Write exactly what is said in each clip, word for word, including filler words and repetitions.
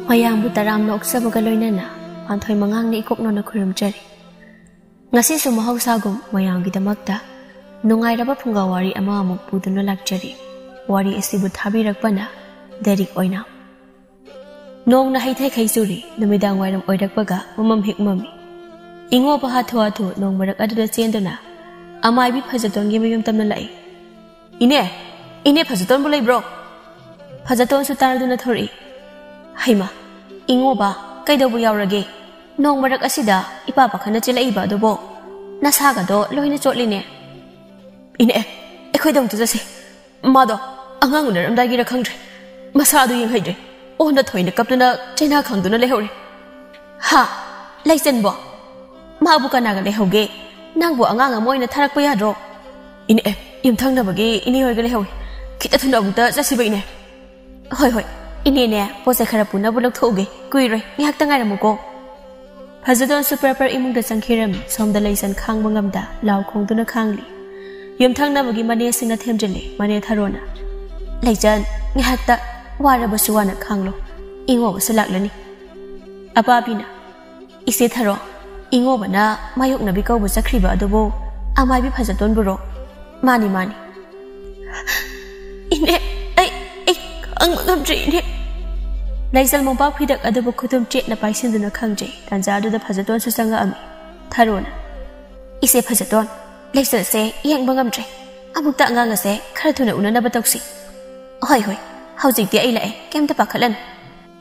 ꯃꯌꯥꯝꯕꯨ ꯇꯔꯥꯝꯅ ꯑꯣꯛꯆꯕꯒ ꯂꯣꯏꯅꯅ ꯄꯥꯟꯊꯣꯏ ꯃꯉꯥꯡꯅ ꯏꯀꯣꯛꯅꯣꯅ ꯈꯨꯔꯨꯝꯖꯔꯤ꯫ ꯉꯁꯤꯁꯨ ꯃꯍꯧꯁꯥꯒꯨꯝ ꯃꯌꯥꯝꯒꯤꯗꯃꯛꯇ ꯅꯨꯡꯉꯥꯏꯔꯕ ꯐꯨꯡꯒꯥ ꯋꯥꯔꯤ ꯑꯃ ꯑꯃꯨꯛ ꯄꯨꯗꯨꯅ ꯂꯥꯛꯆꯔꯤ꯫ ꯋꯥꯔꯤ ꯑꯁꯤꯕꯨ ꯊꯥꯕꯤꯔꯛꯄꯅ ꯗꯦꯔꯤꯛ ꯑꯣꯏꯅ꯫ ꯅꯣꯡꯅ ꯍꯩꯊꯩ ꯈꯩ ꯆꯨꯔꯤ, ꯅꯨꯃꯤꯗꯥꯡ ꯋꯥꯏꯔꯝ ꯑꯣꯏꯔꯛꯄꯒ ꯃꯃꯝ ꯍꯦꯛ ꯃꯝꯃꯤ꯫ ꯏꯉꯣꯕ ꯍꯥꯊꯨ ꯍꯥꯊꯨ ꯅꯣꯡ ꯃꯔꯛ ꯑꯗꯨꯗ ꯆꯦꯟꯗꯨꯅ ꯑꯃꯥꯏꯕꯤ ꯐꯖꯇꯣꯟꯒꯤ ꯃꯌꯨꯝ ꯇꯝꯅ ꯂꯥꯛꯏ꯫ "ꯏꯅꯦ, ꯏꯅꯦ ꯐꯖꯇꯣꯟꯕꯨ ꯂꯩꯕ꯭ꯔꯣ?" ꯐꯖꯇꯣꯟꯁꯨ ꯇꯥꯔꯗꯨꯅ ꯊꯣꯔꯛꯏ꯫ "ꯍꯩꯃꯥ, ꯏꯉꯣꯕ, ꯀꯩꯗꯧꯕ ꯌꯥꯎꯔꯒꯦ? ꯅꯣꯡ ꯃꯔꯛ ꯑꯁꯤꯗ ꯏꯄꯥ ꯄꯥꯈꯠꯅ ꯆꯦꯜꯂꯛꯏꯕ ꯑꯗꯨꯕꯣ? ꯅꯁꯥꯒꯗꯣ ꯂꯣꯏꯅ ꯆꯣꯠꯂꯤꯅꯦ꯫" "ꯏꯅꯦ, ꯑꯩꯈꯣꯏꯗ ꯑꯃꯨꯛꯇ ꯆꯠꯁꯤ꯫ ꯃꯥꯗꯣ ꯑꯉꯥꯡ ꯎꯅꯔꯝꯗꯥꯏꯒꯤꯔ ꯈꯪꯗ꯭ꯔꯦ, ꯃꯁꯥ ꯑꯗꯨ ꯌꯦꯡꯍꯩꯗ꯭ꯔꯦ꯫ ꯑꯣꯟꯅ ꯊꯣꯏꯅ ꯀꯞꯇꯨꯅ ꯆꯩꯅꯥ ꯈꯪꯗꯨꯅ ꯂꯩꯍꯧꯔꯦ꯫" "ꯍꯥ? ꯂꯩꯆꯟꯕꯣ? ꯃꯥꯕꯨ ꯀꯅꯥꯒ ꯂꯩꯍꯧꯒꯦ? ꯅꯪꯕꯨ ꯑꯉꯥꯡ ꯑꯃ ꯑꯣꯏꯅ ꯊꯥꯔꯛꯄ ꯌꯥꯗ꯭ꯔꯣ?" "ꯏꯅꯦ, ꯌꯨꯝꯊꯪꯅꯕꯒꯤ ꯏꯅꯦ ꯍꯣꯏꯒ ꯂꯩꯍꯧꯏ꯫ ꯈꯤꯇ ꯊꯨꯅ ꯑꯃꯨꯛꯇ ꯆꯠꯁꯤꯕ, ꯏꯅꯦ꯫" "ꯍꯣꯏ, ꯍꯣꯏ, ꯏꯅꯦꯅꯦ, ꯄꯣꯠ ꯆꯩ ꯈꯔ ꯄꯨꯅꯕ ꯂꯧꯊꯣꯛꯎꯒꯦ, ꯀꯨꯏꯔꯣꯏ, ꯉꯥꯏꯍꯥꯛꯇ ꯉꯥꯏꯔꯝꯃꯨꯀꯣ꯫" ꯐꯖꯗꯣꯟꯁꯨ ꯄ꯭ꯔ ꯄ꯭ꯔ ꯏꯃꯨꯡꯗ ꯆꯪꯈꯤꯔꯝꯃꯤ꯫ ꯁꯣꯝꯗ ꯂꯩꯆꯟ ꯈꯥꯡꯕ ꯉꯝꯗ ꯂꯥꯎ ꯈꯣꯡꯗꯨꯅ ꯈꯥꯡꯂꯤ꯫ ꯌꯨꯝꯊꯪꯅꯕꯒꯤ ꯃꯅꯦꯁꯤꯡꯅ ꯊꯦꯝꯖꯤꯜꯂꯤ꯫ ꯃꯅꯦ ꯊꯔꯣꯅ, "ꯂꯩꯆꯟ, ꯉꯥꯏꯍꯥꯛꯇ ꯋꯥꯔꯕꯁꯨ ꯋꯥꯅ ꯈꯥꯡꯂꯣ, ꯏꯉꯣꯕꯁꯨ ꯂꯥꯛꯂꯅꯤ꯫" ꯑꯄꯥꯕꯤꯅ, "ꯏꯆꯦ ꯊꯔꯣ, ꯏꯉꯣꯕꯅ ꯃꯥꯌꯣꯛꯅꯕꯤ ꯀꯧꯕ ꯆꯠꯈ꯭ꯔꯤꯕ ꯑꯗꯨꯕꯨ ꯑꯃꯥꯏꯕꯤ ꯐꯖꯇꯣꯟꯕꯨꯔꯣ?" "ꯃꯥꯅꯤ, ꯃꯥꯅꯤ꯫" "ꯏꯅꯦ, ꯑꯩ, ꯑꯩ ꯈꯥꯡꯕ ꯉꯝꯗ꯭ꯔꯦ, ꯏꯅꯦ꯫" ꯂꯩꯆꯜ ꯃꯣꯝꯄꯥꯛ ꯐꯤꯗꯛ ꯑꯗꯨꯕꯨ ꯈꯨꯇꯨꯝ ꯆꯦꯠꯅ ꯄꯥꯏꯁꯤꯟꯗꯨꯅ ꯈꯥꯡꯖꯩ꯫ ꯇꯥꯟꯖꯥ ꯑꯗꯨꯗ ꯐꯖꯇꯣꯟꯁꯨ ꯆꯪꯉꯛꯑꯝꯃꯤ꯫ ꯊꯔꯣꯅ, "ꯏꯆꯦ ꯐꯖꯇꯣꯟ, ꯂꯩꯆꯜꯁꯦ ꯌꯦꯡꯕ ꯉꯝꯗ꯭ꯔꯦ꯫ ꯑꯃꯨꯛꯇ ꯑꯉꯥꯡ ꯑꯁꯦ ꯈꯔ ꯊꯨꯅ ꯎꯅꯅꯕ ꯇꯧꯁꯤ꯫" "ꯍꯣꯏ, ꯍꯣꯏ, ꯍꯧꯖꯤꯛꯇꯤ ꯑꯩ ꯂꯥꯛꯑꯦ, ꯀꯩꯝꯇ ꯄꯥꯈꯠꯂꯅꯨ꯫"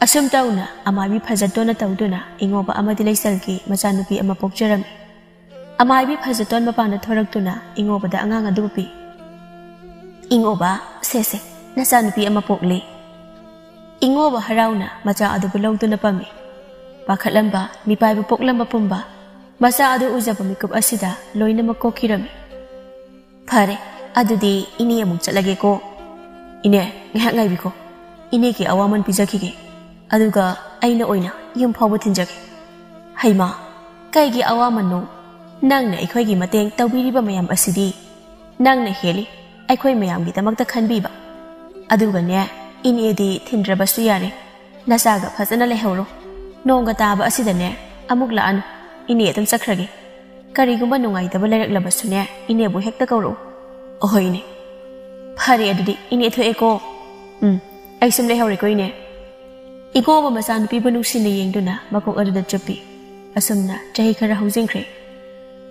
ꯑꯁꯨꯝ ꯇꯧꯅ ꯑꯃꯥꯏꯕꯤ ꯐꯖꯇꯣꯟꯅ ꯇꯧꯗꯨꯅ ꯏꯉꯣꯕ ꯑꯃꯗꯤ ꯂꯩꯆꯜꯒꯤ ꯃꯆꯥꯅꯨꯄꯤ ꯑꯃ ꯄꯣꯛꯆꯔꯝꯃꯤ꯫ ꯑꯃꯥꯏꯕꯤ ꯐꯖꯇꯣꯟ ꯃꯄꯥꯟꯗ ꯊꯣꯔꯛꯇꯨꯅ ꯏꯉꯣꯕꯗ ꯑꯉꯥꯡ ꯑꯗꯨꯕꯨ ꯄꯤ꯫ "ꯏꯉꯣꯕ, ꯁꯦ, ꯁꯦ, ꯅꯆꯥꯅꯨꯄꯤ ꯑꯃ ꯄꯣꯛꯂꯦ꯫" ꯏꯉꯣꯕ ꯍꯔꯥꯎꯅ ꯃꯆꯥ ꯑꯗꯨꯕꯨ ꯂꯧꯗꯨꯅ ꯄꯝꯃꯤ꯫ ꯄꯥꯈꯠꯂꯝꯕ, ꯃꯤꯄꯥꯏꯕ ꯄꯣꯛꯂꯝꯕ ꯄꯨꯝꯕ ꯃꯆꯥ ꯑꯗꯨ ꯎꯖꯕ ꯃꯤꯀꯨꯞ ꯑꯁꯤꯗ ꯂꯣꯏꯅꯃꯛ ꯀꯣꯛꯈꯤꯔꯝꯃꯤ꯫ "ꯐꯔꯦ, ꯑꯗꯨꯗꯤ ꯏꯅꯦ ꯑꯃꯨꯛ ꯆꯠꯂꯒꯦꯀꯣ꯫" "ꯏꯅꯦ, ꯉꯥꯏꯍꯥꯛ ꯉꯥꯏꯕꯤꯈꯣ꯫ ꯏꯅꯦꯒꯤ ꯑꯋꯥꯃꯟ ꯄꯤꯖꯈꯤꯒꯦ, ꯑꯗꯨꯒ ꯑꯩꯅ ꯑꯣꯏꯅ ꯌꯨꯝ ꯐꯥꯎꯕ ꯊꯤꯟꯖꯒꯦ꯫" "ꯍꯩꯃꯥ, ꯀꯩꯒꯤ ꯑꯋꯥꯃꯟꯅꯣ? ꯅꯪꯅ ꯑꯩꯈꯣꯏꯒꯤ ꯃꯇꯦꯡ ꯇꯧꯕꯤꯔꯤꯕ ꯃꯌꯥꯝ ꯑꯁꯤꯗꯤ ꯅꯪꯅ ꯍꯦꯜꯂꯤ ꯑꯩꯈꯣꯏ ꯃꯌꯥꯝꯒꯤꯗꯃꯛꯇ ꯈꯟꯕꯤꯕ꯫ ꯑꯗꯨꯒꯅꯦ, ꯏꯅꯦꯗꯤ ꯊꯤꯟꯗ꯭ꯔꯕꯁꯨ ꯌꯥꯔꯦ꯫ ꯅꯆꯥꯒ ꯐꯖꯅ ꯂꯩꯍꯧꯔꯣ꯫ ꯅꯣꯡꯒ ꯇꯥꯕ ꯑꯁꯤꯗꯅꯦ, ꯑꯃꯨꯛ ꯂꯥꯛꯑꯅꯨ꯫ ꯏꯅꯦ ꯑꯗꯨꯝ ꯆꯠꯈ꯭ꯔꯒꯦ꯫ ꯀꯔꯤꯒꯨꯝꯕ ꯅꯨꯡꯉꯥꯏꯇꯕ ꯂꯩꯔꯛꯂꯕꯁꯨꯅꯦ, ꯏꯅꯦꯕꯨ ꯍꯦꯛꯇ ꯀꯧꯔꯛꯎ꯫ ꯑꯍꯣꯏ ꯏꯅꯦ꯫ ꯐꯔꯦ ꯑꯗꯨꯗꯤ, ꯏꯅꯦ ꯊꯣꯛꯑꯦꯀꯣ꯫ ꯎꯝ, ꯑꯩ ꯁꯨꯝ ꯂꯩꯍꯧꯔꯦꯀꯣ ꯏꯅꯦ꯫ ꯏꯉꯣꯕ ꯃꯆꯥꯅꯨꯄꯤꯕꯨ ꯅꯨꯡꯁꯤꯅ ꯌꯦꯡꯗꯨꯅ ꯃꯀꯣꯛ ꯑꯗꯨꯗ ꯆꯨꯞꯄꯤ꯫ ꯑꯁꯨꯝꯅ ꯆꯍꯤ ꯈꯔ ꯍꯧꯖꯤꯟꯈ꯭ꯔꯦ꯫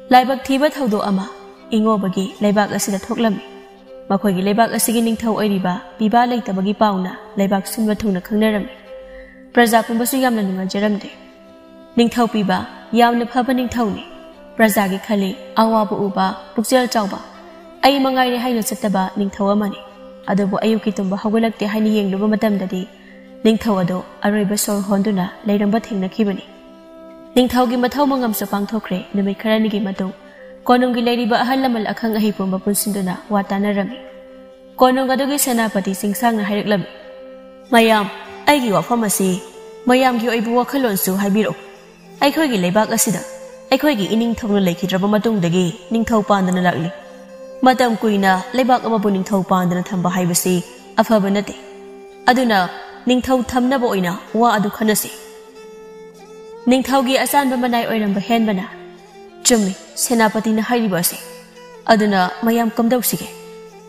ꯂꯥꯏꯕꯛ ꯊꯤꯕ ꯊꯧꯗꯣꯛ ꯑꯃ ꯏꯉꯣꯕꯒꯤ ꯂꯩꯕꯥꯛ ꯑꯁꯤꯗ ꯊꯣꯛꯂꯝꯃꯤ꯫ ꯃꯈꯣꯏꯒꯤ ꯂꯩꯕꯥꯛ ꯑꯁꯤꯒꯤ ꯅꯤꯡꯊꯧ ꯑꯣꯏꯔꯤꯕ ꯄꯤꯕꯥ ꯂꯩꯇꯕꯒꯤ ꯄꯥꯎꯅ ꯂꯩꯕꯥꯛ ꯁꯤꯟꯕ ꯊꯨꯡꯅ ꯈꯪꯅꯔꯝꯃꯤ꯫ ꯄ꯭ꯔꯖꯥ ꯄꯨꯝꯕꯁꯨ ꯌꯥꯝꯅ ꯅꯨꯡꯉꯥꯏꯖꯔꯝꯗꯦ꯫ ꯅꯤꯡꯊꯧ ꯄꯤꯕ ꯌꯥꯝꯅ ꯐꯕ ꯅꯤꯡꯊꯧꯅꯤ꯫ ꯄ꯭ꯔꯖꯥꯒꯤ ꯈꯜꯂꯤ, ꯑꯋꯥꯕ ꯎꯕ, ꯄꯨꯛꯆꯦꯜ ꯆꯥꯎꯕ, ꯑꯩ ꯃꯉꯥꯏꯔꯦ ꯍꯥꯏꯅ ꯆꯠꯇꯕ ꯅꯤꯡꯊꯧ ꯑꯃꯅꯤ꯫ ꯑꯗꯨꯕꯨ ꯑꯌꯨꯛꯀꯤ ꯇꯨꯝꯕ ꯍꯧꯒꯠꯂꯛꯇꯦ ꯍꯥꯏꯅ ꯌꯦꯡꯂꯨꯕ ꯃꯇꯝꯗꯗꯤ ꯅꯤꯡꯊꯧ ꯑꯗꯨ ꯑꯔꯣꯏꯕ ꯁꯣꯔ ꯍꯣꯟꯗꯨꯅ ꯂꯩꯔꯝꯕ ꯊꯦꯡꯅꯈꯤꯕꯅꯤ꯫ ꯅꯤꯡꯊꯧꯒꯤ ꯃꯊꯧ ꯃꯉꯝꯁꯨ ꯄꯥꯡꯊꯣꯛꯈ꯭ꯔꯦ꯫ ꯅꯨꯃꯤꯠ ꯈꯔꯅꯤꯒꯤ ꯃꯇꯨꯡ ꯀꯣꯅꯨꯡꯒꯤ ꯂꯩꯔꯤꯕ ꯑꯍꯜ ꯂꯃꯟ ꯑꯈꯪ ꯑꯍꯩ ꯄꯨꯝꯕ ꯄꯨꯟꯁꯤꯟꯗꯨꯅ ꯋꯥ ꯇꯥꯅꯔꯝꯃꯤ꯫ ꯀꯣꯅꯨꯡ ꯑꯗꯨꯒꯤ ꯁꯦꯅꯥꯄꯇꯤ ꯆꯤꯡꯁꯥꯡꯅ ꯍꯥꯏꯔꯛꯂꯝꯃꯤ, "ꯃꯌꯥꯝ, ꯑꯩꯒꯤ ꯋꯥꯐꯝ ꯑꯁꯤ ꯃꯌꯥꯝꯒꯤ ꯑꯣꯏꯕ ꯋꯥꯈꯜꯂꯣꯟꯁꯨ ꯍꯥꯏꯕꯤꯔꯛꯎ꯫ ꯑꯩꯈꯣꯏꯒꯤ ꯂꯩꯕꯥꯛ ꯑꯁꯤꯗ ꯑꯩꯈꯣꯏꯒꯤ ꯏꯅꯤꯡꯊꯧꯅ ꯂꯩꯈꯤꯗ꯭ꯔꯕ ꯃꯇꯨꯡꯗꯒꯤ ꯅꯤꯡꯊꯧ ꯄꯥꯟꯗꯅ ꯂꯥꯛꯂꯤ꯫ ꯃꯇꯝ ꯀꯨꯏꯅ ꯂꯩꯕꯥꯛ ꯑꯃꯕꯨ ꯅꯤꯡꯊꯧ ꯄꯥꯟꯗꯅ ꯊꯝꯕ ꯍꯥꯏꯕꯁꯤ ꯑꯐꯕ ꯅꯠꯇꯦ꯫ ꯑꯗꯨꯅ ꯅꯤꯡꯊꯧ ꯊꯝꯅꯕ ꯑꯣꯏꯅ ꯋꯥ ꯑꯗꯨ ꯈꯟꯅꯁꯤ꯫" ꯅꯤꯡꯊꯧꯒꯤ ꯑꯆꯥꯟꯕ ꯃꯅꯥꯏ ꯑꯣꯏꯔꯝꯕ ꯍꯦꯟꯕꯅ, "ꯆꯨꯝꯃꯤ, ꯁꯦꯅꯥꯄꯇꯤꯅ ꯍꯥꯏꯔꯤꯕ ꯑꯁꯤ꯫ ꯑꯗꯨꯅ ꯃꯌꯥꯝ ꯀꯝꯗꯧꯁꯤꯒꯦ?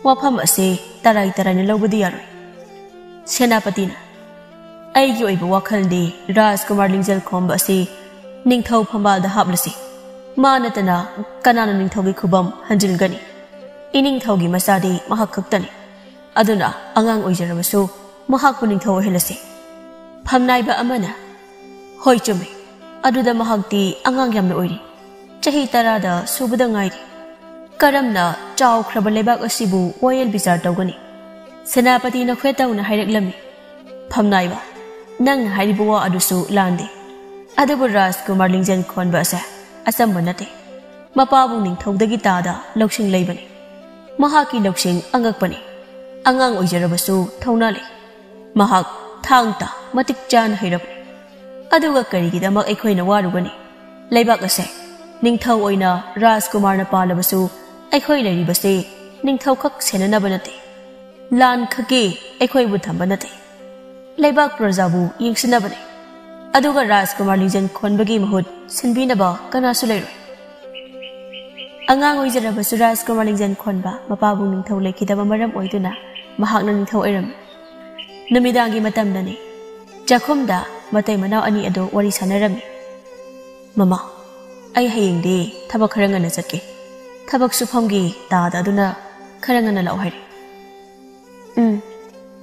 ꯋꯥꯐꯝ ꯑꯁꯤ ꯇꯔꯥꯏ ꯇꯔꯥꯏꯅ ꯂꯧꯕꯗꯤ ꯌꯥꯔꯣꯏ꯫" ꯁꯦꯅꯥꯄꯇꯤꯅ, "ꯑꯩꯒꯤ ꯑꯣꯏꯕ ꯋꯥꯈꯜꯗꯤ ꯔꯥꯖꯀꯨꯃꯥꯔ ꯂꯤꯡꯖꯦꯜ ꯈꯣꯝꯕ ꯑꯁꯤ ꯅꯤꯡꯊꯧ ꯐꯝꯕꯥꯜꯗ ꯍꯥꯞꯂꯁꯤ꯫ ꯃꯥ ꯅꯠꯇꯅ ꯀꯅꯥꯅ ꯅꯤꯡꯊꯧꯒꯤ ꯈꯨꯕꯝ ꯍꯟꯖꯤꯟꯒꯅꯤ? ꯏꯅꯤꯡꯊꯧꯒꯤ ꯃꯆꯥꯗꯤ ꯃꯍꯥꯛ ꯈꯛꯇꯅꯤ꯫ ꯑꯗꯨꯅ ꯑꯉꯥꯡ ꯑꯣꯏꯖꯔꯕꯁꯨ ꯃꯍꯥꯛꯄꯨ ꯅꯤꯡꯊꯧ ꯑꯣꯏꯍꯜꯂꯁꯤ꯫" ꯐꯝꯅꯥꯏꯕ ꯑꯃꯅ, "ꯍꯣꯏ, ꯆꯨꯝꯃꯤ꯫ ꯑꯗꯨꯗ ꯃꯍꯥꯛꯇꯤ ꯑꯉꯥꯡ ꯌꯥꯝꯅ ꯑꯣꯏꯔꯤ꯫ ꯆꯍꯤ ꯇꯔꯥꯗ ꯁꯨꯕꯗ ꯉꯥꯏꯔꯤ꯫ ꯀꯔꯝꯅ ꯆꯥꯎꯈ꯭ꯔꯕ ꯂꯩꯕꯥꯛ ꯑꯁꯤꯕꯨ ꯋꯥꯌꯦꯜ ꯕꯤꯆꯥꯔ ꯇꯧꯒꯅꯤ?" ꯁꯦꯅꯥꯄꯇꯤꯅ ꯈꯣꯏꯇꯧꯅ ꯍꯥꯏꯔꯛꯂꯝꯃꯤ, "ꯐꯝꯅꯥꯏꯕ, ꯅꯪꯅ ꯍꯥꯏꯔꯤꯕ ꯋꯥ ꯑꯗꯨꯁꯨ ꯂꯥꯟꯗꯦ꯫ ꯑꯗꯨꯕꯨ ꯔꯥꯖꯀꯨꯃꯥꯔ ꯂꯤꯡꯖꯦꯜ ꯈꯣꯟꯕ ꯑꯁꯦ ꯑꯆꯝꯕ ꯅꯠꯇꯦ꯫ ꯃꯄꯥꯕꯨ ꯅꯤꯡꯊꯧꯗꯒꯤ ꯇꯥꯗ ꯂꯧꯁꯤꯡ ꯂꯩꯕꯅꯤ꯫ ꯃꯍꯥꯛꯀꯤ ꯂꯧꯁꯤꯡ ꯑꯉꯛꯄꯅꯤ꯫ ꯑꯉꯥꯡ ꯑꯣꯏꯖꯔꯕꯁꯨ ꯊꯧꯅꯥ ꯂꯩ꯫ ꯃꯍꯥꯛ ꯊꯥꯡ ꯇꯥ ꯃꯇꯤꯛ ꯆꯥꯅ ꯍꯩꯔꯕꯅꯤ꯫ ꯑꯗꯨꯒ ꯀꯔꯤꯒꯤꯗꯃꯛ ꯑꯩꯈꯣꯏꯅ ꯋꯥꯔꯨꯒꯅꯤ? ꯂꯩꯕꯥꯛ ꯑꯁꯦ ꯅꯤꯡꯊꯧ ꯑꯣꯏꯅ ꯔꯥꯖꯀꯨꯃꯥꯔꯅ ꯄꯥꯜꯂꯕꯁꯨ, ꯑꯩꯈꯣꯏ ꯂꯩꯔꯤꯕꯁꯤ ꯅꯤꯡꯊꯧꯈꯛ ꯁꯦꯟꯅꯅꯕ ꯅꯠꯇꯦ꯫ ꯂꯥꯟ ꯈꯛꯀꯤ ꯑꯩꯈꯣꯏꯕꯨ ꯊꯝꯕ ꯅꯠꯇꯦ꯫ ꯂꯩꯕꯥꯛ ꯄ꯭ꯔꯖꯥꯕꯨ ꯌꯦꯡꯁꯤꯟꯅꯕꯅꯤ꯫ ꯑꯗꯨꯒ ꯔꯥꯖꯀꯨꯃꯥꯔ ꯂꯤꯡꯖꯦꯜ ꯈꯣꯟꯕꯒꯤ ꯃꯍꯨꯠ ꯁꯤꯟꯕꯤꯅꯕ ꯀꯅꯥꯁꯨ ꯂꯩꯔꯣꯏ꯫ ꯑꯉꯥꯡ ꯑꯣꯏꯖꯔꯕꯁꯨ ꯔꯥꯖꯀꯨꯃꯥꯔ ꯂꯤꯡꯖꯦꯜ ꯈꯣꯟꯕ ꯃꯄꯥꯕꯨ ꯅꯤꯡꯊꯧ ꯂꯩꯈꯤꯗꯕ ꯃꯔꯝ ꯑꯣꯏꯗꯨꯅ ꯃꯍꯥꯛꯅ ꯅꯤꯡꯊꯧ ꯑꯣꯏꯔꯝꯃꯤ꯫ ꯅꯨꯃꯤꯗꯥꯡꯒꯤ ꯃꯇꯝꯗꯅꯤ꯫ ꯆꯥꯛꯈꯨꯝꯗ ꯃꯇꯩ ꯃꯅꯥꯎ ꯑꯅꯤ ꯑꯗꯨ ꯋꯥꯔꯤ ꯁꯥꯟꯅꯔꯝꯃꯤ꯫ "ꯃꯃꯥ, ꯑꯩ ꯍꯌꯦꯡꯗꯤ ꯊꯕꯛ ꯈꯔ ꯉꯟꯅ ꯆꯠꯀꯦ꯫ ꯊꯕꯛ ꯁꯨꯐꯝꯒꯤ ꯗꯥꯗꯥ ꯑꯗꯨꯅ ꯈꯔ ꯉꯟꯅ ꯂꯥꯛꯑꯣ ꯍꯥꯏꯔꯦ꯫" "ꯎꯝ,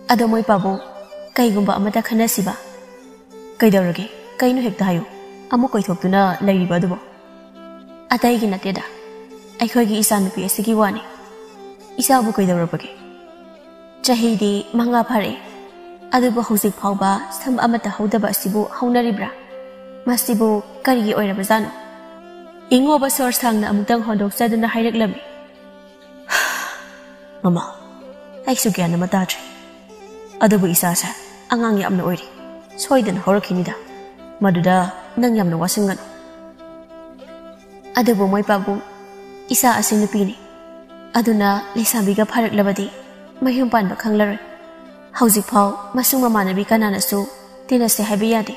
ꯑꯗꯣ ꯃꯣꯏ ꯄꯥꯕꯨꯡ, ꯀꯩꯒꯨꯝꯕ ꯑꯃꯇ ꯈꯟꯅꯁꯤꯕ?" "ꯀꯩꯗꯧꯔꯒꯦ? ꯀꯩꯅꯣ ꯍꯦꯛꯇ ꯍꯥꯏꯌꯨ꯫ ꯑꯃꯨꯛ ꯀꯣꯏꯊꯣꯛꯇꯨꯅ ꯂꯩꯔꯤꯕ ꯑꯗꯨꯕꯣ?" "ꯑꯇꯩꯒꯤ ꯅꯠꯇꯦꯗ, ꯑꯩꯈꯣꯏꯒꯤ ꯏꯆꯥꯅꯨꯄꯤ ꯑꯁꯤꯒꯤ ꯋꯥꯅꯤ꯫ ꯏꯆꯥꯕꯨ ꯀꯩꯗꯧꯔꯕꯒꯦ? ꯆꯍꯤꯗꯤ ꯃꯉꯥ ꯐꯥꯔꯛꯑꯦ, ꯑꯗꯨꯕꯨ ꯍꯧꯖꯤꯛ ꯐꯥꯎꯕ ꯁꯝ ꯑꯃꯠꯇ ꯍꯧꯗꯕ ꯑꯁꯤꯕꯨ ꯍꯧꯅꯔꯤꯕ꯭ꯔꯥ? ꯃꯁꯤꯕꯨ ꯀꯔꯤꯒꯤ ꯑꯣꯏꯔꯕꯖꯥꯠꯅꯣ?" ꯏꯉꯣꯕ ꯁꯣꯔ ꯁꯥꯡꯅ ꯑꯃꯨꯛꯇꯪ ꯍꯣꯟꯗꯣꯛꯆꯗꯨꯅ ꯍꯥꯏꯔꯛꯂꯝꯃꯤ꯫ "ꯃꯃꯥ, ꯑꯩꯁꯨ ꯒ꯭ꯌꯥꯟ ꯑꯃ ꯇꯥꯗ꯭ꯔꯦ꯫ ꯑꯗꯨꯕꯨ ꯏꯆꯥꯁꯦ ꯑꯉꯥꯡ ꯌꯥꯝꯅ ꯑꯣꯏꯔꯤ꯫ ꯁꯣꯏꯗꯅ ꯍꯧꯔꯛꯈꯤꯅꯤꯗ꯫ ꯃꯗꯨꯗ ꯅꯪ ꯌꯥꯝꯅ ꯋꯥꯁꯤꯟꯒꯅꯨ꯫" "ꯑꯗꯨꯕꯨ ꯃꯣꯏ ꯄꯥꯕꯨꯡ, ꯏꯆꯥ ꯑꯁꯤ ꯅꯨꯄꯤꯅꯤ꯫ ꯑꯗꯨꯅ ꯂꯩꯁꯥꯕꯤꯒ ꯐꯥꯔꯛꯂꯕꯗꯤ ꯃꯌꯨꯝ ꯄꯥꯟꯕ ꯈꯪꯂꯔꯣꯏ꯫ ꯍꯧꯖꯤꯛꯐꯥꯎ ꯃꯁꯨꯡ ꯃꯃꯥꯟꯅꯕꯤ ꯀꯅꯥꯅꯁꯨ ꯇꯤꯟꯅꯁꯦ ꯍꯥꯏꯕ ꯌꯥꯗꯦ꯫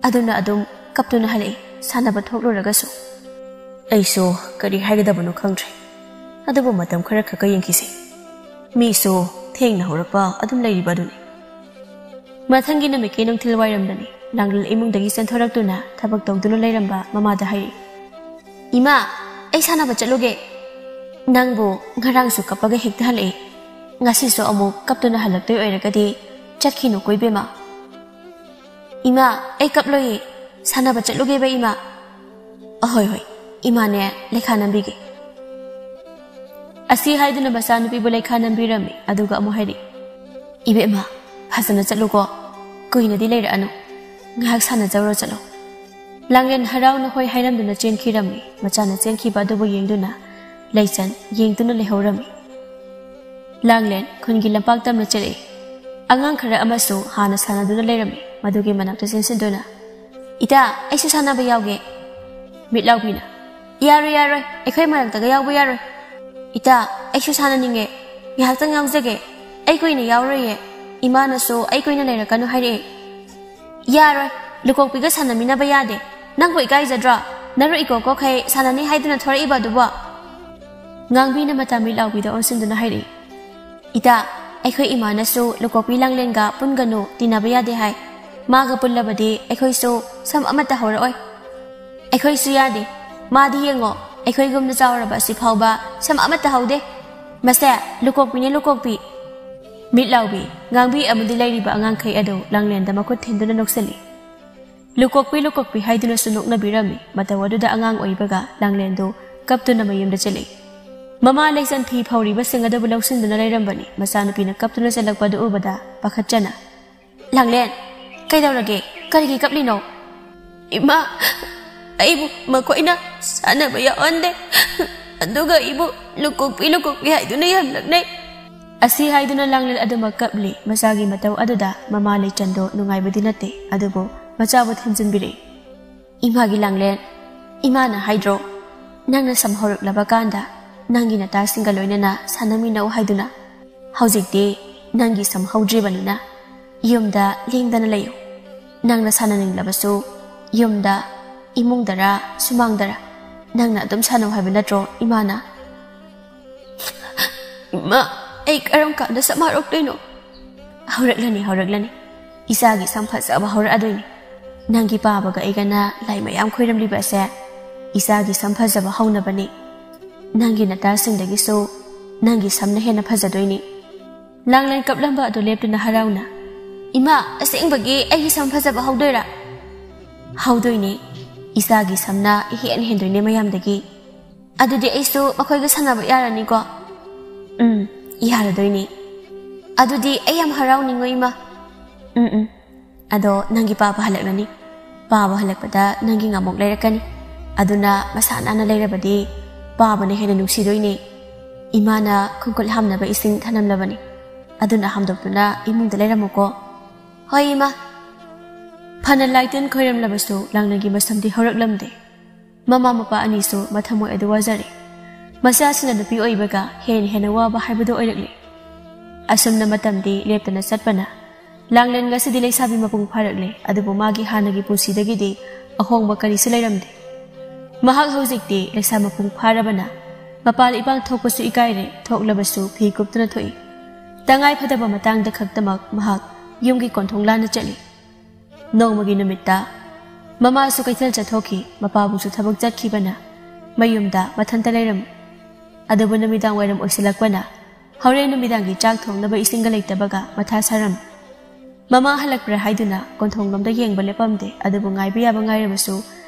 ꯑꯗꯨꯅ ꯑꯗꯨꯝ ꯀꯞꯇꯨꯅ ꯍꯜꯂꯛꯏ, ꯁꯥꯟꯅꯕ ꯊꯣꯛꯂꯨꯔꯒꯁꯨ꯫" "ꯑꯩꯁꯨ ꯀꯔꯤ ꯍꯥꯏꯒꯗꯕꯅꯣ ꯈꯪꯗ꯭ꯔꯦ꯫ ꯑꯗꯨꯕꯨ ꯃꯇꯝ ꯈꯔ ꯈꯛꯀ ꯌꯦꯡꯈꯤꯁꯦ꯫ ꯃꯤꯁꯨ ꯊꯦꯡꯅ ꯍꯧꯔꯛꯄ ꯑꯗꯨꯝ ꯂꯩꯔꯤꯕ ꯑꯗꯨꯅꯤ꯫" ꯃꯊꯪꯒꯤ ꯅꯨꯃꯤꯠꯀꯤ ꯅꯨꯡꯊꯤꯜ ꯋꯥꯏꯔꯝꯗꯅꯤ ꯂꯥꯡꯂꯦꯟ ꯏꯃꯨꯡꯗꯒꯤ ꯆꯦꯟꯊꯣꯔꯛꯇꯨꯅ ꯊꯕꯛ ꯇꯧꯗꯨꯅ ꯂꯩꯔꯝꯕ ꯃꯃꯥꯗ ꯍꯥꯏꯔꯛꯏ, "ꯏꯃꯥ, ꯑꯩ ꯁꯥꯟꯅꯕ ꯆꯠꯂꯨꯒꯦ꯫" "ꯅꯪꯕꯨ ꯉꯔꯥꯡꯁꯨ ꯀꯞꯄꯒ ꯍꯦꯛꯇ ꯍꯜꯂꯛꯏ, ꯉꯁꯤꯁꯨ ꯑꯃꯨꯛ ꯀꯞꯇꯨꯅ ꯍꯜꯂꯛꯇꯣꯏ ꯑꯣꯏꯔꯒꯗꯤ ꯆꯠꯈꯤꯅꯨꯀꯣ ꯏꯕꯦꯝꯃ꯫" "ꯏꯃꯥ, ꯑꯩ ꯀꯞꯂꯣꯏꯌꯦ, ꯁꯥꯟꯅꯕ ꯆꯠꯂꯨꯒꯦꯕ ꯏꯃꯥ꯫" "ꯑꯍꯣꯏ ꯍꯣꯏ, ꯏꯃꯥꯅꯦ ꯂꯩꯈꯥ ꯅꯝꯕꯤꯒꯦ꯫" ꯑꯁꯤ ꯍꯥꯏꯗꯨꯅ ꯃꯆꯥꯅꯨꯄꯤꯕꯨ ꯂꯩꯈꯥ ꯅꯝꯕꯤꯔꯝꯃꯤ, ꯑꯗꯨꯒ ꯑꯃꯨꯛ ꯍꯥꯏꯔꯛꯏ, "ꯏꯕꯦꯝꯃ, ꯐꯖꯅ ꯆꯠꯂꯨꯀꯣ, ꯀꯨꯏꯅꯗꯤ ꯂꯩꯔꯛꯑꯅꯨ, ꯉꯥꯏꯍꯥꯛ ꯁꯥꯟꯅꯖꯧꯔꯣ ꯆꯠꯂꯣ꯫" ꯂꯥꯡꯂꯦꯟ ꯍꯔꯥꯎꯅ ꯍꯣꯏ ꯍꯥꯏꯔꯝꯗꯨꯅ ꯆꯦꯟꯈꯤꯔꯝꯃꯤ꯫ ꯃꯆꯥꯅ ꯆꯦꯟꯈꯤꯕ ꯑꯗꯨꯕꯨ ꯌꯦꯡꯗꯨꯅ ꯂꯩꯆꯟ ꯌꯦꯡꯗꯨꯅ ꯂꯩꯍꯧꯔꯝꯃꯤ꯫ ꯂꯥꯡꯂꯦꯟ ꯈꯨꯟꯒꯤ ꯂꯝꯄꯥꯛ ꯇꯝꯅ ꯆꯦꯜꯂꯛꯏ꯫ ꯑꯉꯥꯡ ꯈꯔ ꯑꯃꯁꯨ ꯍꯥꯟꯅ ꯁꯥꯟꯅꯗꯨꯅ ꯂꯩꯔꯝꯃꯤ, ꯃꯗꯨꯒꯤ ꯃꯅꯥꯛꯇ ꯆꯦꯟꯁꯤꯟꯗꯨꯅ, "ꯏꯇꯥ, ꯑꯩꯁꯨ ꯁꯥꯟꯅꯕ ꯌꯥꯎꯒꯦ꯫" ꯃꯤꯠ ꯂꯥꯎꯕꯤꯅ, "ꯌꯥꯔꯣꯏ, ꯌꯥꯔꯣꯏ, ꯑꯩꯈꯣꯏ ꯃꯔꯛꯇꯒ ꯌꯥꯎꯕ ꯌꯥꯔꯣꯏ꯫ ꯏꯇꯥ, ꯑꯩꯁꯨ ꯁꯥꯟꯅꯅꯤꯡꯉꯦ, ꯉꯥꯏꯍꯥꯛꯇꯪ ꯌꯥꯎꯖꯒꯦ, ꯑꯩ ꯀꯨꯏꯅ ꯌꯥꯎꯔꯣꯏꯌꯦ꯫" ꯏꯃꯥꯅꯁꯨ ꯑꯩ ꯀꯨꯏꯅ ꯂꯩꯔꯛꯀꯅꯨ ꯍꯥꯏꯔꯛꯑꯦ꯫ ꯌꯥꯔꯣꯏ, ꯂꯨꯀꯣꯛꯄꯤꯒ ꯁꯥꯟꯅꯃꯤꯟꯅꯕ ꯌꯥꯗꯦ꯫ ꯅꯪꯕꯨ ꯏꯀꯥꯏꯖꯗ꯭ꯔꯣ? ꯅꯔꯨ ꯏꯀꯣꯛ ꯀꯣꯛꯈꯩ ꯁꯥꯟꯅꯅꯤ ꯍꯥꯏꯗꯨꯅ ꯊꯣꯔꯛꯏꯕ ꯑꯗꯨꯕꯣ? ꯉꯥꯡꯕꯤꯅ ꯃꯇꯥ ꯃꯤꯠ ꯂꯥꯎꯕꯤꯗ ꯑꯣꯟꯁꯤꯟꯗꯨꯅ ꯍꯥꯏꯔꯛꯏ꯫ ꯏꯇꯥ, ꯑꯩꯈꯣꯏ ꯏꯃꯥꯅꯁꯨ ꯂꯨꯀꯣꯛꯄꯤ ꯂꯥꯡꯂꯦꯟꯒ ꯄꯨꯟꯒꯅꯨ, ꯇꯤꯟꯅꯕ ꯌꯥꯗꯦ ꯍꯥꯏ꯫ ꯃꯥꯒ ꯄꯨꯜꯂꯕꯗꯤ ꯑꯩꯈꯣꯏꯁꯨ ꯁꯝ ꯑꯃꯠꯇ ꯍꯧꯔꯛꯑꯣꯏ꯫ ꯑꯩꯈꯣꯏꯁꯨ ꯌꯥꯗꯦ꯫ ꯃꯥꯗꯤ ꯌꯦꯡꯉꯣ, ꯑꯩꯈꯣꯏꯒꯨꯝꯅ ꯆꯥꯎꯔꯕ ꯑꯁꯤ ꯐꯥꯎꯕ ꯁꯝ ꯑꯃꯠꯇ ꯍꯧꯗꯦ꯫ ꯃꯁꯦ, ꯂꯨꯀꯣꯛꯄꯤꯅꯦ ꯂꯨꯀꯣꯛꯄꯤ꯫ ꯃꯤꯠ ꯂꯥꯎꯕꯤ, ꯉꯥꯡꯕꯤ ꯑꯃꯗꯤ ꯂꯩꯔꯤꯕ ꯑꯉꯥꯡꯈꯩ ꯑꯗꯨ ꯂꯥꯡꯂꯦꯟꯗ ꯃꯈꯨꯠ ꯊꯤꯟꯗꯨꯅ ꯅꯣꯛꯁꯤꯜꯂꯤ꯫ ꯂꯨꯀꯣꯛꯄꯤ ꯂꯨꯀꯣꯛꯄꯤ ꯍꯥꯏꯗꯨꯅꯁꯨ ꯅꯣꯛꯅꯕꯤꯔꯝꯃꯤ꯫ ꯃꯇꯧ ꯑꯗꯨꯗ ꯑꯉꯥꯡ ꯑꯣꯏꯕꯒ ꯂꯥꯡꯂꯦꯟꯗꯨ ꯀꯞꯇꯨꯅ ꯃꯌꯨꯝꯗ ꯆꯦꯜꯂꯛꯏ꯫ ꯃꯃꯥ ꯂꯩꯆꯟ ꯐꯤ ꯐꯧꯔꯤꯕꯁꯤꯡ ꯑꯗꯨꯕꯨ ꯂꯧꯁꯤꯟꯗꯨꯅ ꯂꯩꯔꯝꯕꯅꯤ꯫ ꯃꯆꯥꯅꯨꯄꯤꯅ ꯀꯞꯇꯨꯅ ꯆꯦꯜꯂꯛꯄ ꯑꯗꯨ ꯎꯕꯗ ꯄꯥꯈꯠꯆꯅ, "ꯂꯥꯡꯂꯦꯟ, ꯀꯩꯗꯧꯔꯒꯦ? ꯀꯔꯤꯒꯤ ꯀꯞꯂꯤꯅꯣ?" "ꯏꯃꯥ, ꯑꯩꯕꯨ ꯃꯈꯣꯏꯅ ꯁꯥꯟꯅꯕ ꯌꯥꯎꯍꯟꯗꯦ꯫ ꯑꯗꯨꯒ ꯑꯩꯕꯨ ꯂꯨꯀꯣꯛꯄꯤ ꯂꯨꯀꯣꯛꯄꯤ ꯍꯥꯏꯗꯨꯅ ꯌꯥꯝ ꯂꯛꯅꯩ꯫" ꯑꯁꯤ ꯍꯥꯏꯗꯨꯅ ꯂꯥꯡꯂꯦꯟ ꯑꯗꯨꯃꯛ ꯀꯞꯂꯤ꯫ ꯃꯆꯥꯒꯤ ꯃꯇꯧ ꯑꯗꯨꯗ ꯃꯃꯥ ꯂꯩꯆꯟꯗꯣ ꯅꯨꯡꯉꯥꯏꯕꯗꯤ ꯅꯠꯇꯦ, ꯑꯗꯨꯕꯨ ꯃꯆꯥꯕꯨ ꯊꯦꯝꯖꯤꯟꯕꯤꯔꯛꯏ꯫ "ꯏꯃꯥꯒꯤ ꯂꯥꯡꯂꯦꯟ, ꯏꯃꯥꯅ ꯍꯥꯏꯗ꯭ꯔꯣ, ꯅꯪꯅ ꯁꯝ ꯍꯧꯔꯛꯂꯕ ꯀꯥꯟꯗ ꯅꯪꯒꯤ ꯅꯇꯥꯁꯤꯡꯒ ꯂꯣꯏꯅꯅ ꯁꯥꯟꯅꯃꯤꯟꯅꯧ ꯍꯥꯏꯗꯨꯅ? ꯍꯧꯖꯤꯛꯇꯤ ꯅꯪꯒꯤ ꯁꯝ ꯍꯧꯗ꯭ꯔꯤꯕꯅꯤꯅ ꯌꯨꯝꯗ ꯂꯦꯡꯗꯅ ꯂꯩꯌꯨ꯫ ꯅꯪꯅ ꯁꯥꯟꯅꯅꯤꯡꯂꯕꯁꯨ ꯌꯨꯝꯗ, ꯏꯃꯨꯡꯗꯔ ꯁꯨꯃꯥꯡꯗꯔ ꯅꯪꯅ ꯑꯗꯨꯝ ꯁꯥꯟꯅꯧ ꯍꯥꯏꯕ ꯅꯠꯇ꯭ꯔꯣ ꯏꯃꯥꯅ?" "ꯏꯃꯥ, ꯑꯩ ꯀꯔꯝ ꯀꯥꯟꯗ ꯁꯝ ꯍꯧꯔꯛꯇꯣꯏꯅꯣ?" "ꯍꯧꯔꯛꯂꯅꯤ, ꯍꯧꯔꯛꯂꯅꯤ꯫ ꯏꯆꯥꯒꯤ ꯁꯝ ꯐꯖꯕ ꯍꯧꯔꯛꯑꯗꯣꯏꯅꯤ꯫ ꯅꯪꯒꯤ ꯄꯥꯕꯒ ꯑꯩꯒꯅ ꯂꯥꯏ ꯃꯌꯥꯝ ꯈꯣꯏꯔꯝꯂꯤꯕ ꯑꯁꯦ ꯏꯆꯥꯒꯤ ꯁꯝ ꯐꯖꯕ ꯍꯧꯅꯕꯅꯤ꯫ ꯅꯪꯒꯤ ꯅꯇꯥꯁꯤꯡꯗꯒꯤꯁꯨ ꯅꯪꯒꯤ ꯁꯝꯅ ꯍꯦꯟꯅ ꯐꯖꯗꯣꯏꯅꯤ꯫" ꯂꯥꯡꯂꯦꯟ ꯀꯞꯂꯝꯕ ꯑꯗꯨ ꯂꯦꯞꯇꯨꯅ ꯍꯔꯥꯎꯅ, "ꯏꯃꯥ, ꯑꯁꯦꯡꯕꯒꯤ ꯑꯩꯒꯤ ꯁꯝ ꯐꯖꯕ ꯍꯧꯗꯣꯏꯔꯥ?" "ꯍꯧꯗꯣꯏꯅꯤ꯫ ꯏꯆꯥꯒꯤ ꯁꯝꯅ ꯏꯍꯦꯟ ꯍꯦꯟꯗꯣꯏꯅꯦ ꯃꯌꯥꯝꯗꯒꯤ꯫ ꯑꯗꯨꯗꯤ ꯑꯩꯁꯨ ꯃꯈꯣꯏꯒ ꯁꯥꯟꯅꯕ ꯌꯥꯔꯅꯤꯀꯣ?" "ꯎꯝ, ꯌꯥꯔꯗꯣꯏꯅꯤ꯫ ꯑꯗꯨꯗꯤ ꯑꯩ ꯌꯥꯝ ꯍꯔꯥꯎꯅꯤꯡꯉꯣ, ꯏꯃꯥ꯫" "ꯎꯝ, ꯎꯝ꯫ ꯑꯗꯣ ꯅꯪꯒꯤ ꯄꯥꯕ ꯍꯜꯂꯛꯂꯅꯤ꯫ ꯄꯥꯕ ꯍꯜꯂꯛꯄꯗ ꯅꯪꯒꯤ ꯉꯥꯃꯣꯛ ꯂꯩꯔꯛꯀꯅꯤ꯫ ꯑꯗꯨꯅ ꯃꯁꯥ ꯅꯥꯟꯅ ꯂꯩꯔꯕꯗꯤ ꯄꯥꯕꯅ ꯍꯦꯟꯅ ꯅꯨꯡꯁꯤꯗꯣꯏꯅꯤ꯫ ꯏꯃꯥꯅ ꯈꯣꯡꯈꯨꯠ ꯍꯥꯝꯅꯕ ꯏꯁꯤꯡ ꯊꯅꯝꯂꯕꯅꯤ꯫ ꯑꯗꯨꯅ ꯍꯥꯝꯗꯣꯛꯇꯨꯅ ꯏꯃꯨꯡꯗ ꯂꯩꯔꯝꯃꯨꯀꯣ꯫" "ꯍꯣꯏ, ꯏꯃꯥ꯫" ꯐꯅ ꯂꯥꯏꯇꯤꯟ ꯈꯣꯏꯔꯝꯂꯕꯁꯨ ꯂꯥꯡꯂꯦꯟꯒꯤ ꯃꯁꯝꯗꯤ ꯍꯧꯔꯛꯂꯝꯗꯦ꯫ ꯃꯃꯥ ꯃꯄꯥ ꯑꯅꯤꯁꯨ ꯃꯊꯃꯣꯏ ꯑꯗꯨ ꯋꯥꯖꯔꯦ꯫ ꯃꯆꯥꯁꯤꯡꯅ ꯅꯨꯄꯤ ꯑꯣꯏꯕꯒ ꯍꯦꯟꯅ ꯍꯦꯟꯅ ꯋꯥꯕ ꯍꯥꯏꯕꯗꯨ ꯑꯣꯏꯔꯛꯂꯦ꯫ ꯑꯁꯨꯝꯅ ꯃꯇꯝꯗꯤ ꯂꯦꯞꯇꯅ ꯆꯠꯄꯅ ꯂꯥꯡꯂꯦꯟ ꯉꯁꯤꯗꯤ ꯂꯩꯁꯥꯕꯤ ꯃꯄꯨꯡ ꯐꯥꯔꯛꯂꯦ, ꯑꯗꯨꯕꯨ ꯃꯥꯒꯤ ꯍꯥꯟꯅꯒꯤ ꯄꯨꯟꯁꯤꯗꯒꯤꯗꯤ ꯑꯍꯣꯡꯕ ꯀꯔꯤꯁꯨ ꯂꯩꯔꯝꯗꯦ꯫ ꯃꯍꯥꯛ ꯍꯧꯖꯤꯛꯇꯤ ꯂꯩꯁꯥ ꯃꯄꯨꯡ ꯐꯥꯔꯕꯅ ꯃꯄꯥꯟ ꯏꯄꯥꯟ ꯊꯣꯛꯄꯁꯨ ꯏꯀꯥꯏꯔꯦ, ꯊꯣꯛꯂꯕꯁꯨ ꯐꯤ ꯀꯨꯞꯇꯨꯅ ꯊꯣꯛꯏ꯫ ꯇꯉꯥꯏ ꯐꯗꯕ ꯃꯇꯥꯡꯗ ꯈꯛꯇꯃꯛ ꯃꯍꯥꯛ ꯌꯨꯝꯒꯤ ꯀꯣꯟꯊꯣꯡ ꯂꯥꯟꯅ ꯆꯠꯂꯤ꯫ ꯅꯣꯡꯃꯒꯤ ꯅꯨꯃꯤꯠꯇ ꯃꯃꯥꯁꯨ ꯀꯩꯊꯦꯜ ꯆꯠꯊꯣꯛꯈꯤ, ꯃꯄꯥꯕꯨꯁꯨ ꯊꯕꯛ ꯆꯠꯈꯤꯕꯅ ꯃꯌꯨꯝꯗ ꯃꯊꯟꯇ ꯂꯩꯔꯝꯃꯤ꯫ ꯑꯗꯨꯕꯨ ꯅꯨꯃꯤꯗꯥꯡ ꯋꯥꯏꯔꯝ ꯑꯣꯏꯁꯤꯜꯂꯛꯄꯅ ꯍꯣꯔꯦꯟ ꯅꯨꯃꯤꯗꯥꯡꯒꯤ ꯆꯥꯛ ꯊꯣꯡꯅꯕ ꯏꯁꯤꯡꯒ ꯂꯩꯇꯕꯒ ꯃꯊꯥ ꯁꯥꯔꯝꯃꯤ꯫ ꯃꯃꯥ ꯍꯜꯂꯛꯄ꯭ꯔꯥ ꯍꯥꯏꯗꯨꯅ ꯀꯣꯟꯊꯣꯡꯂꯣꯝꯗ ꯌꯦꯡꯕ ꯂꯦꯞꯄꯝꯗꯦ, ꯑꯗꯨꯕꯨ ꯉꯥꯏꯕ ꯌꯥꯕ ꯉꯥꯏꯔꯕꯁꯨ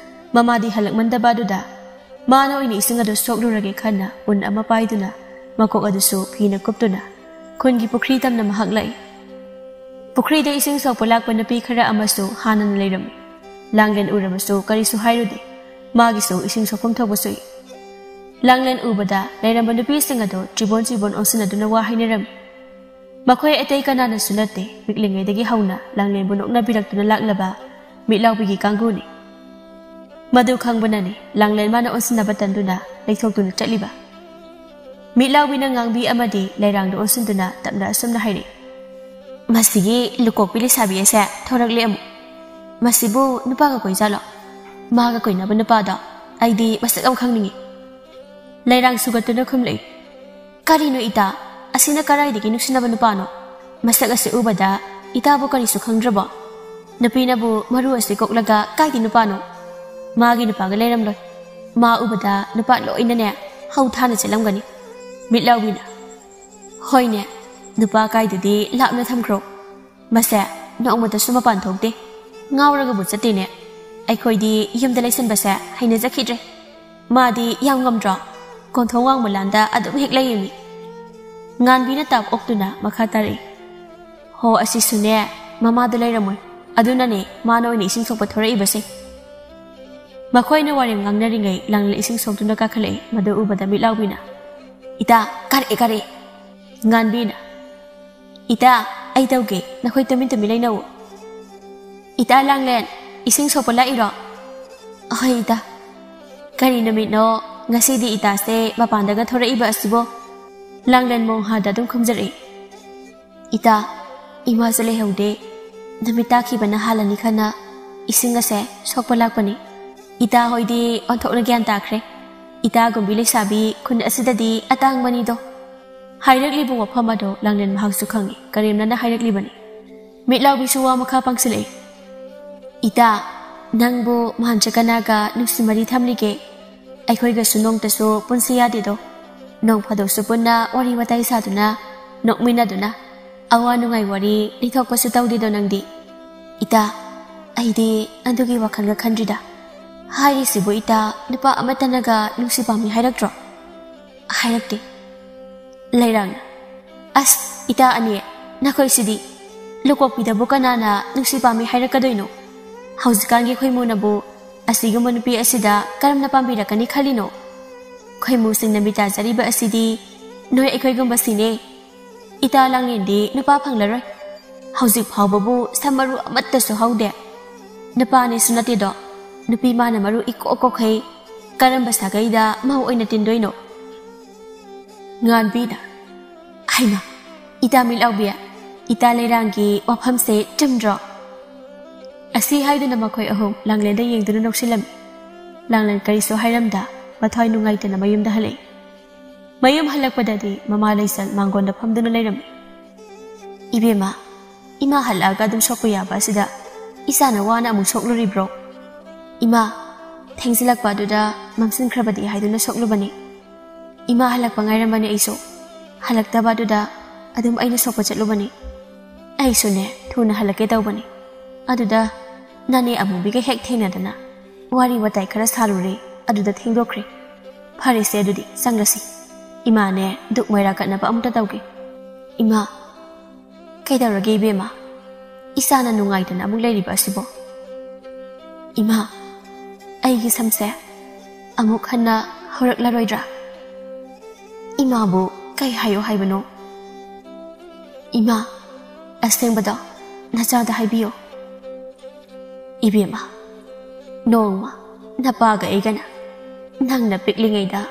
ꯃꯃꯥꯗꯤ ꯍꯜꯂꯛꯃꯟꯗꯕ ꯑꯗꯨꯗ ꯃꯥꯅ ꯑꯣꯏꯅ ꯏꯁꯤꯡ ꯑꯗꯨ ꯁꯣꯛꯂꯨꯔꯒꯦ ꯈꯟꯅ ꯎꯟ ꯑꯃ ꯄꯥꯏꯗꯨꯅ ꯃꯀꯣꯛ ꯑꯗꯨꯁꯨ ꯐꯤꯅ ꯀꯨꯞꯇꯨꯅ ꯈꯨꯟꯒꯤ ꯄꯨꯈ꯭ꯔꯤ ꯇꯝꯅ ꯃꯍꯥꯛ ꯂꯥꯛꯏ꯫ ꯄꯨꯈ꯭ꯔꯤꯗ ꯏꯁꯤꯡ ꯁꯣꯛꯄ ꯂꯥꯛꯄ ꯅꯨꯄꯤ ꯈꯔ ꯑꯃꯁꯨ ꯍꯥꯟꯅꯅ ꯂꯩꯔꯝꯃꯤ꯫ ꯂꯥꯡꯂꯦꯟ ꯎꯔꯕꯁꯨ ꯀꯔꯤꯁꯨ ꯍꯥꯏꯔꯨꯗꯦ꯫ ꯃꯥꯒꯤꯁꯨ ꯏꯁꯤꯡ ꯁꯣꯛꯐꯝ ꯊꯣꯛꯄ ꯁꯣꯛꯏ꯫ ꯂꯥꯡꯂꯦꯟ ꯎꯕꯗ ꯂꯩꯔꯝꯕ ꯅꯨꯄꯤꯁꯤꯡ ꯑꯗꯨ ꯆꯤꯕꯣꯟ ꯆꯤꯕꯣꯟ ꯑꯣꯟꯁꯤꯟꯅꯗꯨꯅ ꯋꯥ ꯍꯥꯏꯅꯔꯝꯃꯤ꯫ ꯃꯈꯣꯏ ꯑꯇꯩ ꯀꯅꯥꯅꯁꯨ ꯅꯠꯇꯦ, ꯄꯤꯛꯂꯤꯉꯩꯗꯒꯤ ꯍꯧꯅ ꯂꯥꯡꯂꯦꯟꯕꯨ ꯅꯣꯛꯅꯕꯤꯔꯛꯇꯨꯅ ꯂꯥꯛꯂꯕ ꯃꯤꯠꯂꯥꯎꯕꯤꯒꯤ ꯀꯥꯡꯕꯨꯅꯤ꯫ ꯃꯗꯨ ꯈꯪꯕꯅꯅꯤ ꯂꯥꯡꯂꯦꯟ ꯃꯥꯅ ꯑꯣꯟꯁꯤꯟꯅꯕ ꯇꯟꯗꯨꯅ ꯂꯩꯊꯣꯛꯇꯨꯅ ꯆꯠꯂꯤꯕ꯫ ꯃꯤꯠꯂꯥꯎꯕꯤꯅ ꯉꯥꯡꯕꯤ ꯑꯃꯗꯤ ꯂꯩꯔꯥꯡꯗ ꯑꯣꯟꯁꯤꯟꯗꯨꯅ ꯇꯞꯅ ꯑꯁꯨꯝꯅ ꯍꯥꯏꯔꯛꯏ, "ꯃꯁꯤꯒꯤ ꯂꯨꯀꯣꯛꯄꯤ ꯂꯩꯁꯥꯕꯤ ꯑꯁꯦ ꯊꯣꯔꯛꯂꯦ ꯑꯃꯨꯛ꯫ ꯃꯁꯤꯕꯨ ꯅꯨꯄꯥꯒ ꯀꯣꯏꯖꯥꯠꯂꯣ? ꯃꯥꯒ ꯀꯣꯏꯅꯕ ꯅꯨꯄꯥꯗꯣ ꯑꯩꯗꯤ ꯃꯁꯛ ꯑꯃ ꯈꯪꯅꯤꯡꯉꯤ꯫" ꯂꯩꯔꯥꯡ ꯁꯨꯒꯠꯇꯨꯅ ꯈꯨꯝꯂꯛꯏ, "ꯀꯔꯤꯅꯣ ꯏꯇꯥ? ꯑꯁꯤꯅ ꯀꯗꯥꯏꯗꯒꯤ ꯅꯨꯡꯁꯤꯅꯕ ꯅꯨꯄꯥꯅꯣ? ꯃꯁꯛ ꯑꯁꯤ ꯎꯕꯗ ꯏꯇꯥꯕꯨ ꯀꯔꯤꯁꯨ ꯈꯪꯗ꯭ꯔꯕꯣ? ꯅꯨꯄꯤꯅꯕꯨ ꯃꯔꯨ ꯑꯁꯤ ꯀꯣꯛꯂꯒ ꯀꯥꯏꯗ ꯅꯨꯄꯥꯅꯣ? ꯃꯥꯒꯤ ꯅꯨꯄꯥꯒ ꯂꯩꯔꯝꯂꯣꯏ꯫ ꯃꯥ ꯎꯕꯗ ꯅꯨꯄꯥ ꯂꯣꯏꯅꯅꯦ ꯍꯧ ꯊꯥꯅ ꯆꯦꯜꯂꯝꯒꯅꯤ꯫" ꯃꯤꯠꯂꯥꯎꯕꯤꯅ, "ꯍꯣꯏꯅꯦ, ꯅꯨꯄꯥ ꯀꯥꯏꯗꯗꯤ ꯂꯥꯞꯅ ꯊꯝꯈ꯭ꯔꯣ꯫ ꯃꯁꯦ ꯅꯣꯡꯃꯇꯁꯨ ꯃꯄꯥꯟ ꯊꯣꯛꯇꯦ꯫ ꯉꯥꯎꯔꯒꯕꯨ ꯆꯠꯇꯦꯅꯦ꯫ ꯑꯩꯈꯣꯏꯗꯤ ꯌꯨꯝꯗ ꯂꯩꯁꯟꯕꯁꯦ ꯍꯩꯅꯖꯈꯤꯗ꯭ꯔꯦ꯫ ꯃꯥꯗꯤ ꯌꯥꯝ ꯉꯝꯗ꯭ꯔꯣ? ꯀꯣꯟꯊꯣꯡ ꯋꯥꯡꯃ ꯂꯥꯟꯗ ꯑꯗꯨꯝ ꯍꯦꯛ ꯂꯩꯌꯦꯃꯤ꯫" ꯉꯥꯟꯕꯤꯅ ꯇꯥꯞ ꯑꯣꯛꯇꯨꯅ ꯃꯈꯥ ꯇꯥꯔꯛꯏ, "ꯍꯣ, ꯑꯁꯤꯁꯨꯅꯦ, ꯃꯃꯥꯗ ꯂꯩꯔꯝꯃꯣꯏ꯫ ꯑꯗꯨꯅꯅꯦ ꯃꯥꯅ ꯑꯣꯏꯅ ꯏꯁꯤꯡ ꯁꯣꯛꯄ ꯊꯣꯔꯛꯏꯕꯁꯦ꯫" ꯃꯈꯣꯏꯅ ꯋꯥꯔꯦꯝ ꯉꯥꯡꯅꯔꯤꯉꯩ ꯂꯥꯡꯂꯦꯟ ꯏꯁꯤꯡ ꯁꯣꯛꯇꯨꯅ ꯀꯥꯈꯠꯂꯛꯏ꯫ ꯃꯗꯨ ꯎꯕꯗ ꯃꯤꯠꯂꯥꯎꯕꯤꯅ, "ꯏꯇꯥ, ꯀꯥꯔꯛꯑꯦ, ꯀꯥꯔꯛꯑꯦ꯫" ꯉꯥꯟꯕꯤꯅ, "ꯏꯇꯥ, ꯑꯩ ꯇꯧꯒꯦ, ꯅꯈꯣꯏ ꯇꯨꯃꯤꯟ ꯇꯨꯃꯤꯟ ꯂꯩꯅꯧ꯫" "ꯏꯇꯥ ꯂꯥꯡꯂꯦꯟ, ꯏꯁꯤꯡ ꯁꯣꯛꯄ ꯂꯥꯛꯏꯔꯣ?" "ꯑꯍꯣꯏ ꯏꯇꯥ꯫" "ꯀꯔꯤ ꯅꯨꯃꯤꯠꯅꯣ ꯉꯁꯤꯗꯤ ꯏꯇꯥꯁꯦ ꯃꯄꯥꯟꯗꯒ ꯊꯣꯔꯛꯏꯕ ꯑꯁꯤꯕꯣ?" ꯂꯥꯡꯂꯦꯟ ꯃꯣꯡꯍꯥꯗ ꯑꯗꯨꯝ ꯈꯨꯝꯖꯔꯛꯏ꯫ ꯏꯇꯥ, ꯏꯃꯥꯁꯨ ꯂꯩꯍꯧꯗꯦ꯫ ꯅꯨꯃꯤꯠ ꯇꯥꯈꯤꯕꯅ ꯍꯥꯜꯂꯅꯤ ꯈꯟꯅ ꯏꯁꯤꯡ ꯑꯁꯦ ꯁꯣꯛꯄ ꯂꯥꯛꯄꯅꯤ꯫ ꯏꯇꯥ ꯍꯣꯏꯗꯤ ꯑꯣꯟꯊꯣꯛꯅ ꯒ꯭ꯌꯥꯟ ꯇꯥꯈ꯭ꯔꯦ꯫ ꯏꯇꯥꯒꯨꯝꯕꯤ ꯂꯩꯁꯥꯕꯤ ꯈꯨꯟ ꯑꯁꯤꯗꯗꯤ ꯑꯇꯥꯡꯕꯅꯤꯗꯣ꯫ ꯍꯥꯏꯔꯛꯂꯤꯕ ꯋꯥꯐꯝ ꯑꯗꯣ ꯂꯥꯡꯂꯦꯟ ꯃꯍꯥꯛꯁꯨ ꯈꯪꯏ꯫ ꯀꯔꯦꯝꯅꯅ ꯍꯥꯏꯔꯛꯂꯤꯕꯅꯤ꯫ ꯃꯤꯠꯂꯥꯎꯕꯤꯁꯨ ꯋꯥ ꯃꯈꯥ ꯄꯥꯡꯁꯤꯜꯂꯛꯏ꯫ ꯏꯇꯥ, ꯅꯪꯕꯨ ꯃꯍꯥꯟ ꯀꯅꯥꯒ ꯅꯨꯡꯁꯤ ꯃꯔꯤ ꯊꯝꯂꯤꯒꯦ? ꯑꯩꯈꯣꯏꯒꯁꯨ ꯅꯣꯡꯇꯁꯨ ꯄꯨꯟꯁꯤ ꯌꯥꯗꯦꯗꯣ꯫ ꯅꯣꯡ ꯐꯥꯗꯣꯛꯁꯨ ꯄꯨꯟꯅ ꯋꯥꯔꯤ ꯋꯥꯇꯥꯏ ꯁꯥꯗꯨꯅ, ꯅꯣꯛꯃꯤꯟꯅꯗꯨꯅ, ꯑꯋꯥ ꯅꯨꯡꯉꯥꯏ ꯋꯥꯔꯤ ꯂꯤꯊꯣꯛꯄꯁꯨ ꯇꯧꯗꯦꯗꯣ ꯅꯪꯗꯤ꯫ ꯏꯇꯥ, ꯑꯩꯗꯤ ꯑꯗꯨꯒꯤ ꯋꯥꯈꯜꯒ ꯈꯟꯗ꯭ꯔꯤꯗ꯫ ꯍꯥꯏꯔꯤꯁꯤꯕꯨ ꯏꯇꯥ, ꯅꯨꯄꯥ ꯑꯃꯠꯇꯅꯒ ꯅꯨꯡꯁꯤ ꯄꯥꯝꯃꯤ ꯍꯥꯏꯔꯛꯇ꯭ꯔꯣ? ꯍꯥꯏꯔꯛꯇꯦ꯫ ꯂꯩꯔꯥꯡꯅ, "ꯑꯁ, ꯏꯇꯥ ꯑꯅꯤ, ꯅꯈꯣꯏꯁꯤꯗꯤ꯫ ꯂꯨꯀꯣꯛꯄꯤꯗꯕꯨ ꯀꯅꯥꯅ ꯅꯨꯡꯁꯤ ꯄꯥꯝꯃꯤ ꯍꯥꯏꯔꯛꯀꯗꯣꯏꯅꯣ? ꯍꯧꯖꯤꯛꯀꯥꯟꯒꯤ ꯈꯣꯏꯃꯨꯅꯕꯨ ꯑꯁꯤꯒꯨꯝꯕ ꯅꯨꯄꯤ ꯑꯁꯤꯗ ꯀꯔꯝꯅ ꯄꯥꯝꯕꯤꯔꯛꯀꯅꯤ ꯈꯜꯂꯤꯅꯣ? ꯈꯣꯏꯃꯨꯁꯤꯡꯅ ꯃꯤꯇꯥ ꯆꯥꯔꯤꯕ ꯑꯁꯤꯗꯤ ꯅꯣꯏ ꯑꯩꯈꯣꯏꯒꯨꯝꯕꯁꯤꯅꯦ꯫ ꯏꯇꯥ ꯂꯥꯡꯂꯦꯟꯗꯤ ꯅꯨꯄꯥ ꯐꯪꯂꯔꯣꯏ꯫ ꯍꯧꯖꯤꯛ ꯐꯥꯎꯕꯕꯨ ꯁꯝ ꯃꯔꯨ ꯑꯃꯠꯇꯁꯨ ꯍꯧꯗꯦ꯫ ꯅꯨꯄꯥꯅꯦꯁꯨ ꯅꯠꯇꯦꯗꯣ, ꯅꯨꯄꯤ ꯃꯥꯅ ꯃꯔꯨ ꯏꯀꯣꯛ ꯀꯣꯛꯈꯩ꯫ ꯀꯔꯝꯕ ꯁꯥꯒꯩꯗ ꯃꯧ ꯑꯣꯏꯅ ꯇꯤꯟꯗꯣꯏꯅꯣ?" ꯉꯥꯟꯕꯤꯅ, "ꯍꯩꯃꯥ, ꯏꯇꯥ ꯃꯤꯠꯂꯥꯎꯕꯤ, ꯏꯇꯥ ꯂꯩꯔꯥꯡꯒꯤ ꯋꯥꯐꯝꯁꯦ ꯆꯨꯝꯗ꯭ꯔꯣ?" ꯑꯁꯤ ꯍꯥꯏꯗꯨꯅ ꯃꯈꯣꯏ ꯑꯍꯨꯝ ꯂꯥꯡꯂꯦꯟꯗ ꯌꯦꯡꯗꯨꯅ ꯅꯣꯛꯁꯤꯜꯂꯝꯃꯤ꯫ ꯂꯥꯡꯂꯦꯟ ꯀꯔꯤꯁꯨ ꯍꯥꯏꯔꯝꯗ ꯃꯊ꯭ꯋꯥꯏ ꯅꯨꯡꯉꯥꯏꯇꯅ ꯃꯌꯨꯝꯗ ꯍꯜꯂꯛꯏ꯫ ꯃꯌꯨꯝ ꯍꯜꯂꯛꯄꯗꯗꯤ ꯃꯃꯥ ꯂꯩꯁꯜ ꯃꯥꯡꯒꯣꯟꯗ ꯐꯝꯗꯨꯅ ꯂꯩꯔꯝꯃꯤ꯫ "ꯏꯕꯦꯝꯃ, ꯏꯃꯥ ꯍꯜꯂꯛꯑꯒ ꯑꯗꯨꯝ ꯁꯣꯛꯄ ꯌꯥꯕ ꯑꯁꯤꯗ ꯏꯆꯥꯅ ꯋꯥꯅ ꯑꯃꯨꯛ ꯁꯣꯛꯂꯨꯔꯤꯕ꯭ꯔꯣ?" "ꯏꯃꯥ, ꯊꯦꯡꯖꯤꯜꯂꯛꯄ ꯑꯗꯨꯗ ꯃꯝꯁꯤꯟꯈ꯭ꯔꯕꯗꯤ ꯍꯥꯏꯗꯨꯅ ꯁꯣꯛꯂꯨꯕꯅꯤ꯫ ꯏꯃꯥ ꯍꯜꯂꯛꯄ ꯉꯥꯏꯔꯝꯕꯅꯤ ꯑꯩꯁꯨ꯫ ꯍꯜꯂꯛꯇꯕ ꯑꯗꯨꯗ ꯑꯗꯨꯝ ꯑꯩꯅ ꯁꯣꯛꯄ ꯆꯠꯂꯨꯕꯅꯤ꯫ ꯑꯩꯁꯨꯅꯦ, ꯊꯨꯅ ꯍꯜꯂꯛꯀꯦ ꯇꯧꯕꯅꯤ꯫ ꯑꯗꯨꯗ ꯅꯅꯦ ꯑꯃꯨꯕꯤꯒ ꯍꯦꯛ ꯊꯦꯡꯅꯗꯅ ꯋꯥꯔꯤ ꯋꯥꯇꯥꯏ ꯈꯔ ꯁꯥꯔꯨꯔꯦ꯫ ꯑꯗꯨꯗ ꯊꯦꯡꯗꯣꯛꯈ꯭ꯔꯦ꯫ ꯐꯔꯦꯁꯦ, ꯑꯗꯨꯗꯤ ꯆꯪꯂꯁꯤ꯫ ꯏꯃꯥꯅꯦ, ꯗꯨꯛ ꯃꯩꯔꯥ ꯀꯠꯅꯕ ꯑꯃꯨꯛꯇ ꯇꯧꯒꯦ꯫ ꯏꯃꯥ, ꯀꯩꯗꯧꯔꯒꯦ ꯏꯕꯦꯝꯃ? ꯏꯆꯥꯅ ꯅꯨꯡꯉꯥꯏꯇꯅ ꯑꯃꯨꯛ ꯂꯩꯔꯤꯕ ꯑꯁꯤꯕꯣ?" "ꯏꯃꯥ, ꯑꯩꯒꯤ ꯁꯝꯁꯦ ꯑꯃꯨꯛ ꯍꯟꯅ ꯍꯧꯔꯛꯂꯔꯣꯏꯗ꯭ꯔꯥ?" "ꯏꯃꯥꯕꯨ ꯀꯩ ꯍꯥꯏꯌꯣ ꯍꯥꯏꯕꯅꯣ?" "ꯏꯃꯥ, ꯑꯁꯦꯡꯕꯗꯣ ꯅꯆꯥꯗ ꯍꯥꯏꯕꯤꯌꯣ꯫" "ꯏꯕꯦꯝꯃ, ꯅꯣꯡꯃ ꯅꯄꯥꯒ ꯑꯩꯒꯅ ꯅꯪꯅ ꯄꯤꯛꯂꯤꯉꯩꯗ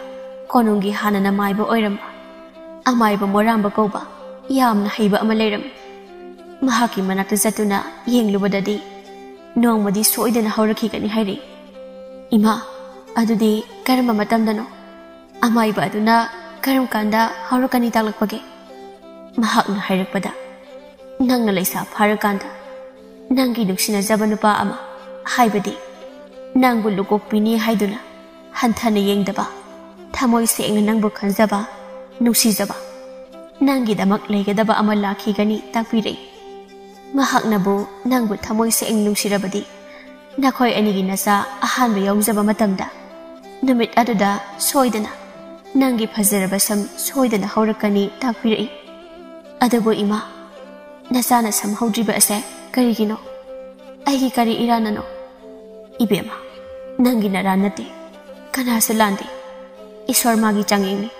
ꯀꯣꯅꯨꯡꯒꯤ ꯍꯥꯟꯅꯅ ꯃꯥꯏꯕ ꯑꯣꯏꯔꯝꯕ ꯑꯃꯥꯏꯕ ꯃꯣꯔꯥꯝꯕ ꯀꯧꯕ ꯌꯥꯝꯅ ꯍꯩꯕ ꯑꯃ ꯂꯩꯔꯝꯃꯤ꯫ ꯃꯍꯥꯛꯀꯤ ꯃꯅꯥꯛꯇ ꯆꯠꯇꯨꯅ ꯌꯦꯡꯂꯨꯕꯗꯗꯤ ꯅꯣꯡꯃꯗꯤ ꯁꯣꯏꯗꯅ ꯍꯧꯔꯛꯈꯤꯒꯅꯤ ꯍꯥꯏꯔꯤ꯫ "ꯏꯃꯥ, ꯑꯗꯨꯗꯤ ꯀꯔꯝꯕ ꯃꯇꯝꯗꯅꯣ? ꯑꯃꯥꯏꯕ ꯑꯗꯨꯅ ꯀꯔꯝ ꯀꯥꯟꯗ ꯍꯧꯔꯛꯀꯅꯤ ꯇꯥꯛꯂꯛꯄꯒꯦ?" ꯃꯍꯥꯛꯅ ꯍꯥꯏꯔꯛꯄꯗ, "ꯅꯪꯅ ꯂꯩꯁꯥ ꯐꯥꯔꯀꯥꯟꯗ ꯅꯪꯒꯤ ꯅꯨꯡꯁꯤꯅꯖꯕ ꯅꯨꯄꯥ ꯑꯃ, ꯍꯥꯏꯕꯗꯤ ꯅꯪꯕꯨ ꯂꯨꯀꯣꯛꯄꯤꯅꯤ ꯍꯥꯏꯗꯨꯅ ꯍꯟꯊꯅ ꯌꯦꯡꯗꯕ, ꯊꯃꯣꯏ ꯁꯦꯡꯅ ꯅꯪꯕꯨ ꯈꯟꯖꯕ, ꯅꯨꯡꯁꯤꯖꯕ, ꯅꯪꯒꯤꯗꯃꯛ ꯂꯩꯒꯗꯕ ꯑꯃ ꯂꯥꯛꯈꯤꯒꯅꯤ ꯇꯥꯛꯄꯤꯔꯛꯏ꯫ ꯃꯍꯥꯛꯅꯕꯨ ꯅꯪꯕꯨ ꯊꯃꯣꯏ ꯁꯦꯡꯅ ꯅꯨꯡꯁꯤꯔꯕꯗꯤ ꯅꯈꯣꯏ ꯑꯅꯤꯒꯤ ꯅꯆꯥ ꯑꯍꯥꯟꯕ ꯌꯥꯎꯖꯕ ꯃꯇꯝꯗ ꯅꯨꯃꯤꯠ ꯑꯗꯨꯗ ꯁꯣꯏꯗꯅ ꯅꯪꯒꯤ ꯐꯖꯔꯕ ꯁꯝ ꯁꯣꯏꯗꯅ ꯍꯧꯔꯛꯀꯅꯤ ꯇꯥꯛꯄꯤꯔꯛꯏ꯫ ꯑꯗꯨꯕꯨ ꯏꯃꯥ, ꯅꯆꯥꯅ ꯁꯝ ꯍꯧꯗ꯭ꯔꯤꯕ ꯑꯁꯦ ꯀꯔꯤꯒꯤꯅꯣ? ꯑꯩꯒꯤ ꯀꯔꯤ ꯏꯔꯥꯟꯅꯅꯣ?" "ꯏꯕꯦꯝꯃ, ꯅꯪꯒꯤ ꯅꯔꯥꯟ ꯅꯠꯇꯦ, ꯀꯅꯥꯁꯨ ꯂꯥꯟꯗꯦ꯫ ꯏꯁꯣꯔ ꯃꯥꯒꯤ ꯆꯥꯡꯌꯦꯡꯅꯤ꯫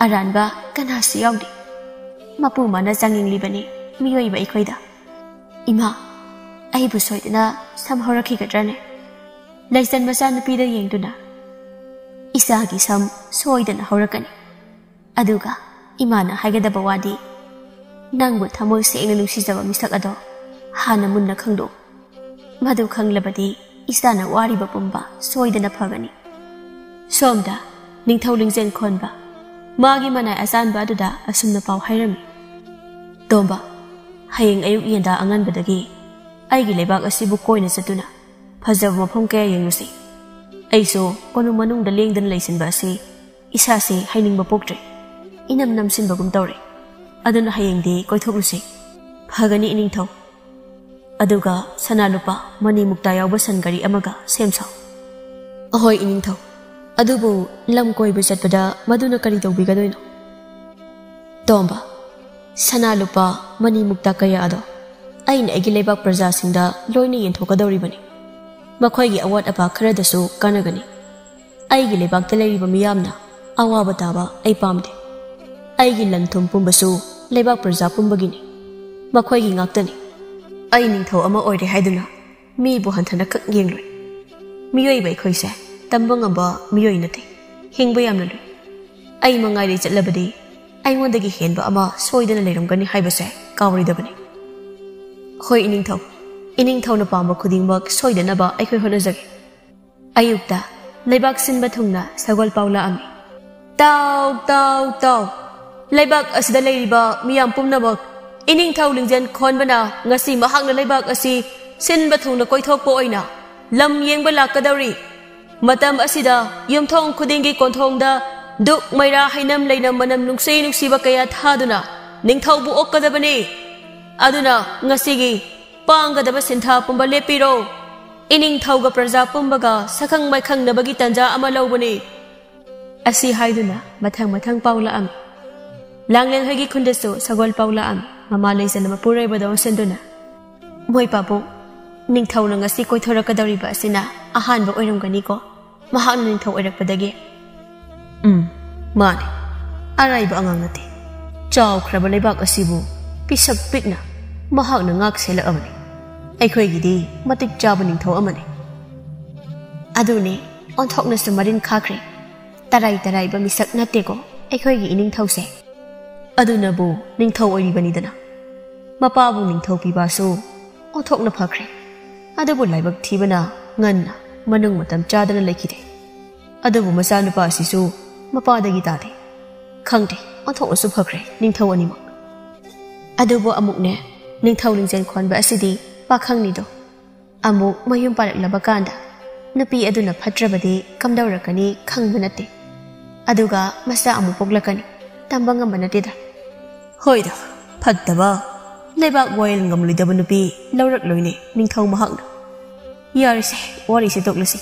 ꯑꯔꯥꯟꯕ ꯀꯅꯥꯁꯨ ꯌꯥꯎꯗꯦ꯫ ꯃꯄꯨ ꯃꯥꯅ ꯆꯥꯡꯌꯦꯡꯂꯤꯕꯅꯤ ꯃꯤꯑꯣꯏꯕ ꯑꯩꯈꯣꯏꯗ꯫ ꯏꯃꯥ, ꯑꯩꯕꯨ ꯁꯣꯏꯗꯅ ꯁꯝ ꯍꯧꯔꯛꯈꯤꯒꯗ꯭ꯔꯅꯦ?" ꯂꯩꯆꯟ ꯃꯆꯥꯅꯨꯄꯤꯗ ꯌꯦꯡꯗꯨꯅ, "ꯏꯆꯥꯒꯤ ꯁꯝ ꯁꯣꯏꯗꯅ ꯍꯧꯔꯛꯀꯅꯤ꯫ ꯑꯗꯨꯒ ꯏꯃꯥꯅ ꯍꯥꯏꯒꯗꯕ ꯋꯥꯗꯤ, ꯅꯪꯕꯨ ꯊꯃꯣꯏ ꯁꯦꯡꯅ ꯅꯨꯡꯁꯤꯖꯕ ꯃꯤꯁꯛ ꯑꯗꯣ ꯍꯥꯟꯅ ꯃꯨꯟꯅ ꯈꯪꯗꯣꯛꯎ꯫ ꯃꯗꯨ ꯈꯪꯂꯕꯗꯤ ꯏꯆꯥꯅ ꯋꯥꯔꯤꯕ ꯄꯨꯝꯕ ꯁꯣꯏꯗꯅ ꯐꯒꯅꯤ꯫" ꯁꯣꯝꯗ ꯅꯤꯡꯊꯧ ꯂꯤꯡꯖꯦꯜ ꯈꯣꯟꯕ ꯃꯥꯒꯤ ꯃꯅꯥꯏ ꯑꯆꯥꯟꯕ ꯑꯗꯨꯗ ꯑꯁꯨꯝꯅ ꯄꯥꯎ ꯍꯥꯏꯔꯝꯃꯤ: "ꯇꯣꯝꯕ, ꯍꯌꯦꯡ ꯑꯌꯨꯛ ꯌꯦꯟꯗꯥ ꯑꯉꯟꯕꯗꯒꯤ ꯑꯩꯒꯤ ꯂꯩꯕꯥꯛ ꯑꯁꯤꯕꯨ ꯀꯣꯏꯅ ꯆꯠꯇꯨꯅ ꯐꯖꯕ ꯃꯐꯝ ꯀꯌꯥ ꯌꯦꯡꯂꯨꯁꯤ꯫ ꯑꯩꯁꯨ ꯀꯣꯅꯨꯡ ꯃꯅꯨꯡꯗ ꯂꯦꯡꯗꯅ ꯂꯩꯁꯤꯟꯕ ꯑꯁꯤ ꯏꯁꯥꯁꯤ ꯍꯩꯅꯤꯡꯕ ꯄꯣꯛꯇ꯭ꯔꯦ꯫ ꯏꯅꯝ ꯅꯝꯁꯤꯟꯕꯒꯨꯝ ꯇꯧꯔꯦ꯫ ꯑꯗꯨꯅ ꯍꯌꯦꯡꯗꯤ ꯀꯣꯏꯊꯣꯛꯂꯨꯁꯤ꯫" "ꯐꯒꯅꯤ ꯏꯅꯤꯡꯊꯧ꯫ ꯑꯗꯨꯒ ꯁꯅꯥ ꯂꯨꯄꯥ, ꯃꯅꯤ ꯃꯨꯛꯇꯥ ꯌꯥꯎꯕ ꯁꯟ ꯒꯥꯔꯤ ꯑꯃꯒ ꯁꯦꯝ ꯁꯥꯎ꯫" "ꯑꯍꯣꯏ ꯏꯅꯤꯡꯊꯧ꯫ ꯑꯗꯨꯕꯨ ꯂꯝ ꯀꯣꯏꯕ ꯆꯠꯄꯗ ꯃꯗꯨꯅ ꯀꯔꯤ ꯇꯧꯕꯤꯒꯗꯣꯏꯅꯣ?" "ꯇꯣꯝꯕ, ꯁꯅꯥ ꯂꯨꯄꯥ, ꯃꯅꯤ ꯃꯨꯛꯇꯥ ꯀꯌꯥ ꯑꯗꯣ ꯑꯩꯅ ꯑꯩꯒꯤ ꯂꯩꯕꯥꯛ ꯄ꯭ꯔꯖꯥꯁꯤꯡꯗ ꯂꯣꯏꯅ ꯌꯦꯟꯊꯣꯛꯀꯗꯧꯔꯤꯕꯅꯤ꯫ ꯃꯈꯣꯏꯒꯤ ꯑꯋꯥꯠ ꯑꯄꯥ ꯈꯔꯗꯁꯨ ꯀꯥꯟꯅꯒꯅꯤ꯫ ꯑꯩꯒꯤ ꯂꯩꯕꯥꯛꯇ ꯂꯩꯔꯤꯕ ꯃꯤꯌꯥꯝꯅ ꯑꯋꯥꯕ ꯇꯥꯕ ꯑꯩ ꯄꯥꯝꯗꯦ꯫ ꯑꯩꯒꯤ ꯂꯟ ꯊꯨꯝ ꯄꯨꯝꯕꯁꯨ ꯂꯩꯕꯥꯛ ꯄ꯭ꯔꯖꯥ ꯄꯨꯝꯕꯒꯤꯅꯤ, ꯃꯈꯣꯏꯒꯤ ꯉꯥꯛꯇꯅꯤ꯫ ꯑꯩ ꯅꯤꯡꯊꯧ ꯑꯃ ꯑꯣꯏꯔꯦ ꯍꯥꯏꯗꯨꯅ ꯃꯤꯕꯨ ꯍꯟꯊꯅ ꯈꯛ ꯌꯦꯡꯂꯣꯏ꯫ ꯃꯤꯑꯣꯏꯕ ꯑꯩꯈꯣꯏꯁꯦ ꯇꯝꯕ ꯉꯝꯕ ꯃꯤꯑꯣꯏ ꯅꯠꯇꯦ꯫ ꯍꯤꯡꯕ ꯌꯥꯝꯅ ꯂꯨꯏ꯫ ꯑꯩ ꯃꯉꯥꯏꯔꯦ ꯆꯠꯂꯕꯗꯤ ꯑꯩꯉꯣꯟꯗꯒꯤ ꯍꯦꯟꯕ ꯑꯃ ꯁꯣꯏꯗꯅ ꯂꯩꯔꯝꯒꯅꯤ ꯍꯥꯏꯕꯁꯦ ꯀꯥꯎꯔꯣꯏꯗꯕꯅꯤ꯫ ꯍꯣꯏ ꯏꯅꯤꯡꯊꯧ, ꯏꯅꯤꯡꯊꯧꯅ ꯄꯥꯝꯕ ꯈꯨꯗꯤꯡꯃꯛ ꯁꯣꯏꯗꯅꯕ ꯑꯩꯈꯣꯏ ꯍꯣꯠꯅꯖꯒꯦ꯫ ꯑꯌꯨꯛꯇ ꯂꯩꯕꯥꯛ ꯁꯤꯟꯕ ꯊꯨꯡꯅ ꯁꯒꯣꯜ ꯄꯥꯎ ꯂꯥꯛꯑꯝꯃꯤ꯫ "ꯇꯥꯎ, ꯇꯥꯎ, ꯇꯥꯎ! ꯂꯩꯕꯥꯛ ꯑꯁꯤꯗ ꯂꯩꯔꯤꯕ ꯃꯤꯌꯥꯝ ꯄꯨꯝꯅꯃꯛ, ꯏꯅꯤꯡꯊꯧ ꯂꯤꯡꯖꯦꯜ ꯈꯣꯟꯕꯅ ꯉꯁꯤ ꯃꯍꯥꯛꯅ ꯂꯩꯕꯥꯛ ꯑꯁꯤ ꯁꯤꯟꯕ ꯊꯨꯡꯅ ꯀꯣꯏꯊꯣꯛꯄ ꯑꯣꯏꯅ ꯂꯝ ꯌꯦꯡꯕ ꯂꯥꯛꯀꯗꯧꯔꯤ꯫ ꯃꯇꯝ ꯑꯁꯤꯗ ꯌꯨꯝꯊꯣꯡ ꯈꯨꯗꯤꯡꯒꯤ ꯀꯣꯟꯊꯣꯡꯗ ꯗꯨꯛ ꯃꯩꯔꯥ ꯍꯩꯅꯝ ꯂꯩꯅꯝ ꯃꯅꯝ ꯅꯨꯡꯁꯤ ꯅꯨꯡꯁꯤꯕ ꯀꯌꯥ ꯊꯥꯗꯨꯅ ꯅꯤꯡꯊꯧꯕꯨ ꯑꯣꯛꯀꯗꯕꯅꯤ꯫ ꯑꯗꯨꯅ ꯉꯁꯤꯒꯤ ꯄꯥꯡꯒꯗꯕ ꯁꯤꯟꯊꯥ ꯄꯨꯝꯕ ꯂꯦꯞꯄꯤꯔꯣ꯫ ꯏꯅꯤꯡꯊꯧꯒ ꯄ꯭ꯔꯖꯥ ꯄꯨꯝꯕꯒ ꯁꯛꯈꯪ ꯃꯥꯏꯈꯪꯅꯕꯒꯤ ꯇꯥꯟꯖꯥ ꯑꯃ ꯂꯧꯕꯅꯤ"꯫ ꯑꯁꯤ ꯍꯥꯏꯗꯨꯅ ꯃꯊꯪ ꯃꯊꯪ ꯄꯥꯎ ꯂꯥꯛꯑꯝꯃꯤ꯫ ꯂꯥꯡꯂꯦꯟ ꯍꯣꯏꯒꯤ ꯈꯨꯟꯗꯁꯨ ꯁꯒꯣꯜ ꯄꯥꯎ ꯂꯥꯛꯑꯝꯃꯤ꯫ ꯃꯃꯥ ꯂꯩꯖꯅ ꯃꯄꯨꯔꯣꯏꯕꯗ ꯑꯣꯟꯁꯤꯟꯗꯨꯅ, "ꯃꯣꯏ ꯄꯥꯕꯨꯡ, ꯅꯤꯡꯊꯧꯅ ꯉꯁꯤ ꯀꯣꯏꯊꯣꯔꯛꯀꯗꯧꯔꯤꯕ ꯑꯁꯤꯅ ꯑꯍꯥꯟꯕ ꯑꯣꯏꯔꯝꯒꯅꯤꯀꯣ, ꯃꯍꯥꯛꯅ ꯅꯤꯡꯊꯧ ꯑꯣꯏꯔꯛꯄꯗꯒꯤ?" "ꯎꯝ, ꯃꯥꯅꯤ꯫ ꯑꯔꯥꯏꯕ ꯑꯉꯥꯡ ꯅꯠꯇꯦ꯫ ꯆꯥꯎꯈ꯭ꯔꯕ ꯂꯩꯕꯥꯛ ꯑꯁꯤꯕꯨ ꯄꯤꯁꯛ ꯄꯤꯛꯅ ꯃꯍꯥꯛꯅ ꯉꯥꯛ ꯁꯦꯜꯂꯛꯑꯕꯅꯤ꯫ ꯑꯩꯈꯣꯏꯒꯤꯗꯤ ꯃꯇꯤꯛ ꯆꯥꯕ ꯅꯤꯡꯊꯧ ꯑꯃꯅꯤ"꯫ "ꯑꯗꯨꯅꯤ, ꯑꯣꯟꯊꯣꯛꯅꯁꯨ ꯃꯔꯤꯟ ꯈꯥꯈ꯭ꯔꯦ꯫ ꯇꯔꯥꯏ ꯇꯔꯥꯏꯕ ꯃꯤꯁꯛ ꯅꯠꯇꯦꯀꯣ ꯑꯩꯈꯣꯏꯒꯤ ꯏꯅꯤꯡꯊꯧꯁꯦ꯫ ꯑꯗꯨꯅꯕꯨ ꯅꯤꯡꯊꯧ ꯑꯣꯏꯔꯤꯕꯅꯤꯗꯅ꯫ ꯃꯄꯥꯕꯨ ꯅꯤꯡꯊꯧ ꯄꯤꯕꯁꯨ ꯑꯣꯟꯊꯣꯛꯅ ꯐꯈ꯭ꯔꯦ꯫ ꯑꯗꯨꯕꯨ ꯂꯥꯏꯕꯛ ꯊꯤꯕꯅ ꯉꯟꯅ ꯃꯅꯨꯡ ꯃꯇꯝ ꯆꯥꯗꯅ ꯂꯩꯈꯤꯗꯦ꯫ ꯑꯗꯨꯕꯨ ꯃꯆꯥꯅꯨꯄꯥ ꯑꯁꯤꯁꯨ ꯃꯄꯥꯗꯒꯤ ꯇꯥꯗꯦ꯫ ꯈꯪꯗꯦ, ꯑꯣꯟꯊꯣꯛꯅꯁꯨ ꯐꯈ꯭ꯔꯦ ꯅꯤꯡꯊꯧ ꯑꯅꯤꯃꯛ꯫ ꯑꯗꯨꯕꯨ ꯑꯃꯨꯛꯅꯦ, ꯅꯤꯡꯊꯧ ꯂꯤꯡꯖꯦꯜ ꯈꯣꯟꯕ ꯑꯁꯤꯗꯤ ꯄꯥꯈꯪꯅꯤꯗꯣ꯫ ꯑꯃꯨꯛ ꯃꯌꯨꯝ ꯄꯥꯜꯂꯛꯂꯕ ꯀꯥꯟꯗ ꯅꯨꯄꯤ ꯑꯗꯨꯅ ꯐꯠꯇ꯭ꯔꯕꯗꯤ ꯀꯝꯗꯧꯔꯛꯀꯅꯤ ꯈꯪꯕ ꯅꯠꯇꯦ꯫ ꯑꯗꯨꯒ ꯃꯆꯥ ꯑꯃꯨꯛ ꯄꯣꯛꯂꯛꯀꯅꯤ, ꯇꯝꯕ ꯉꯝꯕ ꯅꯠꯇꯦꯗ"꯫ "ꯍꯣꯏꯗ, ꯐꯠꯇꯕ ꯂꯩꯕꯥꯛ ꯋꯥꯌꯦꯜ ꯉꯝꯂꯣꯏꯗꯕ ꯅꯨꯄꯤ ꯂꯧꯔꯛꯂꯣꯏꯅꯦ ꯅꯤꯡꯊꯧ ꯃꯍꯥꯛꯅ꯫ ꯌꯥꯔꯦꯁꯦ, ꯋꯥꯔꯤꯁꯦ ꯇꯣꯛꯂꯁꯤ꯫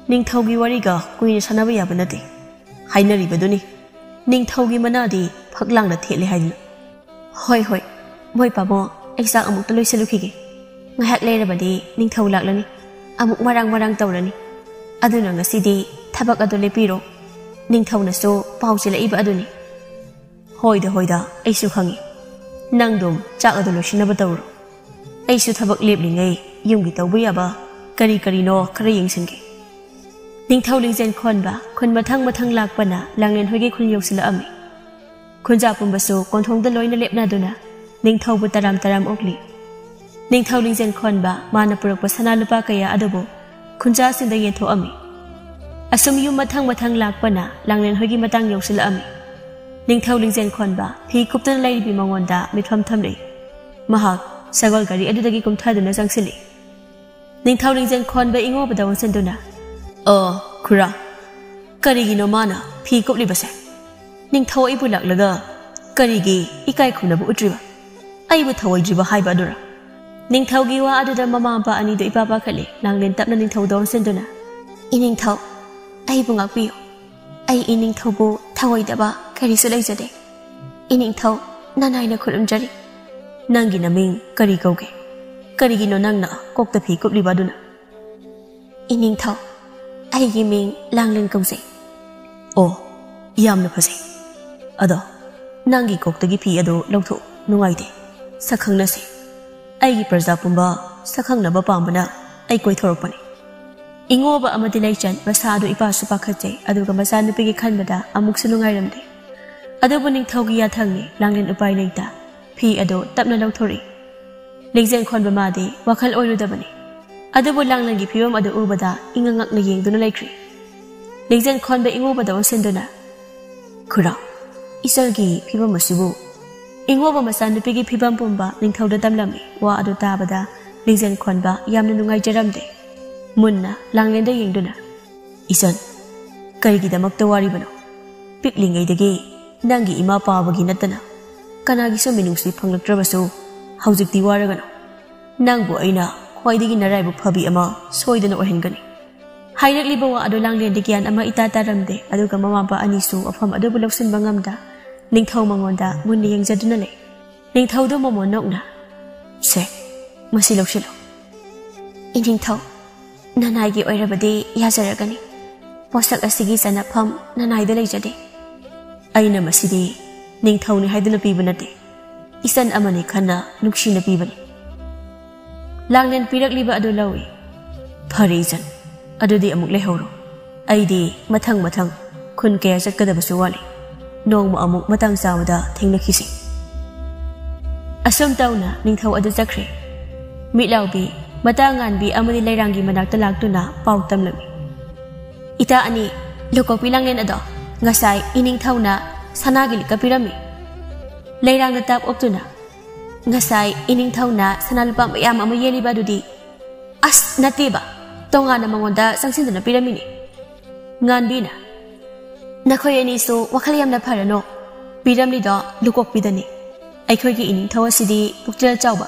ꯅꯤꯡꯊꯧꯒꯤ ꯋꯥꯔꯤꯒ ꯀꯨꯏꯅ ꯁꯥꯟꯅꯕ ꯌꯥꯕ ꯅꯠꯇꯦ꯫ ꯍꯥꯏꯅꯔꯤꯕꯗꯨꯅꯤ, ꯅꯤꯡꯊꯧꯒꯤ ꯃꯅꯥꯗꯤ ꯐꯛꯂꯥꯡꯗ ꯊꯦꯠꯂꯦ ꯍꯥꯏꯗꯨꯅ"꯫ "ꯍꯣꯏ, ꯍꯣꯏ, ꯃꯣꯏ ꯄꯥꯕꯣ, ꯑꯩ ꯆꯥꯛ ꯑꯃꯨꯛꯇ ꯂꯣꯏꯁꯤꯜꯂꯨꯈꯤꯒꯦ꯫ ꯉꯥꯏꯍꯥꯛ ꯂꯩꯔꯕꯗꯤ ꯅꯤꯡꯊꯧ ꯂꯥꯛꯂꯅꯤ, ꯑꯃꯨꯛ ꯃꯔꯥꯡ ꯃꯔꯥꯡ ꯇꯧꯔꯅꯤ꯫ ꯑꯗꯨꯅ ꯉꯁꯤꯗꯤ ꯊꯕꯛ ꯑꯗꯨ ꯂꯦꯞꯄꯤꯔꯣ꯫ ꯅꯤꯡꯊꯧꯅꯁꯨ ꯄꯥꯎ ꯆꯦꯜꯂꯛꯏꯕ ꯑꯗꯨꯅꯤ"꯫ "ꯍꯣꯏꯗ, ꯍꯣꯏꯗ, ꯑꯩꯁꯨ ꯈꯪꯏ꯫ ꯅꯪꯗꯨꯝ ꯆꯥꯛ ꯑꯗꯨ ꯂꯣꯏꯁꯤꯟꯅꯕ ꯇꯧꯔꯣ꯫ ꯑꯩꯁꯨ ꯊꯕꯛ ꯂꯦꯞꯂꯤꯉꯩ ꯌꯨꯝꯒꯤ ꯇꯧꯕ ꯌꯥꯕ ꯀꯔꯤ ꯀꯔꯤꯅꯣ ꯈꯔ ꯌꯦꯡꯁꯤꯟꯒꯦ"꯫ ꯅꯤꯡꯊꯧ ꯂꯤꯡꯖꯦꯜ ꯈꯣꯟꯕ ꯈꯨꯟ ꯃꯊꯪ ꯃꯊꯪ ꯂꯥꯛꯄꯅ ꯂꯥꯡꯂꯦꯟ ꯍꯣꯏꯒꯤ ꯈꯨꯟ ꯌꯧꯁꯤꯜꯂꯛꯑꯝꯃꯤ꯫ ꯈꯨꯟꯖꯥ ꯄꯨꯝꯕꯁꯨ ꯀꯣꯟꯊꯣꯡꯗ ꯂꯣꯏꯅ ꯂꯦꯞꯅꯗꯨꯅ ꯅꯤꯡꯊꯧꯕꯨ ꯇꯔꯥꯝ ꯇꯔꯥꯝ ꯑꯣꯛꯂꯤ꯫ ꯅꯤꯡꯊꯧ ꯂꯤꯡꯖꯦꯜ ꯈꯣꯟꯕ ꯃꯥꯅ ꯄꯨꯔꯛꯄ ꯁꯅꯥ ꯂꯨꯄꯥ ꯀꯌꯥ ꯑꯗꯨꯕꯨ ꯈꯨꯟꯖꯥꯁꯤꯡꯗ ꯌꯦꯟꯊꯣꯛꯑꯝꯃꯤ꯫ ꯑꯁꯨꯝ ꯌꯨꯝ ꯃꯊꯪ ꯃꯊꯪ ꯂꯥꯛꯄꯅ ꯂꯥꯡꯂꯦꯟ ꯍꯣꯏꯒꯤ ꯃꯇꯥꯡ ꯌꯧꯁꯤꯜꯂꯛꯑꯝꯃꯤ꯫ ꯅꯤꯡꯊꯧ ꯂꯤꯡꯖꯦꯜ ꯈꯣꯟꯕ ꯐꯤ ꯀꯨꯞꯇꯨꯅ ꯂꯩꯔꯤꯕꯤ ꯃꯉꯣꯟꯗ ꯃꯤꯠꯐꯝ ꯊꯝꯂꯛꯏ꯫ ꯃꯍꯥꯛ ꯁꯒꯣꯜ ꯒꯥꯔꯤ ꯑꯗꯨꯗꯒꯤ ꯀꯨꯝꯊꯗꯨꯅ ꯆꯪꯁꯤꯜꯂꯤ꯫ ꯅꯤꯡꯊꯧ ꯂꯤꯡꯖꯦꯜ ꯈꯣꯟꯕ ꯏꯉꯣꯕꯗ ꯑꯣꯟꯁꯤꯟꯗꯨꯅ, "ꯑꯣ, ꯈꯨꯔꯥ, ꯀꯔꯤꯒꯤꯅꯣ ꯃꯥꯅ ꯐꯤ ꯀꯨꯞꯂꯤꯕꯁꯦ? ꯅꯤꯡꯊꯧ ꯑꯩꯕꯨ ꯂꯥꯛꯂꯒ ꯀꯔꯤꯒꯤ ꯏꯀꯥꯏ ꯈꯨꯝꯅꯕ ꯎꯠꯇ꯭ꯔꯤꯕ? ꯑꯩꯕꯨ ꯊꯧꯑꯣꯏꯗ꯭ꯔꯤꯕ ꯍꯥꯏꯕ ꯑꯗꯨꯔ?" ꯅꯤꯡꯊꯧꯒꯤ ꯋꯥ ꯑꯗꯨꯗ ꯃꯃꯥ ꯃꯄꯥ ꯑꯅꯤꯗꯨ ꯏꯄꯥ ꯄꯥꯈꯠꯂꯦ꯫ ꯂꯥꯡꯂꯦꯟ ꯇꯞꯅ ꯅꯤꯡꯊꯧꯗ ꯑꯣꯟꯁꯤꯟꯗꯨꯅ, "ꯏꯅꯤꯡꯊꯧ, ꯑꯩꯕꯨ ꯉꯥꯛꯄꯤꯌꯨ꯫ ꯑꯩ ꯏꯅꯤꯡꯊꯧꯕꯨ ꯊꯧꯑꯣꯏꯗꯕ ꯀꯔꯤꯁꯨ ꯂꯩꯖꯗꯦ꯫ ꯏꯅꯤꯡꯊꯧ, ꯅꯅꯥꯏꯅ ꯈꯨꯔꯨꯝꯖꯔꯤ꯫" "ꯅꯪꯒꯤ ꯅꯃꯤꯡ ꯀꯔꯤ ꯀꯧꯒꯦ? ꯀꯔꯤꯒꯤꯅꯣ ꯅꯪꯅ ꯀꯣꯛꯇ ꯐꯤ ꯀꯨꯞꯂꯤꯕ ꯑꯗꯨꯅ?" "ꯏꯅꯤꯡꯊꯧ, ꯑꯩꯒꯤ ꯃꯤꯡ ꯂꯥꯡꯂꯦꯟ ꯀꯧꯖꯩ꯫" "ꯑꯣ, ꯌꯥꯝꯅ ꯐꯖꯩ꯫ ꯑꯗꯣ ꯅꯪꯒꯤ ꯀꯣꯛꯇꯒꯤ ꯐꯤ ꯑꯗꯨ ꯂꯧꯊꯣꯛꯎ, ꯅꯨꯡꯉꯥꯏꯇꯦ꯫ ꯁꯛꯈꯪꯅꯁꯤ꯫ ꯑꯩꯒꯤ ꯄ꯭ꯔꯖꯥ ꯄꯨꯝꯕ ꯁꯛꯈꯪꯅꯕ ꯄꯥꯝꯕꯅ ꯑꯩ ꯀꯣꯏꯊꯣꯔꯛꯄꯅꯤ꯫" ꯏꯉꯣꯕ ꯑꯃꯗꯤ ꯂꯩꯆꯟ ꯃꯁꯥ ꯑꯗꯨ ꯏꯄꯥꯁꯨ ꯄꯥꯈꯠꯆꯩ, ꯑꯗꯨꯒ ꯃꯆꯥꯅꯨꯄꯤꯒꯤ ꯈꯟꯕꯗ ꯑꯃꯨꯛꯁꯨ ꯅꯨꯡꯉꯥꯏꯔꯝꯗꯦ꯫ ꯑꯗꯨꯕꯨ ꯅꯤꯡꯊꯧꯒꯤ ꯌꯥꯊꯪꯅꯤ, ꯂꯥꯡꯂꯦꯟ ꯎꯄꯥꯏ ꯂꯩꯇ ꯐꯤ ꯑꯗꯨ ꯇꯞꯅ ꯂꯧꯊꯣꯔꯛꯏ꯫ ꯂꯤꯡꯖꯦꯜ ꯈꯣꯟꯕ ꯃꯥꯗꯤ ꯋꯥꯈꯜ ꯑꯣꯏꯔꯨꯗꯕꯅꯤ꯫ ꯑꯗꯨꯕꯨ ꯂꯥꯡꯂꯦꯟꯒꯤ ꯐꯤꯕꯝ ꯑꯗꯨ ꯎꯕꯗ ꯏꯉꯛ ꯉꯛꯅ ꯌꯦꯡꯗꯨꯅ ꯂꯩꯈ꯭ꯔꯤ꯫ ꯂꯤꯡꯖꯦꯜ ꯈꯣꯟꯕ ꯏꯉꯣꯕꯗ ꯑꯣꯟꯁꯤꯟꯗꯨꯅ, "ꯈꯨꯔꯥ, ꯏꯆꯜꯒꯤ ꯐꯤꯕꯝ ꯑꯁꯤꯕꯨ?" ꯏꯉꯣꯕ ꯃꯆꯥꯅꯨꯄꯤꯒꯤ ꯐꯤꯕꯝ ꯄꯨꯝꯕ ꯅꯤꯡꯊꯧꯗ ꯇꯝꯂꯝꯃꯤ꯫ ꯋꯥ ꯑꯗꯨ ꯇꯥꯕꯗ ꯂꯤꯡꯖꯦꯜ ꯈꯣꯟꯕ ꯌꯥꯝꯅ ꯅꯨꯡꯉꯥꯏꯖꯔꯝꯗꯦ꯫ ꯃꯨꯟꯅ ꯂꯥꯡꯂꯦꯟꯗ ꯌꯦꯡꯗꯨꯅ, "ꯏꯆꯟ, ꯀꯔꯤꯒꯤꯗꯃꯛꯇ ꯋꯥꯔꯤꯕꯅꯣ? ꯄꯤꯛꯂꯤꯉꯩꯗꯒꯤ ꯅꯪꯒꯤ ꯏꯃꯥ ꯄꯥꯕꯒꯤ ꯅꯠꯇꯅ ꯀꯅꯥꯒꯤꯁꯨ ꯃꯤꯅꯨꯡꯁꯤ ꯐꯪꯂꯛꯇ꯭ꯔꯕꯁꯨ, ꯍꯧꯖꯤꯛꯇꯤ ꯋꯥꯔꯒꯅꯨ꯫ ꯅꯪꯕꯨ ꯑꯩꯅ ꯈ꯭ꯋꯥꯏꯗꯒꯤ ꯅꯔꯥꯏꯕꯛ ꯐꯕꯤ ꯑꯃ ꯁꯣꯏꯗꯅ ꯑꯣꯏꯍꯟꯒꯅꯤ꯫" ꯍꯥꯏꯔꯛꯂꯤꯕ ꯋꯥ ꯑꯗꯨ ꯂꯥꯡꯂꯦꯟꯗ ꯒ꯭ꯌꯥꯟ ꯑꯃ ꯏꯇꯥ ꯇꯥꯔꯝꯗꯦ, ꯑꯗꯨꯒ ꯃꯃꯥ ꯃꯄꯥ ꯑꯅꯤꯁꯨ ꯋꯥꯐꯝ ꯑꯗꯨꯕꯨ ꯂꯧꯁꯤꯟꯕ ꯉꯝꯗ ꯅꯤꯡꯊꯧ ꯃꯉꯣꯟꯗ ꯃꯨꯟꯅ ꯌꯦꯡꯖꯗꯨꯅ ꯂꯩ꯫ ꯅꯤꯡꯊꯧꯗꯨ ꯃꯃꯣꯟ ꯅꯣꯛꯅ, "ꯁꯦ, ꯃꯁꯤ ꯂꯧꯁꯤꯜꯂꯨ꯫ ꯏꯅꯤꯡꯊꯧ, ꯅꯅꯥꯏꯒꯤ ꯑꯣꯏꯔꯕꯗꯤ ꯌꯥꯖꯔꯒꯅꯤ꯫ ꯄꯣꯠꯁꯛ ꯑꯁꯤꯒꯤ ꯆꯟꯅꯐꯝ ꯅꯅꯥꯏꯗ ꯂꯩꯖꯗꯦ꯫ ꯑꯩꯅ ꯃꯁꯤꯗꯤ ꯅꯤꯡꯊꯧꯅꯤ ꯍꯥꯏꯗꯨꯅ ꯄꯤꯕ ꯅꯠꯇꯦ, ꯏꯆꯟ ꯑꯃꯅꯤ ꯈꯟꯅ ꯅꯨꯡꯁꯤꯅ ꯄꯤꯕꯅꯤ꯫" ꯂꯥꯡꯂꯦꯟ ꯄꯤꯔꯛꯂꯤꯕ ꯑꯗꯨ ꯂꯧꯏ꯫ "ꯐꯔꯦ ꯏꯆꯟ, ꯑꯗꯨꯗꯤ ꯑꯃꯨꯛ ꯂꯩꯍꯧꯔꯣ꯫ ꯑꯩꯗꯤ ꯃꯊꯪ ꯃꯊꯪ ꯈꯨꯟ ꯀꯌꯥ ꯆꯠꯀꯗꯕꯁꯨ ꯋꯥꯠꯂꯤ꯫ ꯅꯣꯡꯃ ꯑꯃꯨꯛ ꯃꯇꯥꯡ ꯆꯥꯕꯗ ꯊꯦꯡꯅꯈꯤꯁꯤ꯫ ꯑꯁꯨꯝ ꯇꯧꯅ ꯅꯤꯡꯊꯧ ꯑꯗꯨ ꯆꯠꯈ꯭ꯔꯦ꯫ ꯃꯤꯠꯂꯥꯎꯕꯤ, ꯃꯇꯥ ꯉꯥꯟꯕꯤ ꯑꯃꯗꯤ ꯂꯩꯔꯥꯡꯒꯤ ꯃꯅꯥꯛꯇ ꯂꯥꯛꯇꯨꯅ ꯄꯥꯎ ꯇꯝꯂꯝꯃꯤ꯫ "ꯏꯇꯥ ꯑꯅꯤ, ꯂꯨꯀꯣꯛꯄꯤ ꯂꯥꯡꯂꯦꯟ ꯑꯗꯣ ꯉꯁꯥꯏ ꯏꯅꯤꯡꯊꯧꯅ ꯁꯅꯥꯒꯤ ꯂꯤꯛꯀ ꯄꯤꯔꯝꯃꯤ꯫" ꯂꯩꯔꯥꯡꯅ ꯇꯥꯞ ꯑꯣꯛꯇꯨꯅ, "ꯉꯁꯥꯏ ꯏꯅꯤꯡꯊꯧꯅ ꯁꯅꯥ ꯂꯨꯄꯥ ꯃꯌꯥꯝ ꯑꯃ ꯌꯦꯜꯂꯤꯕ ꯑꯗꯨꯗꯤ?" "ꯑꯁ, ꯅꯠꯇꯦꯕ, ꯇꯣꯉꯥꯟꯅ ꯃꯉꯣꯟꯗ ꯆꯪꯁꯤꯟꯗꯨꯅ ꯄꯤꯔꯝꯃꯤꯅꯤ꯫" ꯉꯥꯟꯕꯤꯅ, "ꯅꯈꯣꯏ ꯑꯅꯤꯁꯨ ꯋꯥꯈꯜ ꯌꯥꯝꯅ ꯐꯔꯅꯨ꯫ ꯄꯤꯔꯝꯂꯤꯗꯣ ꯂꯨꯀꯣꯛꯄꯤꯗꯅꯤ꯫ ꯑꯩꯈꯣꯏꯒꯤ ꯏꯅꯤꯡꯊꯧ ꯑꯁꯤꯗꯤ ꯄꯨꯛꯆꯦꯜ ꯆꯥꯎꯕ,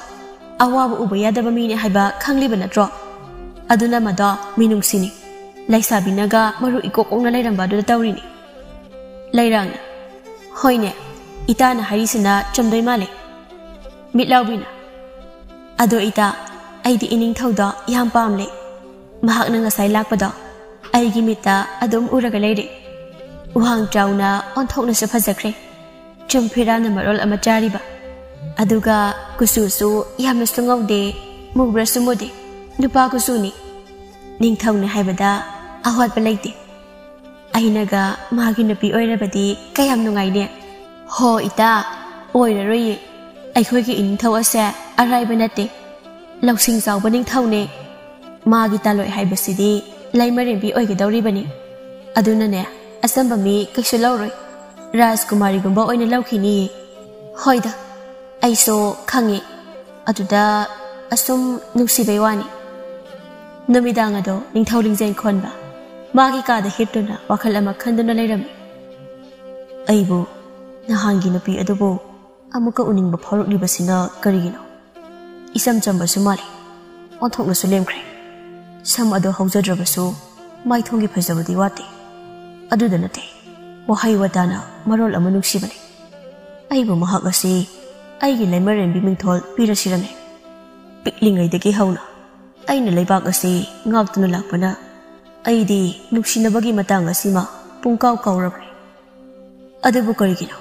ꯑꯋꯥꯕ ꯎꯕ ꯌꯥꯗꯕ ꯃꯤꯅꯤ ꯍꯥꯏꯕ ꯈꯪꯂꯤꯕ ꯅꯠꯇ꯭ꯔꯣ? ꯑꯗꯨꯅ ꯃꯗꯣ ꯃꯤꯅꯨꯡꯁꯤꯅꯤ꯫ ꯂꯩꯁꯥꯕꯤꯅꯒ ꯃꯔꯨ ꯏꯀꯣꯛ ꯀꯣꯛꯅ ꯂꯩꯔꯝꯕ ꯑꯗꯨꯗ ꯇꯧꯔꯤꯅꯤ꯫" ꯂꯩꯔꯥꯡꯅ, "ꯍꯣꯏꯅꯦ, ꯏꯇꯥꯅ ꯍꯥꯏꯔꯤꯁꯤꯅ ꯆꯨꯝꯗꯣꯏ ꯃꯥꯜꯂꯦ꯫" ꯃꯤꯠꯂꯥꯎꯕꯤꯅ, "ꯑꯗꯣ ꯏꯇꯥ, ꯑꯩꯗꯤ ꯏꯅꯤꯡꯊꯧꯗꯣ ꯌꯥꯝ ꯄꯥꯝꯂꯦ꯫ ꯃꯍꯥꯛꯅ ꯉꯁꯥꯏ ꯂꯥꯛꯄꯗꯣ ꯑꯩꯒꯤ ꯃꯤꯠꯇ ꯑꯗꯨꯝ ꯎꯔꯒ ꯂꯩꯔꯦ꯫ ꯋꯥꯡ ꯆꯥꯎꯅ, ꯑꯣꯟꯊꯣꯛꯅꯁꯨ ꯐꯖꯈ꯭ꯔꯦ꯫ ꯆꯨꯝꯐꯤꯔꯥꯅ ꯃꯔꯣꯜ ꯑꯃ ꯆꯥꯔꯤꯕ꯫ ꯑꯗꯨꯒ ꯀꯨꯆꯨꯁꯨ ꯌꯥꯝꯅꯁꯨ ꯉꯧꯗꯦ, ꯃꯨꯕ꯭ꯔꯁꯨ ꯃꯨꯗꯦ꯫ ꯅꯨꯄꯥ ꯀꯨꯆꯨꯅꯤ꯫ ꯅꯤꯡꯊꯧꯅꯤ ꯍꯥꯏꯕꯗ ꯑꯋꯥꯠꯄ ꯂꯩꯇꯦ꯫ ꯑꯩꯅꯒ ꯃꯥꯒꯤ ꯅꯨꯄꯤ ꯑꯣꯏꯔꯕꯗꯤ ꯀꯌꯥꯝ ꯅꯨꯡꯉꯥꯏꯅꯦ꯫" "ꯍꯣ ꯏꯇꯥ, ꯑꯣꯏꯔꯔꯣꯏꯌꯦ꯫ ꯑꯩꯈꯣꯏꯒꯤ ꯏꯅꯤꯡꯊꯧ ꯑꯁꯦ ꯑꯔꯥꯏꯕ ꯅꯠꯇꯦ꯫ ꯂꯧꯁꯤꯡ ꯆꯥꯎꯕ ꯅꯤꯡꯊꯧꯅꯦ꯫ ꯃꯥꯒꯤ ꯇꯥꯂꯣꯏ ꯍꯥꯏꯕꯁꯤꯗꯤ ꯂꯩꯃꯔꯦꯝꯕꯤ ꯑꯣꯏꯒꯗꯧꯔꯤꯕꯅꯤ꯫ ꯑꯗꯨꯅꯅꯦ, ꯑꯆꯝꯕ ꯃꯤ ꯀꯩꯁꯨ ꯂꯧꯔꯣꯏ꯫ ꯔꯥꯖꯀꯨꯃꯥꯔꯤꯒꯨꯝꯕ ꯑꯣꯏꯅ ꯂꯧꯈꯤꯅꯤꯌꯦ꯫" "ꯍꯣꯏꯗ, ꯑꯩꯁꯨ ꯈꯪꯉꯦ꯫ ꯑꯗꯨꯗ ꯑꯁꯨꯝ ꯅꯨꯡꯁꯤꯕꯩ ꯋꯥꯅꯤ꯫" ꯅꯨꯃꯤꯗꯥꯡ ꯑꯗꯣ ꯅꯤꯡꯊꯧ ꯂꯤꯡꯖꯦꯜ ꯈꯣꯟꯕ ꯃꯥꯒꯤ ꯀꯥꯗ ꯍꯤꯞꯇꯨꯅ ꯋꯥꯈꯜ ꯑꯃ ꯈꯟꯗꯨꯅ ꯂꯩꯔꯝꯃꯤ꯫ "ꯑꯩꯕꯨ ꯅꯍꯥꯟꯒꯤ ꯅꯨꯄꯤ ꯑꯗꯨꯕꯨ ꯑꯃꯨꯛꯀ ꯎꯅꯤꯡꯕ ꯐꯥꯎꯔꯛꯂꯤꯕꯁꯤꯅ ꯀꯔꯤꯒꯤꯅꯣ? ꯏꯆꯝ ꯆꯝꯕꯁꯨ ꯃꯥꯜꯂꯤ, ꯑꯣꯟꯊꯣꯛꯅꯁꯨ ꯂꯦꯝꯈ꯭ꯔꯦ꯫ ꯁꯝ ꯑꯗꯣ ꯍꯧꯖꯗ꯭ꯔꯕꯁꯨ ꯃꯥꯏꯊꯣꯡꯒꯤ ꯐꯖꯕꯗꯤ ꯋꯥꯠꯇꯦ꯫ ꯑꯗꯨꯗ ꯅꯠꯇꯦ, ꯋꯥꯍꯩ ꯋꯥꯇꯥꯅ ꯃꯔꯣꯜ ꯑꯃ ꯅꯨꯡꯁꯤꯕꯅꯤ꯫ ꯑꯩꯕꯨ ꯃꯍꯥꯛ ꯑꯁꯤ ꯑꯩꯒꯤ ꯂꯩꯃꯔꯦꯟꯕꯤ ꯃꯤꯡꯊꯣꯜ ꯄꯤꯔꯁꯤꯔꯅꯦ? ꯄꯤꯛꯂꯤꯉꯩꯗꯒꯤ ꯍꯧꯅ ꯑꯩꯅ ꯂꯩꯕꯥꯛ ꯑꯁꯤ ꯉꯥꯛꯇꯨꯅ ꯂꯥꯛꯄꯅ ꯑꯩꯗꯤ ꯅꯨꯡꯁꯤꯅꯕꯒꯤ ꯃꯇꯥꯡ ꯑꯁꯤꯃ ꯄꯨꯡꯀꯥꯎ ꯀꯥꯎꯔꯕꯅꯤ꯫ ꯑꯗꯨꯕꯨ ꯀꯔꯤꯒꯤꯅꯣ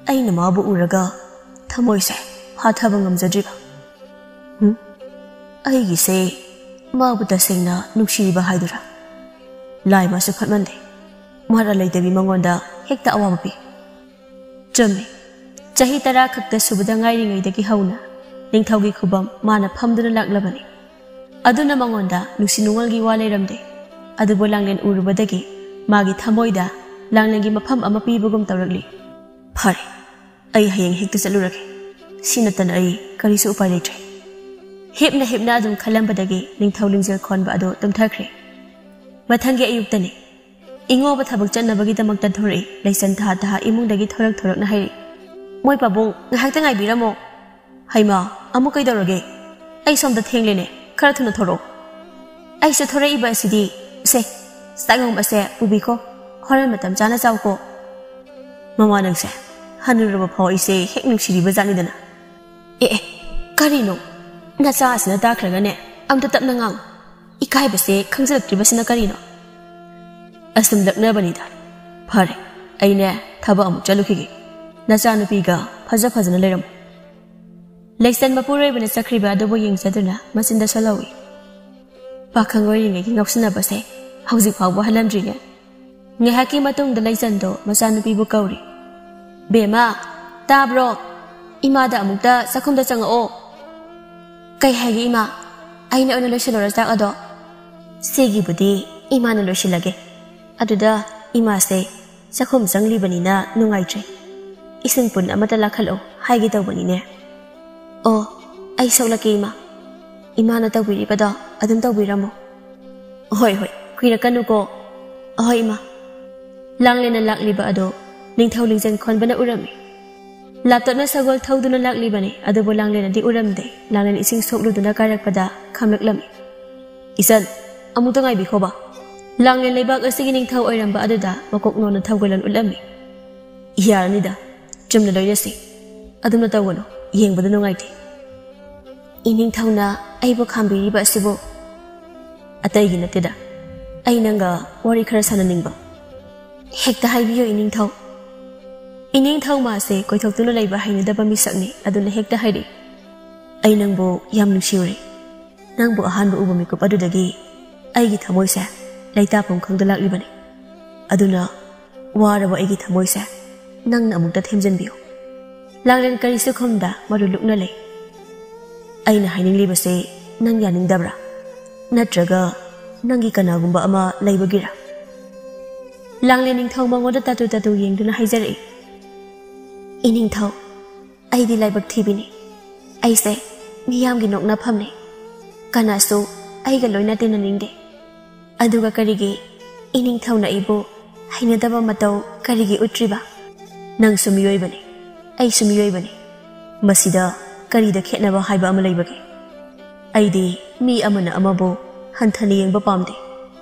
ꯑꯩꯅ ꯃꯥꯕꯨ ꯎꯔꯒ ꯊꯃꯣꯏꯁꯦ ꯐꯥꯊꯕ ꯉꯝꯖꯗ꯭ꯔꯤꯕ? ꯍꯨꯝ? ꯑꯩꯒꯤꯁꯦ ꯃꯥꯕꯨ ꯇꯁꯦꯡꯅ ꯅꯨꯡꯁꯤꯔꯤꯕ ꯍꯥꯏꯗꯨꯔꯥ? ꯂꯥꯏꯃꯁꯨ ꯐꯠꯃꯟꯗꯦ, ꯃꯔꯥꯜ ꯂꯩꯇꯕꯤ ꯃꯉꯣꯟꯗ ꯍꯦꯛꯇ ꯑꯋꯥꯕ ꯄꯤ꯫ ꯆꯨꯝꯃꯤ꯫ ꯆꯍꯤ ꯇꯔꯥ ꯈꯛꯇ ꯁꯨꯕꯗ ꯉꯥꯏꯔꯤꯉꯩꯗꯒꯤ ꯍꯧꯅ ꯅꯤꯡꯊꯧꯒꯤ ꯈꯨꯕꯝ ꯃꯥꯅ ꯐꯝꯗꯨꯅ ꯂꯥꯛꯂꯕꯅꯤ꯫ ꯑꯗꯨꯅ ꯃꯉꯣꯟꯗ ꯅꯨꯡꯁꯤ ꯅꯨꯡꯉꯣꯜꯒꯤ ꯋꯥ ꯂꯩꯔꯝꯗꯦ꯫ ꯑꯗꯨꯕꯨ ꯂꯥꯡꯂꯦꯟ ꯎꯔꯨꯕꯗꯒꯤ ꯃꯥꯒꯤ ꯊꯃꯣꯏꯗ ꯂꯥꯡꯂꯦꯟꯒꯤ ꯃꯐꯝ ꯑꯃ ꯄꯤꯕꯒꯨꯝ ꯇꯧꯔꯛꯂꯤ꯫ "ꯐꯔꯦ, ꯑꯩ ꯍꯌꯦꯡ ꯍꯦꯛꯇ ꯆꯠꯂꯨꯔꯒꯦ꯫ ꯁꯤ ꯅꯠꯇꯅ ꯑꯩ ꯀꯔꯤꯁꯨ ꯎꯄꯥꯏ ꯂꯩꯇ꯭ꯔꯦ꯫" ꯍꯤꯞꯅ ꯍꯤꯞꯅ ꯑꯗꯨꯝ ꯈꯜꯂꯝꯕꯗꯒꯤ ꯅꯤꯡꯊꯧ ꯂꯤꯡꯖꯦꯜ ꯈꯣꯟꯕ ꯑꯗꯨ ꯇꯨꯝꯊꯈ꯭ꯔꯦ꯫ ꯃꯊꯪꯒꯤ ꯑꯌꯨꯛꯇꯅꯤ꯫ ꯏꯉꯣꯕ ꯊꯕꯛ ꯆꯠꯅꯕꯒꯤꯗꯃꯛꯇ ꯊꯣꯔꯛꯏ꯫ ꯂꯩꯆꯟ ꯊꯥ ꯊꯥ ꯏꯃꯨꯡꯗꯒꯤ ꯊꯣꯔꯛ ꯊꯣꯔꯛꯅ ꯍꯥꯏꯔꯛꯏ, "ꯃꯣꯏ ꯄꯥꯕꯨꯡ, ꯉꯥꯏꯍꯥꯛꯇ ꯉꯥꯏꯕꯤꯔꯝꯃꯣ꯫" "ꯍꯩꯃꯥ, ꯑꯃꯨꯛ ꯀꯩꯗꯧꯔꯒꯦ? ꯑꯩ ꯁꯣꯝꯗ ꯊꯦꯡꯂꯦꯅꯦ, ꯈꯔ ꯊꯨꯅ ꯊꯣꯔꯛꯑꯣ꯫" "ꯑꯩꯁꯨ ꯊꯣꯔꯛꯏꯕ ꯑꯁꯤꯗꯤ꯫ ꯁꯦ, ꯆꯥꯛꯉꯧꯕ ꯑꯁꯦ ꯄꯨꯕꯤꯈꯣ, ꯍꯣꯔꯦꯟ ꯃꯇꯝ ꯆꯥꯅ ꯆꯥꯎꯀꯣ꯫" "ꯃꯃꯥ, ꯅꯪꯁꯦ ꯍꯟꯅꯨꯔꯕ ꯐꯥꯎ ꯑꯩꯁꯦ ꯍꯦꯛ ꯅꯨꯡꯁꯤꯔꯤꯕ ꯖꯥꯠꯅꯤꯗꯅ꯫" "ꯑꯦ ꯑꯦ, ꯀꯔꯤꯅꯣ? ꯅꯆꯥ ꯑꯁꯤꯅ ꯇꯥꯈ꯭ꯔꯒꯅꯦ ꯑꯝꯇ ꯇꯞꯅ ꯉꯥꯡꯉꯨ꯫ ꯏꯀꯥꯏꯕꯁꯦ ꯈꯪꯖꯤꯜꯂꯛꯇ꯭ꯔꯤꯕꯁꯤꯅ ꯀꯔꯤꯅꯣ?" "ꯑꯁꯨꯝ ꯂꯛꯅꯕꯅꯤꯗ꯫ ꯐꯔꯦ, ꯑꯩꯅꯦ ꯊꯕꯛ ꯑꯃꯨꯛ ꯆꯠꯂꯨꯈꯤꯒꯦ꯫ ꯅꯆꯥꯅꯨꯄꯤꯒ ꯐꯖ ꯐꯖꯅ ꯂꯩꯔꯝꯃꯨ꯫" ꯂꯩꯆꯟ ꯃꯄꯨꯔꯣꯏꯕꯅ ꯆꯠꯈ꯭ꯔꯤꯕ ꯑꯗꯨꯕꯨ ꯌꯦꯡꯖꯗꯨꯅ ꯃꯆꯤꯟꯗ ꯁꯣꯜꯍꯧꯏ꯫ ꯄꯥꯈꯪ ꯑꯣꯏꯔꯤꯉꯩꯒꯤ ꯉꯥꯎꯁꯤꯟꯅꯕꯁꯦ ꯍꯧꯖꯤꯛ ꯐꯥꯎꯕ ꯍꯜꯂꯝꯗ꯭ꯔꯤꯅꯦ꯫ ꯉꯥꯏꯍꯥꯛꯀꯤ ꯃꯇꯨꯡꯗ ꯂꯩꯆꯟꯗꯣ ꯃꯆꯥꯅꯨꯄꯤꯕꯨ ꯀꯧꯔꯤ꯫ "ꯕꯦꯝꯃ, ꯇꯥꯕ꯭ꯔꯣ? ꯏꯃꯥꯗ ꯑꯃꯨꯛꯇ ꯆꯥꯛꯈꯨꯝꯗ ꯆꯪꯉꯛꯑꯣ꯫" "ꯀꯩ ꯍꯥꯏꯒꯦ ꯏꯃꯥ? ꯑꯩꯅ ꯑꯣꯏꯅ ꯂꯣꯏꯁꯤꯜꯂꯨꯔ ꯆꯥꯛ ꯑꯗꯣ?" "ꯁꯤꯒꯤꯕꯨꯗꯤ ꯏꯃꯥꯅ ꯂꯣꯏꯁꯤꯜꯂꯒꯦ꯫ ꯑꯗꯨꯗ ꯏꯃꯥꯁꯦ ꯆꯥꯛꯈꯨꯝ ꯆꯪꯂꯤꯕꯅꯤꯅ ꯅꯨꯡꯉꯥꯏꯇ꯭ꯔꯦ꯫ ꯏꯁꯤꯡ ꯄꯨꯟ ꯑꯃꯇ ꯂꯥꯛꯈꯠꯂꯣ ꯍꯥꯏꯒꯦ ꯇꯧꯕꯅꯤꯅꯦ꯫" "ꯑꯣ, ꯑꯩ ꯁꯣꯛꯂꯛꯀꯦ ꯏꯃꯥ꯫ ꯏꯃꯥꯅ ꯇꯧꯕꯤꯔꯤꯕꯗꯣ ꯑꯗꯨꯝ ꯇꯧꯕꯤꯔꯝꯃꯣ꯫" "ꯍꯣꯏ ꯍꯣꯏ, ꯀꯨꯏꯔꯛꯀꯅꯨꯀꯣ꯫" "ꯑꯍꯣꯏ ꯏꯃꯥ꯫" ꯂꯥꯡꯂꯦꯟꯅ ꯂꯥꯛꯂꯤꯕ ꯑꯗꯣ ꯅꯤꯡꯊꯧ ꯂꯤꯡꯖꯦꯜ ꯈꯣꯟꯕꯅ ꯎꯔꯝꯃꯤ꯫ ꯂꯥꯞꯇꯛꯅ ꯁꯒꯣꯜ ꯊꯧꯗꯨꯅ ꯂꯥꯛꯂꯤꯕꯅꯤ, ꯑꯗꯨꯕꯨ ꯂꯥꯡꯂꯦꯟꯅꯗꯤ ꯎꯔꯝꯗꯦ꯫ ꯂꯥꯡꯂꯦꯟ ꯏꯁꯤꯡ ꯁꯣꯛꯂꯨꯗꯨꯅ ꯀꯥꯏꯔꯛꯄꯗ ꯈꯝꯂꯛꯂꯝꯃꯤ꯫ "ꯏꯆꯟ, ꯑꯃꯨꯛꯇ ꯉꯥꯏꯕꯤꯈꯣꯕ꯫" ꯂꯥꯡꯂꯦꯟ ꯂꯩꯕꯥꯛ ꯑꯁꯤꯒꯤ ꯅꯤꯡꯊꯧ ꯑꯣꯏꯔꯝꯕ ꯑꯗꯨꯗ ꯃꯀꯣꯛ ꯅꯣꯟꯅ ꯊꯧꯒꯜꯂꯣꯟ ꯎꯠꯂꯝꯃꯤ꯫ "ꯌꯥꯔꯅꯤꯗ, ꯆꯨꯝꯅ ꯂꯣꯏꯅꯁꯤ꯫ ꯑꯗꯨꯝꯅ ꯇꯧꯒꯅꯨ, ꯌꯦꯡꯕꯗ ꯅꯨꯡꯉꯥꯏꯇꯦ꯫" "ꯏꯅꯤꯡꯊꯧꯅ ꯑꯩꯕꯨ ꯈꯥꯝꯕꯤꯔꯤꯕ ꯑꯁꯤꯕꯨ?" "ꯑꯇꯩꯒꯤ ꯅꯠꯇꯦꯗ, ꯑꯩ ꯅꯪꯒ ꯋꯥꯔꯤ ꯈꯔ ꯁꯥꯟꯅꯅꯤꯡꯕ꯫" "ꯍꯦꯛꯇ ꯍꯥꯏꯕꯤꯌꯨ ꯏꯅꯤꯡꯊꯧ꯫" ꯏꯅꯤꯡꯊꯧ ꯃꯥꯁꯦ ꯀꯣꯏꯊꯣꯛꯇꯨꯅ ꯂꯩꯕ ꯍꯩꯅꯗꯕ ꯃꯤꯁꯛꯅꯤ, ꯑꯗꯨꯅ ꯍꯦꯛꯇ ꯍꯥꯏꯔꯛꯏ꯫ "ꯑꯩ ꯅꯪꯕꯨ ꯌꯥꯝ ꯅꯨꯡꯁꯤꯔꯨꯔꯦ꯫ ꯅꯪꯕꯨ ꯑꯍꯥꯟꯕ ꯎꯕ ꯃꯤꯀꯨꯞ ꯑꯗꯨꯗꯒꯤ ꯑꯩꯒꯤ ꯊꯃꯣꯏꯁꯦ ꯂꯩꯇꯥꯐꯝ ꯈꯪꯗ ꯂꯥꯛꯂꯤꯕꯅꯤ꯫ ꯑꯗꯨꯅ ꯋꯥꯔꯕ ꯑꯩꯒꯤ ꯊꯃꯣꯏꯁꯦ ꯅꯪꯅ ꯑꯃꯨꯛꯇ ꯊꯦꯝꯖꯤꯟꯕꯤꯌꯨ꯫ ꯂꯥꯡꯂꯦꯟ ꯀꯔꯤꯁꯨ ꯈꯨꯝꯗ ꯃꯔꯨ ꯂꯨꯛꯅ ꯂꯩ꯫ ꯑꯩꯅ ꯍꯥꯏꯅꯤꯡꯂꯤꯕꯁꯦ ꯅꯪ ꯌꯥꯅꯤꯡꯗꯕ꯭ꯔꯥ? ꯅꯠꯇ꯭ꯔꯒ ꯅꯪꯒꯤ ꯀꯅꯥꯒꯨꯝꯕ ꯑꯃ ꯂꯩꯕꯒꯤꯔꯥ? ꯂꯥꯡꯂꯦꯟ ꯅꯤꯡꯊꯧ ꯃꯉꯣꯟꯗ ꯇꯥꯇꯨ ꯇꯥꯇꯨ ꯌꯦꯡꯗꯨꯅ ꯍꯥꯏꯖꯔꯛꯏ, "ꯏꯅꯤꯡꯊꯧ, ꯑꯩꯗꯤ ꯂꯥꯏꯕꯛ ꯊꯤꯕꯤꯅꯤ꯫ ꯑꯩꯁꯦ ꯃꯤꯌꯥꯝꯒꯤ ꯅꯣꯛꯅꯐꯝꯅꯤ꯫ ꯀꯅꯥꯁꯨ ꯑꯩꯒ ꯂꯣꯏꯅ ꯇꯤꯟꯅꯅꯤꯡꯗꯦ꯫ ꯑꯗꯨꯒ ꯀꯔꯤꯒꯤ ꯏꯅꯤꯡꯊꯧꯅ ꯑꯩꯕꯨ ꯍꯩꯅꯗꯕ ꯃꯇꯧ ꯀꯔꯤꯒꯤ ꯎꯠꯇ꯭ꯔꯤꯕ? ꯅꯪꯁꯨ ꯃꯤꯑꯣꯏꯕꯅꯤ, ꯑꯩꯁꯨ ꯃꯤꯑꯣꯏꯕꯅꯤ꯫ ꯃꯁꯤꯗ ꯀꯔꯤꯗ ꯈꯦꯠꯅꯕ ꯍꯥꯏꯕ ꯑꯃ ꯂꯩꯕꯒꯦ? ꯑꯩꯗꯤ ꯃꯤ ꯑꯃꯅ ꯑꯃꯕꯨ ꯍꯟꯊꯅ ꯌꯦꯡꯕ ꯄꯥꯝꯗꯦ꯫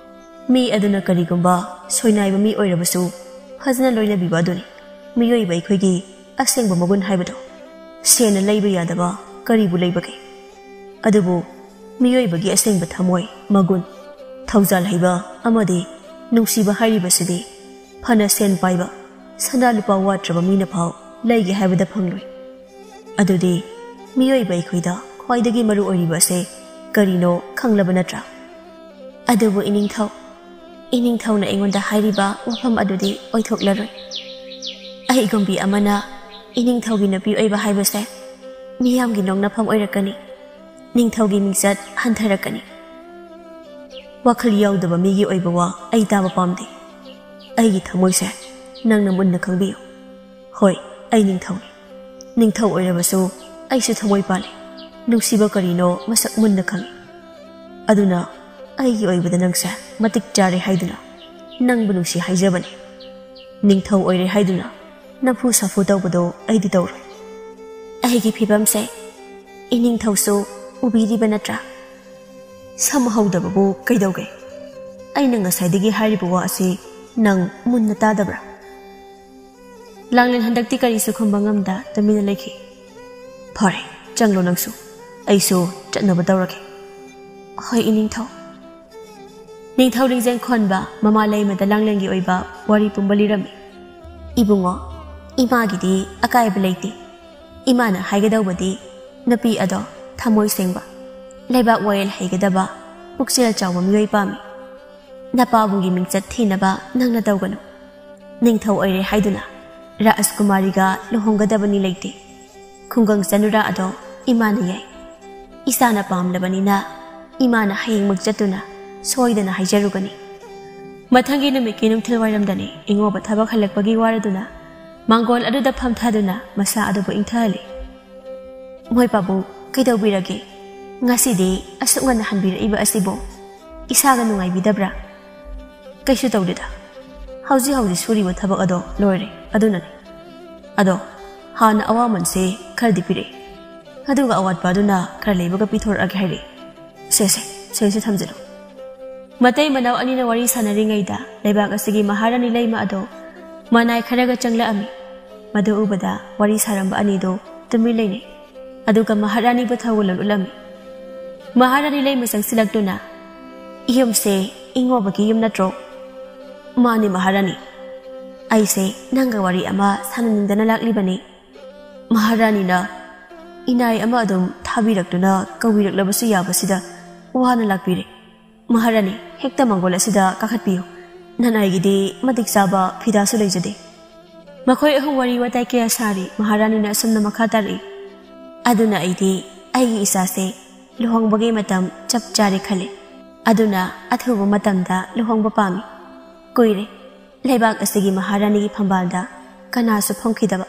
ꯃꯤ ꯑꯗꯨꯅ ꯀꯔꯤꯒꯨꯝꯕ ꯁꯣꯏꯅꯥꯏꯕ ꯃꯤ ꯑꯣꯏꯔꯕꯁꯨ ꯐꯖꯅ ꯂꯣꯏꯅꯕꯤꯕ ꯑꯗꯨꯅꯤ ꯃꯤꯑꯣꯏꯕ ꯑꯩꯈꯣꯏꯒꯤ ꯑꯁꯦꯡꯕ ꯃꯒꯨꯟ ꯍꯥꯏꯕꯗꯣ꯫ ꯁꯦꯟꯅ ꯂꯩꯕ ꯌꯥꯗꯕ ꯀꯔꯤꯕꯨ ꯂꯩꯕꯒꯦ? ꯑꯗꯨꯕꯨ ꯃꯤꯑꯣꯏꯕꯒꯤ ꯑꯁꯦꯡꯕ ꯊꯃꯣꯏ, ꯃꯒꯨꯟ, ꯊꯧꯖꯥꯜ ꯍꯩꯕ ꯑꯃꯗꯤ ꯅꯨꯡꯁꯤꯕ ꯍꯥꯏꯔꯤꯕꯁꯤꯗꯤ ꯐꯅ ꯁꯦꯟ ꯄꯥꯏꯕ, ꯁꯅꯥ ꯂꯨꯄꯥ ꯋꯥꯠꯇ꯭ꯔꯕ ꯃꯤꯅ ꯐꯥꯎ ꯂꯩꯒꯦ ꯍꯥꯏꯕꯗ ꯐꯪꯂꯣꯏ꯫ ꯑꯗꯨꯗꯤ ꯃꯤꯑꯣꯏꯕ ꯑꯩꯈꯣꯏꯗ ꯈ꯭ꯋꯥꯏꯗꯒꯤ ꯃꯔꯨ ꯑꯣꯏꯔꯤꯕ ꯑꯁꯦ ꯀꯔꯤꯅꯣ ꯈꯪꯂꯕ ꯅꯠꯇ꯭ꯔꯥ? ꯑꯗꯨꯕꯨ ꯏꯅꯤꯡꯊꯧ, ꯏꯅꯤꯡꯊꯧꯅ ꯑꯩꯉꯣꯟꯗ ꯍꯥꯏꯔꯤꯕ ꯋꯥꯐꯝ ꯑꯗꯨꯗꯤ ꯑꯣꯏꯊꯣꯛꯂꯔꯣꯏ꯫ ꯑꯩꯒꯨꯝꯕꯤ ꯑꯃꯅ ꯏꯅꯤꯡꯊꯧꯒꯤ ꯅꯨꯄꯤ ꯑꯣꯏꯕ ꯍꯥꯏꯕꯁꯦ ꯃꯤꯌꯥꯝꯒꯤ ꯅꯣꯛꯅꯐꯝ ꯑꯣꯏꯔꯛꯀꯅꯤ, ꯅꯤꯡꯊꯧꯒꯤ ꯃꯤꯡꯆꯠ ꯍꯟꯊꯔꯛꯀꯅꯤ꯫ ꯋꯥꯈꯜ ꯌꯥꯎꯗꯕ ꯃꯤꯒꯤ ꯑꯣꯏꯕ ꯋꯥ ꯑꯩ ꯇꯥꯕ ꯄꯥꯝꯗꯦ꯫ ꯑꯩꯒꯤ ꯊꯃꯣꯏꯁꯦ ꯅꯪꯅ ꯃꯨꯟꯅ ꯈꯪꯕꯤꯌꯨ꯫ ꯍꯣꯏ, ꯑꯩ ꯅꯤꯡꯊꯧꯅꯤ꯫ ꯅꯤꯡꯊꯧ ꯑꯣꯏꯔꯕꯁꯨ ꯑꯩꯁꯨ ꯊꯃꯣꯏ ꯄꯥꯜꯂꯤ꯫ ꯅꯨꯡꯁꯤꯕ ꯀꯔꯤꯅꯣ ꯃꯁꯛ ꯃꯨꯟꯅ ꯈꯪꯏ꯫ ꯑꯗꯨꯅ ꯑꯩꯒꯤ ꯑꯣꯏꯕꯗ ꯅꯪꯁꯦ ꯃꯇꯤꯛ ꯆꯥꯔꯦ ꯍꯥꯏꯗꯨꯅ ꯅꯪꯕꯨ ꯅꯨꯡꯁꯤ ꯍꯥꯏꯖꯕꯅꯤ꯫ ꯅꯤꯡꯊꯧ ꯑꯣꯏꯔꯦ ꯍꯥꯏꯗꯨꯅ ꯅꯝꯐꯨ ꯁꯥꯐꯨ ꯇꯧꯕꯗꯣ ꯑꯩꯗꯤ ꯇꯧꯔꯣꯏ꯫ ꯑꯩꯒꯤ ꯐꯤꯕꯝꯁꯦ ꯏꯅꯤꯡꯊꯧꯁꯨ ꯎꯕꯤꯔꯤꯕ ꯅꯠꯇ꯭ꯔꯥ? ꯁꯝ ꯍꯧꯗꯕꯕꯨ ꯀꯩꯗꯧꯒꯦ? ꯑꯩꯅ ꯉꯁꯥꯏꯗꯒꯤ ꯍꯥꯏꯔꯤꯕ ꯋꯥ ꯑꯁꯤ ꯅꯪ ꯃꯨꯟꯅ ꯇꯥꯗꯕ꯭ꯔꯥ? ꯂꯥꯡꯂꯦꯟ ꯍꯟꯗꯛꯇꯤ ꯀꯔꯤꯁꯨ ꯈꯨꯝꯕ ꯉꯝꯗ ꯇꯨꯃꯤꯟꯅ ꯂꯩꯈꯤ꯫ ꯐꯔꯦ, ꯆꯪꯂꯣ ꯅꯪꯁꯨ꯫ ꯑꯩꯁꯨ ꯆꯠꯅꯕ ꯇꯧꯔꯒꯦ꯫ ꯍꯣꯏ, ꯏꯅꯤꯡꯊꯧ꯫ ꯅꯤꯡꯊꯧ ꯂꯤꯡꯖꯦꯜ ꯈꯣꯟꯕ ꯃꯃꯥ ꯂꯩꯃꯗ ꯂꯥꯡꯂꯦꯟꯒꯤ ꯑꯣꯏꯕ ꯋꯥꯔꯤ ꯄꯨꯝꯕ ꯂꯤꯔꯝꯃꯤ꯫ ꯏꯕꯨꯡꯉꯣ, ꯏꯃꯥꯒꯤꯗꯤ ꯑꯀꯥꯏꯕ ꯂꯩꯇꯦ꯫ ꯏꯃꯥꯅ ꯍꯥꯏꯒꯗꯧꯕꯗꯤ ꯅꯨꯄꯤ ꯑꯗꯣ ꯊꯃꯣꯏ ꯁꯦꯡꯕ, ꯂꯩꯕꯥꯛ ꯋꯥꯌꯦꯜ ꯍꯩꯒꯗꯕ, ꯄꯨꯛꯆꯦꯜ ꯆꯥꯎꯕ ꯃꯤꯑꯣꯏ ꯄꯥꯝꯃꯤ꯫ ꯅꯄꯥꯕꯨꯡꯒꯤ ꯃꯤꯡꯆꯠ ꯊꯤꯅꯕ ꯅꯪꯅ ꯇꯧꯒꯅꯨ꯫ ꯅꯤꯡꯊꯧ ꯑꯣꯏꯔꯦ ꯍꯥꯏꯗꯨꯅ ꯔꯥꯖꯀꯨꯃꯥꯔꯤꯒ ꯂꯨꯍꯣꯡꯒꯗꯕꯅꯤ ꯂꯩꯇꯦ꯫ ꯈꯨꯡꯒꯪ ꯆꯅꯨꯔꯥ ꯑꯗꯣ ꯏꯃꯥꯅ ꯌꯥꯏ꯫ ꯏꯆꯥꯅ ꯄꯥꯝꯂꯕꯅꯤꯅ ꯏꯃꯥꯅ ꯍꯌꯦꯡꯃꯛ ꯆꯠꯇꯨꯅ ꯁꯣꯏꯗꯅ ꯍꯥꯏꯖꯔꯨꯒꯅꯤ꯫ ꯃꯊꯪꯒꯤ ꯅꯨꯃꯤꯠꯀꯤ ꯅꯨꯡꯊꯤꯜ ꯋꯥꯏꯔꯝꯗꯅꯤ ꯏꯉꯣꯕ ꯊꯕꯛ ꯍꯜꯂꯛꯄꯒꯤ ꯋꯥꯔꯗꯨꯅ ꯃꯥꯡꯒꯣꯜ ꯑꯗꯨꯗ ꯐꯝꯊꯗꯨꯅ ꯃꯁꯥ ꯑꯗꯨꯕꯨ ꯏꯪꯊꯍꯜꯂꯤ꯫ "ꯃꯣꯏ ꯄꯥꯕꯨꯡ, ꯀꯩꯗꯧꯕꯤꯔꯒꯦ? ꯉꯁꯤꯗꯤ ꯑꯁꯨꯛ ꯉꯟꯅ ꯍꯟꯕꯤꯔꯛꯏꯕ ꯑꯁꯤꯕꯨ ꯏꯁꯥꯒ ꯅꯨꯡꯉꯥꯏꯕꯤꯗꯕ꯭ꯔꯥ?" "ꯀꯩꯁꯨ ꯇꯧꯗꯦꯗ꯫ ꯍꯧꯖꯤꯛ ꯍꯧꯖꯤꯛ ꯁꯨꯔꯤꯕ ꯊꯕꯛ ꯑꯗꯣ ꯂꯣꯏꯔꯦ, ꯑꯗꯨꯅꯅꯤ꯫ ꯑꯗꯣ ꯍꯥꯟꯅ ꯑꯋꯥꯃꯟꯁꯦ ꯈꯔꯗꯤ ꯄꯤꯔꯛꯑꯦ꯫ ꯑꯗꯨꯒ ꯑꯋꯥꯠꯄ ꯑꯗꯨꯅ ꯈꯔ ꯂꯩꯕꯒ ꯄꯤꯊꯣꯔꯛꯑꯒꯦ ꯍꯥꯏꯔꯛꯑꯦ꯫ ꯁꯦ, ꯁꯦ, ꯁꯦ, ꯁꯦ ꯊꯝꯖꯤꯜꯂꯨ꯫" ꯃꯇꯩ ꯃꯅꯥꯎ ꯑꯅꯤꯅ ꯋꯥꯔꯤ ꯁꯥꯟꯅꯔꯤꯉꯩꯗ ꯂꯩꯕꯥꯛ ꯑꯁꯤꯒꯤ ꯃꯍꯥꯔꯥꯅꯤ ꯂꯩꯃ ꯑꯗꯣ ꯃꯅꯥꯏ ꯈꯔꯒ ꯆꯪꯂꯛꯑꯝꯃꯤ꯫ ꯃꯗꯨ ꯎꯕꯗ ꯋꯥꯔꯤ ꯁꯥꯔꯝꯕ ꯑꯅꯤꯗꯣ ꯇꯨꯃꯤꯟ ꯂꯩꯅꯩ꯫ ꯑꯗꯨꯒ ꯃꯍꯥꯔꯥꯅꯤꯕꯨ ꯊꯧꯒꯜꯂꯣꯟ ꯎꯠꯂꯝꯃꯤ꯫ ꯃꯍꯥꯔꯥꯅꯤ ꯂꯩꯃ ꯆꯪꯁꯤꯜꯂꯛꯇꯨꯅ, "ꯌꯨꯝꯁꯦ ꯏꯉꯣꯕꯒꯤ ꯌꯨꯝ ꯅꯠꯇ꯭ꯔꯣ?" "ꯃꯥꯅꯤ ꯃꯍꯥꯔꯥꯅꯤ꯫ ꯑꯩꯁꯦ ꯅꯪꯒ ꯋꯥꯔꯤ ꯑꯃ ꯁꯥꯟꯅꯅꯤꯡꯗꯅ ꯂꯥꯛꯂꯤꯕꯅꯤ꯫" ꯃꯍꯥꯔꯥꯅꯤꯅ ꯏꯅꯥꯏ ꯑꯃ ꯑꯗꯨꯝ ꯊꯥꯕꯤꯔꯛꯇꯨꯅ ꯀꯧꯕꯤꯔꯛꯂꯕꯁꯨ ꯌꯥꯕꯁꯤꯗ ꯋꯥꯅ ꯂꯥꯛꯄꯤꯔꯦ꯫ "ꯃꯍꯥꯔꯥꯅꯤ, ꯍꯦꯛꯇ ꯃꯥꯡꯒꯣꯜ ꯑꯁꯤꯗ ꯀꯥꯈꯠꯄꯤꯌꯨ꯫ ꯅꯅꯥꯏꯒꯤꯗꯤ ꯃꯇꯤꯛ ꯆꯥꯕ ꯐꯤꯗꯥꯁꯨ ꯂꯩꯖꯗꯦ꯫" ꯃꯈꯣꯏ ꯑꯍꯨꯝ ꯋꯥꯔꯤ ꯋꯥꯇꯥꯏ ꯀꯌꯥ ꯁꯥꯔꯤ꯫ ꯃꯍꯥꯔꯥꯅꯤꯅ ꯑꯁꯨꯝꯅ ꯃꯈꯥ ꯇꯥꯔꯛꯏ, "ꯑꯗꯨꯅ ꯑꯩꯗꯤ ꯑꯩꯒꯤ ꯏꯆꯥꯁꯦ ꯂꯨꯍꯣꯡꯕꯒꯤ ꯃꯇꯝ ꯆꯞ ꯆꯥꯔꯦ ꯈꯜꯂꯦ꯫ ꯑꯗꯨꯅ ꯑꯊꯨꯕ ꯃꯇꯝꯗ ꯂꯨꯍꯣꯡꯕ ꯄꯥꯝꯃꯤ꯫ ꯀꯨꯏꯔꯦ ꯂꯩꯕꯥꯛ ꯑꯁꯤꯒꯤ ꯃꯍꯥꯔꯥꯅꯤꯒꯤ ꯐꯝꯕꯥꯜꯗ ꯀꯅꯥꯁꯨ ꯐꯝꯈꯤꯗꯕ꯫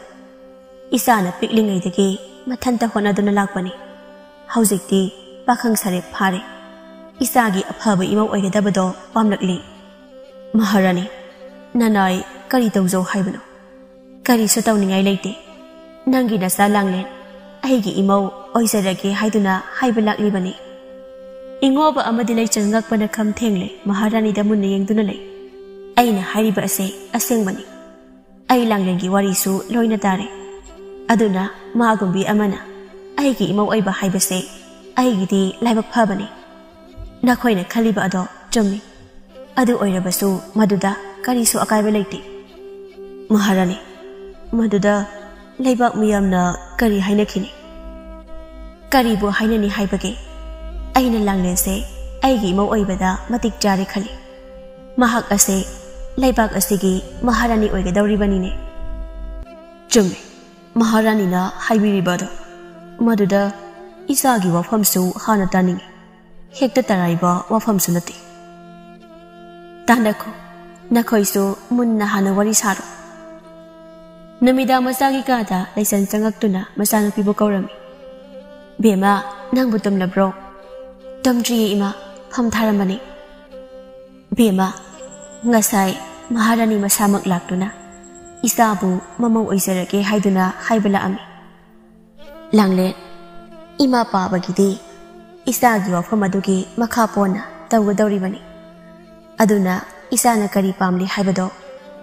ꯏꯆꯥꯅ ꯄꯤꯛꯂꯤꯉꯩꯗꯒꯤ ꯃꯊꯟꯇ ꯍꯣꯠꯅꯗꯨꯅ ꯂꯥꯛꯄꯅꯤ꯫ ꯍꯧꯖꯤꯛꯇꯤ ꯄꯥꯈꯪ ꯁꯥꯔꯦꯞ ꯐꯥꯔꯦ꯫ ꯏꯆꯥꯒꯤ ꯑꯐꯕ ꯏꯃꯧ ꯑꯣꯏꯒꯗꯕꯗꯣ ꯄꯥꯝꯂꯛꯂꯤ꯫" "ꯃꯍꯥꯔꯥꯅꯤ, ꯅꯅꯥꯏ ꯀꯔꯤ ꯇꯧꯖꯧ ꯍꯥꯏꯕꯅꯣ?" "ꯀꯔꯤꯁꯨ ꯇꯧꯅꯤꯡꯉꯥꯏ ꯂꯩꯇꯦ꯫ ꯅꯪꯒꯤ ꯅꯆꯥ ꯂꯥꯡꯂꯦꯟ ꯑꯩꯒꯤ ꯏꯃꯧ ꯑꯣꯏꯖꯔꯒꯦ ꯍꯥꯏꯗꯨꯅ ꯍꯥꯏꯕ ꯂꯥꯛꯂꯤꯕꯅꯤ꯫" ꯏꯉꯣꯕ ꯑꯃꯗꯤ ꯂꯩꯆꯜ ꯉꯛꯄꯅ ꯈꯝ ꯊꯦꯡꯂꯦ꯫ ꯃꯍꯥꯔꯥꯅꯤꯗ ꯃꯨꯟꯅ ꯌꯦꯡꯗꯨꯅ ꯂꯩ꯫ "ꯑꯩꯅ ꯍꯥꯏꯔꯤꯕ ꯑꯁꯦ ꯑꯁꯦꯡꯕꯅꯤ꯫ ꯑꯩ ꯂꯥꯡꯂꯦꯟꯒꯤ ꯋꯥꯔꯤꯁꯨ ꯂꯣꯏꯅ ꯇꯥꯔꯦ꯫ ꯑꯗꯨꯅ ꯃꯥꯒꯨꯝꯕꯤ ꯑꯃꯅ ꯑꯩꯒꯤ ꯏꯃꯧ ꯑꯣꯏꯕ ꯍꯥꯏꯕꯁꯦ ꯑꯩꯒꯤꯗꯤ ꯂꯥꯏꯕꯛ ꯐꯕꯅꯤ꯫ ꯅꯈꯣꯏꯅ ꯈꯜꯂꯤꯕ ꯑꯗꯣ ꯆꯨꯝꯃꯤ꯫ ꯑꯗꯨ ꯑꯣꯏꯔꯕꯁꯨ ꯃꯗꯨꯗ ꯀꯔꯤꯁꯨ ꯑꯀꯥꯏꯕ ꯂꯩꯇꯦ꯫" "ꯃꯍꯥꯔꯥꯅꯤ, ꯃꯗꯨꯗ ꯂꯩꯕꯥꯛ ꯃꯤꯌꯥꯝꯅ ꯀꯔꯤ ꯍꯥꯏꯅꯈꯤꯅꯤ?" "ꯀꯔꯤꯕꯨ ꯍꯥꯏꯅꯅꯤ ꯍꯥꯏꯕꯒꯦ? ꯑꯩꯅ ꯂꯥꯡꯂꯦꯟꯁꯦ ꯑꯩꯒꯤ ꯏꯃꯧ ꯑꯣꯏꯕꯗ ꯃꯇꯤꯛ ꯆꯥꯔꯦ ꯈꯜꯂꯤ꯫ ꯃꯍꯥꯛ ꯑꯁꯦ ꯂꯩꯕꯥꯛ ꯑꯁꯤꯒꯤ ꯃꯍꯥꯔꯥꯅꯤ ꯑꯣꯏꯒꯗꯧꯔꯤꯕꯅꯤꯅꯦ꯫ ꯆꯨꯝꯃꯤ, ꯃꯍꯥꯔꯥꯅꯤꯅ ꯍꯥꯏꯕꯤꯔꯤꯕ ꯑꯗꯣ꯫ ꯃꯗꯨꯗ ꯏꯆꯥꯒꯤ ꯋꯥꯐꯝꯁꯨ ꯍꯥꯟꯅ ꯇꯥꯅꯤꯡꯏ꯫ ꯍꯦꯛꯇ ꯇꯔꯥꯏꯕ ꯋꯥꯐꯝꯁꯨ ꯅꯠꯇꯦ꯫ ꯇꯥꯟꯅꯈꯣ, ꯅꯈꯣꯏꯁꯨ ꯃꯨꯟꯅ ꯍꯥꯟꯅ ꯋꯥꯔꯤ ꯁꯥꯔꯣ꯫ ꯅꯨꯃꯤꯗꯥꯡ ꯃꯆꯥꯒꯤ ꯀꯥꯗ ꯂꯩꯁꯟ ꯆꯪꯉꯛꯇꯨꯅ ꯃꯆꯥꯅꯨꯄꯤꯕꯨ ꯀꯧꯔꯝꯃꯤ꯫ "ꯕꯦꯝꯃ, ꯅꯪꯕꯨ ꯇꯨꯝꯂꯕ꯭ꯔꯣ?" "ꯇꯨꯝꯗ꯭ꯔꯤꯌꯦ ꯏꯃꯥ, ꯐꯝ ꯊꯥꯔꯝꯕꯅꯤ꯫" "ꯕꯦꯝꯃ, ꯉꯁꯥꯏ ꯃꯍꯥꯔꯥꯅꯤ ꯃꯁꯥꯃꯛ ꯂꯥꯛꯇꯨꯅ ꯏꯆꯥꯕꯨ ꯃꯃꯧ ꯑꯣꯏꯖꯔꯒꯦ ꯍꯥꯏꯗꯨꯅ ꯍꯥꯏꯕ ꯂꯥꯛꯑꯝꯃꯤ꯫" "ꯂꯥꯡꯂꯦꯟ, ꯏꯃꯥ ꯄꯥꯕꯒꯤꯗꯤ ꯏꯆꯥꯒꯤ ꯋꯥꯐꯝ ꯑꯗꯨꯒꯤ ꯃꯈꯥ ꯄꯣꯟꯅ ꯇꯧꯒꯗꯧꯔꯤꯕꯅꯤ꯫ ꯑꯗꯨꯅ ꯏꯆꯥꯅ ꯀꯔꯤ ꯄꯥꯝꯂꯤ ꯍꯥꯏꯕꯗꯣ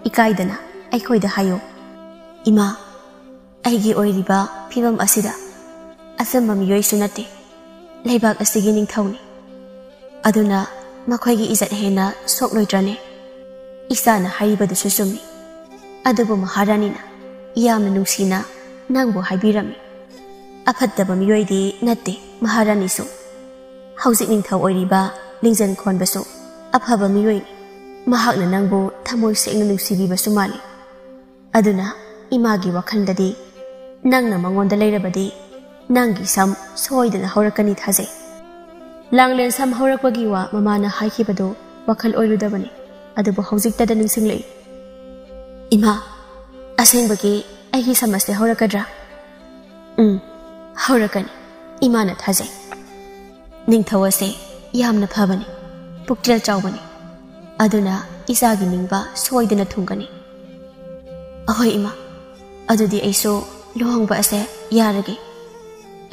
ꯏꯀꯥꯏꯗꯅ ꯑꯩꯈꯣꯏꯗ ꯍꯥꯏꯌꯨ꯫" "ꯏꯃꯥ, ꯑꯩꯒꯤ ꯑꯣꯏꯔꯤꯕ ꯐꯤꯕꯝ ꯑꯁꯤꯗ ꯑꯆꯝꯕ ꯃꯤꯑꯣꯏꯁꯨ ꯅꯠꯇꯦ, ꯂꯩꯕꯥꯛ ꯑꯁꯤꯒꯤ ꯅꯤꯡꯊꯧꯅꯤ꯫ ꯑꯗꯨꯅ ꯃꯈꯣꯏꯒꯤ ꯏꯖꯠ ꯍꯦꯟꯅ ꯁꯣꯛꯂꯣꯏꯗ꯭ꯔꯅꯦ?" "ꯏꯆꯥꯅ ꯍꯥꯏꯔꯤꯕꯗꯨꯁꯨ ꯆꯨꯝꯃꯤ꯫ ꯑꯗꯨꯕꯨ ꯃꯍꯥꯔꯥꯅꯤꯅ ꯌꯥꯝꯅ ꯅꯨꯡꯁꯤꯅ ꯅꯪꯕꯨ ꯍꯥꯏꯕꯤꯔꯝꯃꯤ꯫ ꯑꯐꯠꯇꯕ ꯃꯤꯑꯣꯏꯗꯤ ꯅꯠꯇꯦ ꯃꯍꯥꯔꯥꯅꯤꯁꯨ꯫ ꯍꯧꯖꯤꯛ ꯅꯤꯡꯊꯧ ꯑꯣꯏꯔꯤꯕ ꯂꯤꯡꯖꯦꯜ ꯈꯣꯟꯕꯁꯨ ꯑꯐꯕ ꯃꯤꯑꯣꯏꯅꯤ꯫ ꯃꯍꯥꯛꯅ ꯅꯪꯕꯨ ꯊꯃꯣꯏ ꯁꯦꯡꯅ ꯅꯨꯡꯁꯤꯕꯤꯕꯁꯨ ꯃꯥꯜꯂꯤ꯫ ꯑꯗꯨꯅ ꯏꯃꯥꯒꯤ ꯋꯥꯈꯜꯗꯗꯤ ꯅꯪꯅ ꯃꯉꯣꯟꯗ ꯂꯩꯔꯕꯗꯤ ꯅꯪꯒꯤ ꯁꯝ ꯁꯣꯏꯗꯅ ꯍꯧꯔꯛꯀꯅꯤ ꯊꯥꯖꯩ꯫" ꯂꯥꯡꯂꯦꯟ ꯁꯝ ꯍꯧꯔꯛꯄꯒꯤ ꯋꯥ ꯃꯃꯥꯅ ꯍꯥꯏꯈꯤꯕꯗꯨ ꯋꯥꯈꯜ ꯑꯣꯏꯔꯨꯗꯕꯅꯤ, ꯑꯗꯨꯕꯨ ꯍꯧꯖꯤꯛꯇꯗ ꯅꯤꯡꯁꯤꯡꯂꯛꯏ꯫ "ꯏꯃꯥ, ꯑꯁꯦꯡꯕꯒꯤ ꯑꯩꯒꯤ ꯁꯝ ꯑꯁꯦ ꯍꯧꯔꯛꯀꯗ꯭ꯔꯥ?" "ꯎꯝ, ꯍꯧꯔꯛꯀꯅꯤ, ꯏꯃꯥꯅ ꯊꯥꯖꯩ꯫ ꯅꯤꯡꯊꯧ ꯑꯁꯦ ꯌꯥꯝꯅ ꯐꯕꯅꯤ, ꯄꯨꯛꯆꯦꯜ ꯆꯥꯎꯕꯅꯤ꯫ ꯑꯗꯨꯅ ꯏꯆꯥꯒꯤ ꯅꯤꯡꯕ ꯁꯣꯏꯗꯅ ꯊꯨꯡꯒꯅꯤ꯫" "ꯑꯍꯣꯏ ꯏꯃꯥ, ꯑꯗꯨꯗꯤ ꯑꯩꯁꯨ ꯂꯨꯍꯣꯡꯕ ꯑꯁꯦ ꯌꯥꯔꯒꯦ꯫"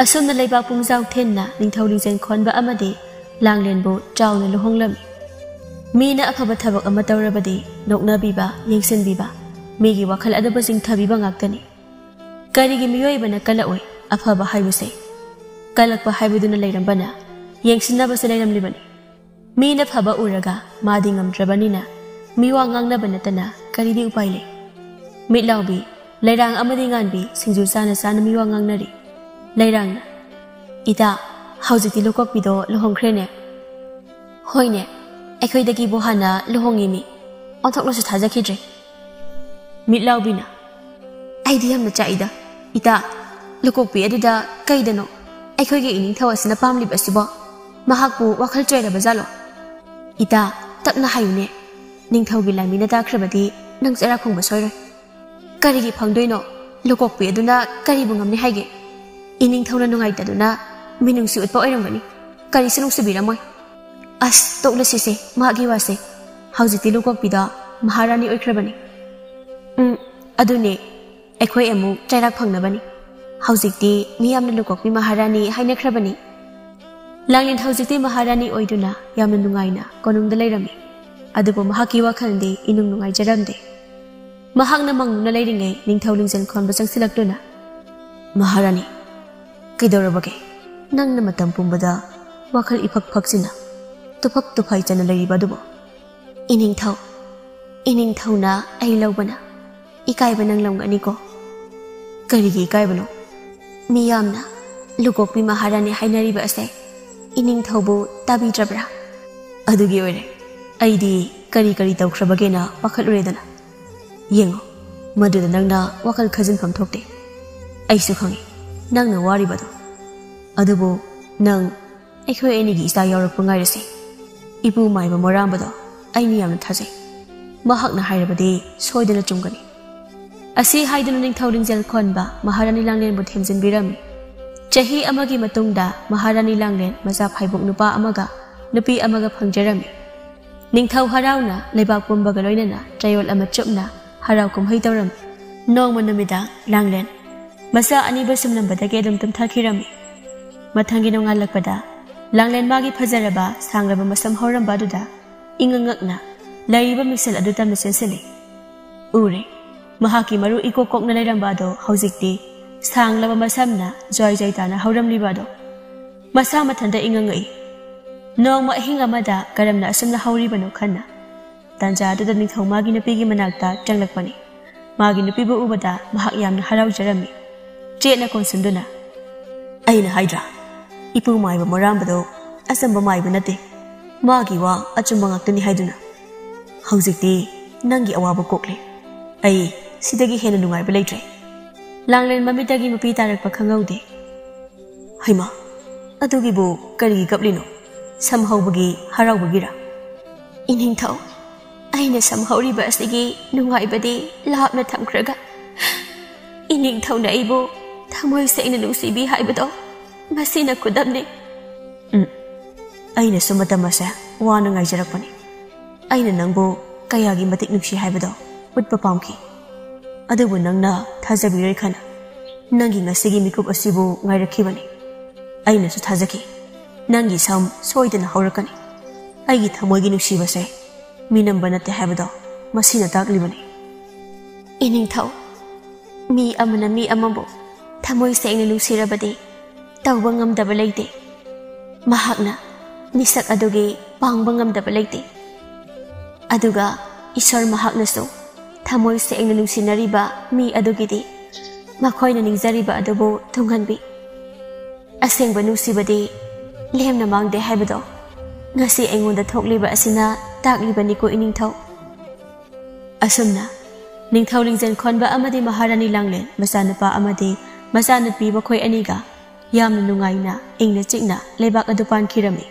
ꯑꯁꯨꯝꯅ ꯂꯩꯕꯥꯛ ꯄꯨꯡꯖꯥꯎ ꯊꯦꯟꯅ ꯅꯤꯡꯊꯧ ꯂꯤꯡꯖꯦꯜ ꯈꯣꯟꯕ ꯑꯃꯗꯤ ꯂꯥꯡꯂꯦꯟꯕꯨ ꯆꯥꯎꯅ ꯂꯨꯍꯣꯡꯂꯝꯃꯤ꯫ ꯃꯤꯅ ꯑꯐꯕ ꯊꯕꯛ ꯑꯃ ꯇꯧꯔꯕꯗꯤ ꯅꯣꯛꯅꯕꯤꯕ, ꯌꯦꯡꯁꯤꯟꯕꯤꯕ, ꯃꯤꯒꯤ ꯋꯥꯈꯜ ꯑꯗꯨꯕꯨ ꯆꯤꯡꯊꯕꯤꯕ ꯉꯥꯛꯇꯅꯤ꯫ ꯀꯔꯤꯒꯤ ꯃꯤꯑꯣꯏꯕꯅ ꯀꯜꯂꯛꯑꯣꯏ? ꯑꯐꯕ ꯍꯥꯏꯕꯁꯦ ꯀꯜꯂꯛꯄ ꯍꯥꯏꯕꯗꯨꯅ ꯂꯩꯔꯝꯕꯅ ꯌꯦꯡꯁꯤꯟꯅꯕꯁꯨ ꯂꯩꯔꯝꯂꯤꯕꯅꯤ꯫ ꯃꯤꯅ ꯐꯕ ꯎꯔꯒ ꯃꯥꯗꯤ ꯉꯝꯗ꯭ꯔꯕꯅꯤꯅ ꯃꯤꯋꯥ ꯉꯥꯡꯅꯕ ꯅꯠꯇꯅ ꯀꯔꯤꯗꯤ ꯎꯄꯥꯏ ꯂꯩ? ꯃꯤꯠ ꯂꯥꯎꯕꯤ, ꯂꯩꯔꯥꯡ ꯑꯃꯗꯤ ꯉꯥꯟꯕꯤ ꯁꯤꯡꯖꯨ ꯆꯥꯅ ꯆꯥꯅ ꯃꯤꯋꯥ ꯉꯥꯡꯅꯔꯤ꯫ ꯂꯩꯔꯥꯡꯅ, "ꯏꯇꯥ, ꯍꯧꯖꯤꯛꯇꯤ ꯂꯨꯀꯣꯛꯄꯤꯗꯣ ꯂꯨꯍꯣꯡꯈ꯭ꯔꯦꯅꯦ꯫" "ꯍꯣꯏꯅꯦ, ꯑꯩꯈꯣꯏꯗꯒꯤꯕꯨ ꯍꯥꯟꯅ ꯂꯨꯍꯣꯡꯉꯤꯅꯤ꯫ ꯑꯣꯟꯊꯣꯛꯅꯁꯨ ꯊꯥꯖꯈꯤꯗ꯭ꯔꯦ꯫" ꯃꯤꯠ ꯂꯥꯎꯕꯤꯅ, ꯑꯩꯗꯤ ꯌꯥꯝꯅ ꯆꯥꯛꯏꯗ꯫ ꯏꯇꯥ, ꯂꯨꯀꯣꯛꯄꯤ ꯑꯗꯨꯗ ꯀꯩꯗꯅꯣ ꯑꯩꯈꯣꯏꯒꯤ ꯏꯅꯤꯡꯊꯧ ꯑꯁꯤꯅ ꯄꯥꯝꯂꯤꯕ ꯑꯁꯤꯕꯣ? ꯃꯍꯥꯛꯄꯨ ꯋꯥꯈꯜ ꯆꯣꯏꯔꯕ ꯖꯥꯠꯂꯣ? ꯏꯇꯥ, ꯇꯞꯅ ꯍꯥꯏꯌꯨꯅꯦ꯫ ꯅꯤꯡꯊꯧꯒꯤ ꯂꯥꯟꯃꯤꯅ ꯇꯥꯈ꯭ꯔꯕꯗꯤ ꯅꯪ ꯆꯩꯔꯥꯛ ꯐꯪꯕ ꯁꯣꯏꯔꯣꯏ꯫ ꯀꯔꯤꯒꯤ ꯐꯪꯗꯣꯏꯅꯣ? ꯂꯨꯀꯣꯛꯄꯤ ꯑꯗꯨꯅ ꯀꯔꯤꯕꯨ ꯉꯝꯅꯤ ꯍꯥꯏꯒꯦ? ꯏꯅꯤꯡꯊꯧꯅ ꯅꯨꯡꯉꯥꯏꯇꯗꯨꯅ ꯃꯤꯅꯨꯡꯁꯤ ꯎꯠꯄ ꯑꯣꯏꯔꯝꯒꯅꯤ꯫ ꯀꯔꯤꯁꯨ ꯅꯨꯡꯁꯤꯕꯤꯔꯝꯃꯣꯏ꯫ ꯑꯁ, ꯇꯣꯛꯂꯁꯤꯁꯦ ꯃꯥꯒꯤ ꯋꯥꯁꯦ꯫ ꯍꯧꯖꯤꯛꯇꯤ ꯂꯨꯀꯣꯛꯄꯤꯗꯣ ꯃꯍꯥꯔꯥꯅꯤ ꯑꯣꯏꯈ꯭ꯔꯕꯅꯤ꯫ ꯎꯝ, ꯑꯗꯨꯅꯦ꯫ ꯑꯩꯈꯣꯏ ꯑꯃꯨꯛ ꯆꯩꯔꯥꯛ ꯐꯪꯅꯕꯅꯤ꯫ ꯍꯧꯖꯤꯛꯇꯤ ꯃꯤꯌꯥꯝꯅ ꯂꯨꯀꯣꯛꯄꯤ ꯃꯍꯥꯔꯥꯅꯤ ꯍꯥꯏꯅꯈ꯭ꯔꯕꯅꯤ꯫ ꯂꯥꯡꯂꯦꯟ ꯍꯧꯖꯤꯛꯇꯤ ꯃꯍꯥꯔꯥꯅꯤ ꯑꯣꯏꯗꯨꯅ ꯌꯥꯝꯅ ꯅꯨꯡꯉꯥꯏꯅ ꯀꯣꯅꯨꯡꯗ ꯂꯩꯔꯝꯃꯤ꯫ ꯑꯗꯨꯕꯨ ꯃꯍꯥꯛꯀꯤ ꯋꯥꯈꯜꯗꯤ ꯏꯅꯨꯡ ꯅꯨꯡꯉꯥꯏꯖꯔꯝꯗꯦ꯫ ꯃꯍꯥꯛꯅ ꯃꯪꯗꯨꯅ ꯂꯩꯔꯤꯉꯩ ꯅꯤꯡꯊꯧ ꯂꯤꯡꯖꯦꯜ ꯈꯣꯟꯕ ꯆꯪꯁꯤꯜꯂꯛꯇꯨꯅ, "ꯃꯍꯥꯔꯥꯅꯤ, ꯀꯩꯗꯧꯔꯕꯒꯦ? ꯅꯪꯅ ꯃꯇꯝ ꯄꯨꯝꯕꯗ ꯋꯥꯈꯜ ꯏꯐꯛ ꯐꯛꯁꯤꯟꯅ ꯇꯨꯐꯛ ꯇꯨꯐꯥꯏ ꯆꯟꯅ ꯂꯩꯔꯤꯕ ꯑꯗꯨꯕꯨ?" "ꯏꯅꯤꯡꯊꯧ, ꯏꯅꯤꯡꯊꯧꯅ ꯑꯩ ꯂꯧꯕꯅ ꯏꯀꯥꯏꯕ ꯅꯪꯂꯝꯒꯅꯤꯀꯣ?" "ꯀꯔꯤꯒꯤ ꯏꯀꯥꯏꯕꯅꯣ? ꯃꯤꯌꯥꯝꯅ ꯂꯨꯀꯣꯛꯄꯤ ꯃꯍꯥꯔꯥꯅꯤ ꯍꯥꯏꯅꯔꯤꯕ ꯑꯁꯦ ꯏꯅꯤꯡꯊꯧꯕꯨ ꯇꯥꯕꯤꯗ꯭ꯔꯕ꯭ꯔꯥ?" "ꯑꯗꯨꯒꯤ ꯑꯣꯏꯔꯦ꯫ ꯑꯩꯗꯤ ꯀꯔꯤ ꯀꯔꯤ ꯇꯧꯈ꯭ꯔꯕꯒꯦꯅ ꯄꯥꯈꯠꯂꯨꯔꯦꯗꯅ꯫ ꯌꯦꯡꯉꯣ, ꯃꯗꯨꯗ ꯅꯪꯅ ꯋꯥꯈꯜ ꯈꯟꯖꯤꯟꯐꯝ ꯊꯣꯛꯇꯦ꯫ ꯑꯩꯁꯨ ꯈꯪꯏ ꯅꯪꯅ ꯋꯥꯔꯤꯕꯗꯣ꯫ ꯑꯗꯨꯕꯨ ꯅꯪ ꯑꯩꯈꯣꯏ ꯑꯅꯤꯒꯤ ꯏꯆꯥ ꯌꯥꯎꯔꯛꯄ ꯉꯥꯏꯔꯁꯤ꯫ ꯏꯄꯨ ꯃꯥꯏꯕ ꯃꯣꯔꯥꯝꯕꯗꯣ ꯑꯩꯅ ꯌꯥꯝꯅ ꯊꯥꯖꯩ꯫ ꯃꯍꯥꯛꯅ ꯍꯥꯏꯔꯕꯗꯤ ꯁꯣꯏꯗꯅ ꯆꯨꯝꯒꯅꯤ꯫" ꯑꯁꯤ ꯍꯥꯏꯗꯨꯅ ꯅꯤꯡꯊꯧ ꯂꯤꯡꯖꯦꯜ ꯈꯣꯟꯕ ꯃꯍꯥꯔꯥꯅꯤ ꯂꯥꯡꯂꯦꯟꯕꯨ ꯊꯦꯝꯖꯤꯟꯕꯤꯔꯝꯃꯤ꯫ ꯆꯍꯤ ꯑꯃꯒꯤ ꯃꯇꯨꯡꯗ ꯃꯍꯥꯔꯥꯅꯤ ꯂꯥꯡꯂꯦꯟ ꯃꯆꯥ ꯐꯥꯏꯕꯣꯛ ꯅꯨꯄꯥ ꯑꯃꯒ ꯅꯨꯄꯤ ꯑꯃꯒ ꯐꯪꯖꯔꯝꯃꯤ꯫ ꯅꯤꯡꯊꯧ ꯍꯔꯥꯎꯅ ꯂꯩꯕꯥꯛ ꯄꯨꯝꯕꯒ ꯂꯣꯏꯅꯅ ꯆꯌꯣꯜ ꯑꯃ ꯆꯨꯞꯅ ꯍꯔꯥꯎ ꯀꯨꯝꯍꯩ ꯇꯧꯔꯝꯃꯤ꯫ ꯅꯣꯡꯃ ꯅꯨꯃꯤꯗꯥꯡ ꯂꯥꯡꯂꯦꯟ ꯃꯆꯥ ꯑꯅꯤꯕꯨ ꯁꯨꯝꯂꯝꯕꯗꯒꯤ ꯑꯗꯨꯝ ꯇꯨꯝꯊꯈꯤꯔꯝꯃꯤ꯫ ꯃꯊꯪꯒꯤ ꯅꯣꯡꯉꯥꯜꯂꯛꯄꯗ ꯂꯥꯡꯂꯦꯟ ꯃꯥꯒꯤ ꯐꯖꯔꯕ ꯁꯥꯡꯂꯕ ꯃꯁꯝ ꯍꯧꯔꯝꯕ ꯑꯗꯨꯗ ꯏꯉꯛ ꯉꯛꯅ ꯂꯩꯔꯤꯕ ꯃꯤꯡꯁꯦꯜ ꯑꯗꯨ ꯇꯝꯅ ꯆꯦꯟꯁꯤꯜꯂꯤ꯫ ꯎꯔꯦ, ꯃꯍꯥꯛꯀꯤ ꯃꯔꯨ ꯏꯀꯣꯛ ꯀꯣꯛꯅ ꯂꯩꯔꯝꯕ ꯑꯗꯣ ꯍꯧꯖꯤꯛꯇꯤ ꯁꯥꯡꯂꯕ ꯃꯁꯝꯅ ꯖ꯭ꯋꯥꯏ ꯖ꯭ꯋꯥꯏ ꯇꯥꯅ ꯍꯧꯔꯝꯂꯤꯕ ꯑꯗꯣ ꯃꯁꯥ ꯃꯊꯟꯇ ꯏꯉꯛ ꯉꯛꯏ꯫ ꯅꯣꯡꯃ ꯑꯍꯤꯡ ꯑꯃꯗ ꯀꯔꯝꯅ ꯑꯁꯨꯝꯅ ꯍꯧꯔꯤꯕꯅꯣ ꯈꯟꯅ ꯇꯥꯟꯖꯥ ꯑꯗꯨꯗ ꯅꯤꯡꯊꯧ ꯃꯥꯒꯤ ꯅꯨꯄꯤꯒꯤ ꯃꯅꯥꯛꯇ ꯆꯪꯂꯛꯄꯅꯤ꯫ ꯃꯥꯒꯤ ꯅꯨꯄꯤꯕꯨ ꯎꯕꯗ ꯃꯍꯥꯛ ꯌꯥꯝꯅ ꯍꯔꯥꯎꯖꯔꯝꯃꯤ꯫ ꯆꯦꯠꯅ ꯀꯣꯟꯁꯤꯟꯗꯨꯅ, "ꯑꯩꯅ ꯍꯥꯏꯗ꯭ꯔꯥ, ꯏꯄꯨ ꯃꯥꯏꯕ ꯃꯣꯔꯥꯝꯕꯗꯣ ꯑꯆꯝꯕ ꯃꯥꯏꯕ ꯅꯠꯇꯦ, ꯃꯥꯒꯤ ꯋꯥ ꯑꯆꯨꯝꯕ ꯉꯥꯛꯇꯅꯤ ꯍꯥꯏꯗꯨꯅ꯫ ꯍꯧꯖꯤꯛꯇꯤ ꯅꯪꯒꯤ ꯑꯋꯥꯕ ꯀꯣꯛꯂꯦ꯫ ꯑꯩ ꯁꯤꯗꯒꯤ ꯍꯦꯟꯅ ꯅꯨꯡꯉꯥꯏꯕ ꯂꯩꯇ꯭ꯔꯦ꯫ ꯂꯥꯡꯂꯦꯟ ꯃꯃꯤꯠꯇꯒꯤ ꯃꯄꯤ ꯇꯥꯔꯛꯄ ꯈꯪꯍꯧꯗꯦ꯫ "ꯍꯩꯃꯥ, ꯑꯗꯨꯒꯤꯕꯨ ꯀꯔꯤꯒꯤ ꯀꯞꯂꯤꯅꯣ? ꯁꯝ ꯍꯧꯕꯒꯤ ꯍꯔꯥꯎꯕꯒꯤꯔꯥ?" "ꯏꯅꯤꯡꯊꯧ, ꯑꯩꯅ ꯁꯝ ꯍꯧꯔꯤꯕ ꯑꯁꯤꯒꯤ ꯅꯨꯡꯉꯥꯏꯕꯗꯤ ꯂꯥꯞꯅ ꯊꯝꯈ꯭ꯔꯒ, ꯏꯅꯤꯡꯊꯧꯅ ꯑꯩꯕꯨ ꯊꯃꯣꯏ ꯁꯦꯡꯅ ꯅꯨꯡꯁꯤꯕꯤ ꯍꯥꯏꯕꯗꯣ, ꯃꯁꯤꯅ ꯈꯨꯗꯝꯅꯤ꯫" "ꯎꯝ, ꯑꯩꯅꯁꯨ ꯃꯇꯝ ꯑꯁꯦ ꯋꯥꯅ ꯉꯥꯏꯖꯔꯛꯄꯅꯤ꯫ ꯑꯩꯅ ꯅꯪꯕꯨ ꯀꯌꯥꯒꯤ ꯃꯇꯤꯛ ꯅꯨꯡꯁꯤ ꯍꯥꯏꯕꯗꯣ ꯎꯠꯄ ꯄꯥꯝꯈꯤ꯫ ꯑꯗꯨꯕꯨ ꯅꯪꯅ ꯊꯥꯖꯕꯤꯔꯣꯏ ꯈꯟꯅ ꯅꯪꯒꯤ ꯉꯁꯤꯒꯤ ꯃꯤꯀꯨꯞ ꯑꯁꯤꯕꯨ ꯉꯥꯏꯔꯛꯈꯤꯕꯅꯤ꯫ ꯑꯩꯅꯁꯨ ꯊꯥꯖꯈꯤ, ꯅꯪꯒꯤ ꯁꯝ ꯁꯣꯏꯗꯅ ꯍꯧꯔꯛꯀꯅꯤ꯫ ꯑꯩꯒꯤ ꯊꯃꯣꯏꯒꯤ ꯅꯨꯡꯁꯤꯕꯁꯦ ꯃꯤꯅꯝꯕ ꯅꯠꯇꯦ ꯍꯥꯏꯕꯗꯣ ꯃꯁꯤꯅ ꯇꯥꯛꯂꯤꯕꯅꯤ꯫" "ꯏꯅꯤꯡꯊꯧ, ꯃꯤ ꯑꯃꯅ ꯃꯤ ꯑꯃꯕꯨ ꯊꯃꯣꯏ ꯁꯦꯡꯅ ꯅꯨꯡꯁꯤꯔꯕꯗꯤ ꯇꯧꯕ ꯉꯝꯗꯕ ꯂꯩꯇꯦ꯫ ꯃꯍꯥꯛꯅ ꯃꯤꯁꯛ ꯑꯗꯨꯒꯤ ꯄꯥꯡꯕ ꯉꯝꯗꯕ ꯂꯩꯇꯦ꯫ ꯑꯗꯨꯒ ꯏꯁꯣꯔ ꯃꯍꯥꯛꯅꯁꯨ ꯊꯃꯣꯏ ꯁꯦꯡꯅ ꯅꯨꯡꯁꯤꯅꯔꯤꯕ ꯃꯤ ꯑꯗꯨꯒꯤꯗꯤ ꯃꯈꯣꯏꯅ ꯅꯤꯡꯖꯔꯤꯕ ꯑꯗꯨꯕꯨ ꯊꯨꯡꯍꯟꯕꯤ꯫ ꯑꯁꯦꯡꯕ ꯅꯨꯡꯁꯤꯕꯗꯤ ꯂꯦꯝꯅ ꯃꯥꯡꯗꯦ ꯍꯥꯏꯕꯗꯣ ꯉꯁꯤ ꯑꯩꯉꯣꯟꯗ ꯊꯣꯛꯂꯤꯕ ꯑꯁꯤꯅ ꯇꯥꯛꯂꯤꯕꯅꯤꯀꯣ, ꯏꯅꯤꯡꯊꯧ꯫" ꯑꯁꯨꯝꯅ ꯅꯤꯡꯊꯧ ꯂꯤꯡꯖꯦꯜ ꯈꯣꯟꯕ ꯑꯃꯗꯤ ꯃꯍꯥꯔꯥꯅꯤ ꯂꯥꯡꯂꯦꯟ ꯃꯆꯥꯅꯨꯄꯥ ꯑꯃꯗꯤ ꯃꯆꯥꯅꯨꯄꯤ ꯃꯈꯣꯏ ꯑꯅꯤꯒ ꯌꯥꯝꯅ ꯅꯨꯡꯉꯥꯏꯅ, ꯏꯪꯅ ꯆꯤꯛꯅ ꯂꯩꯕꯥꯛ ꯑꯗꯨ ꯄꯥꯟꯈꯤꯔꯝꯃꯤ꯫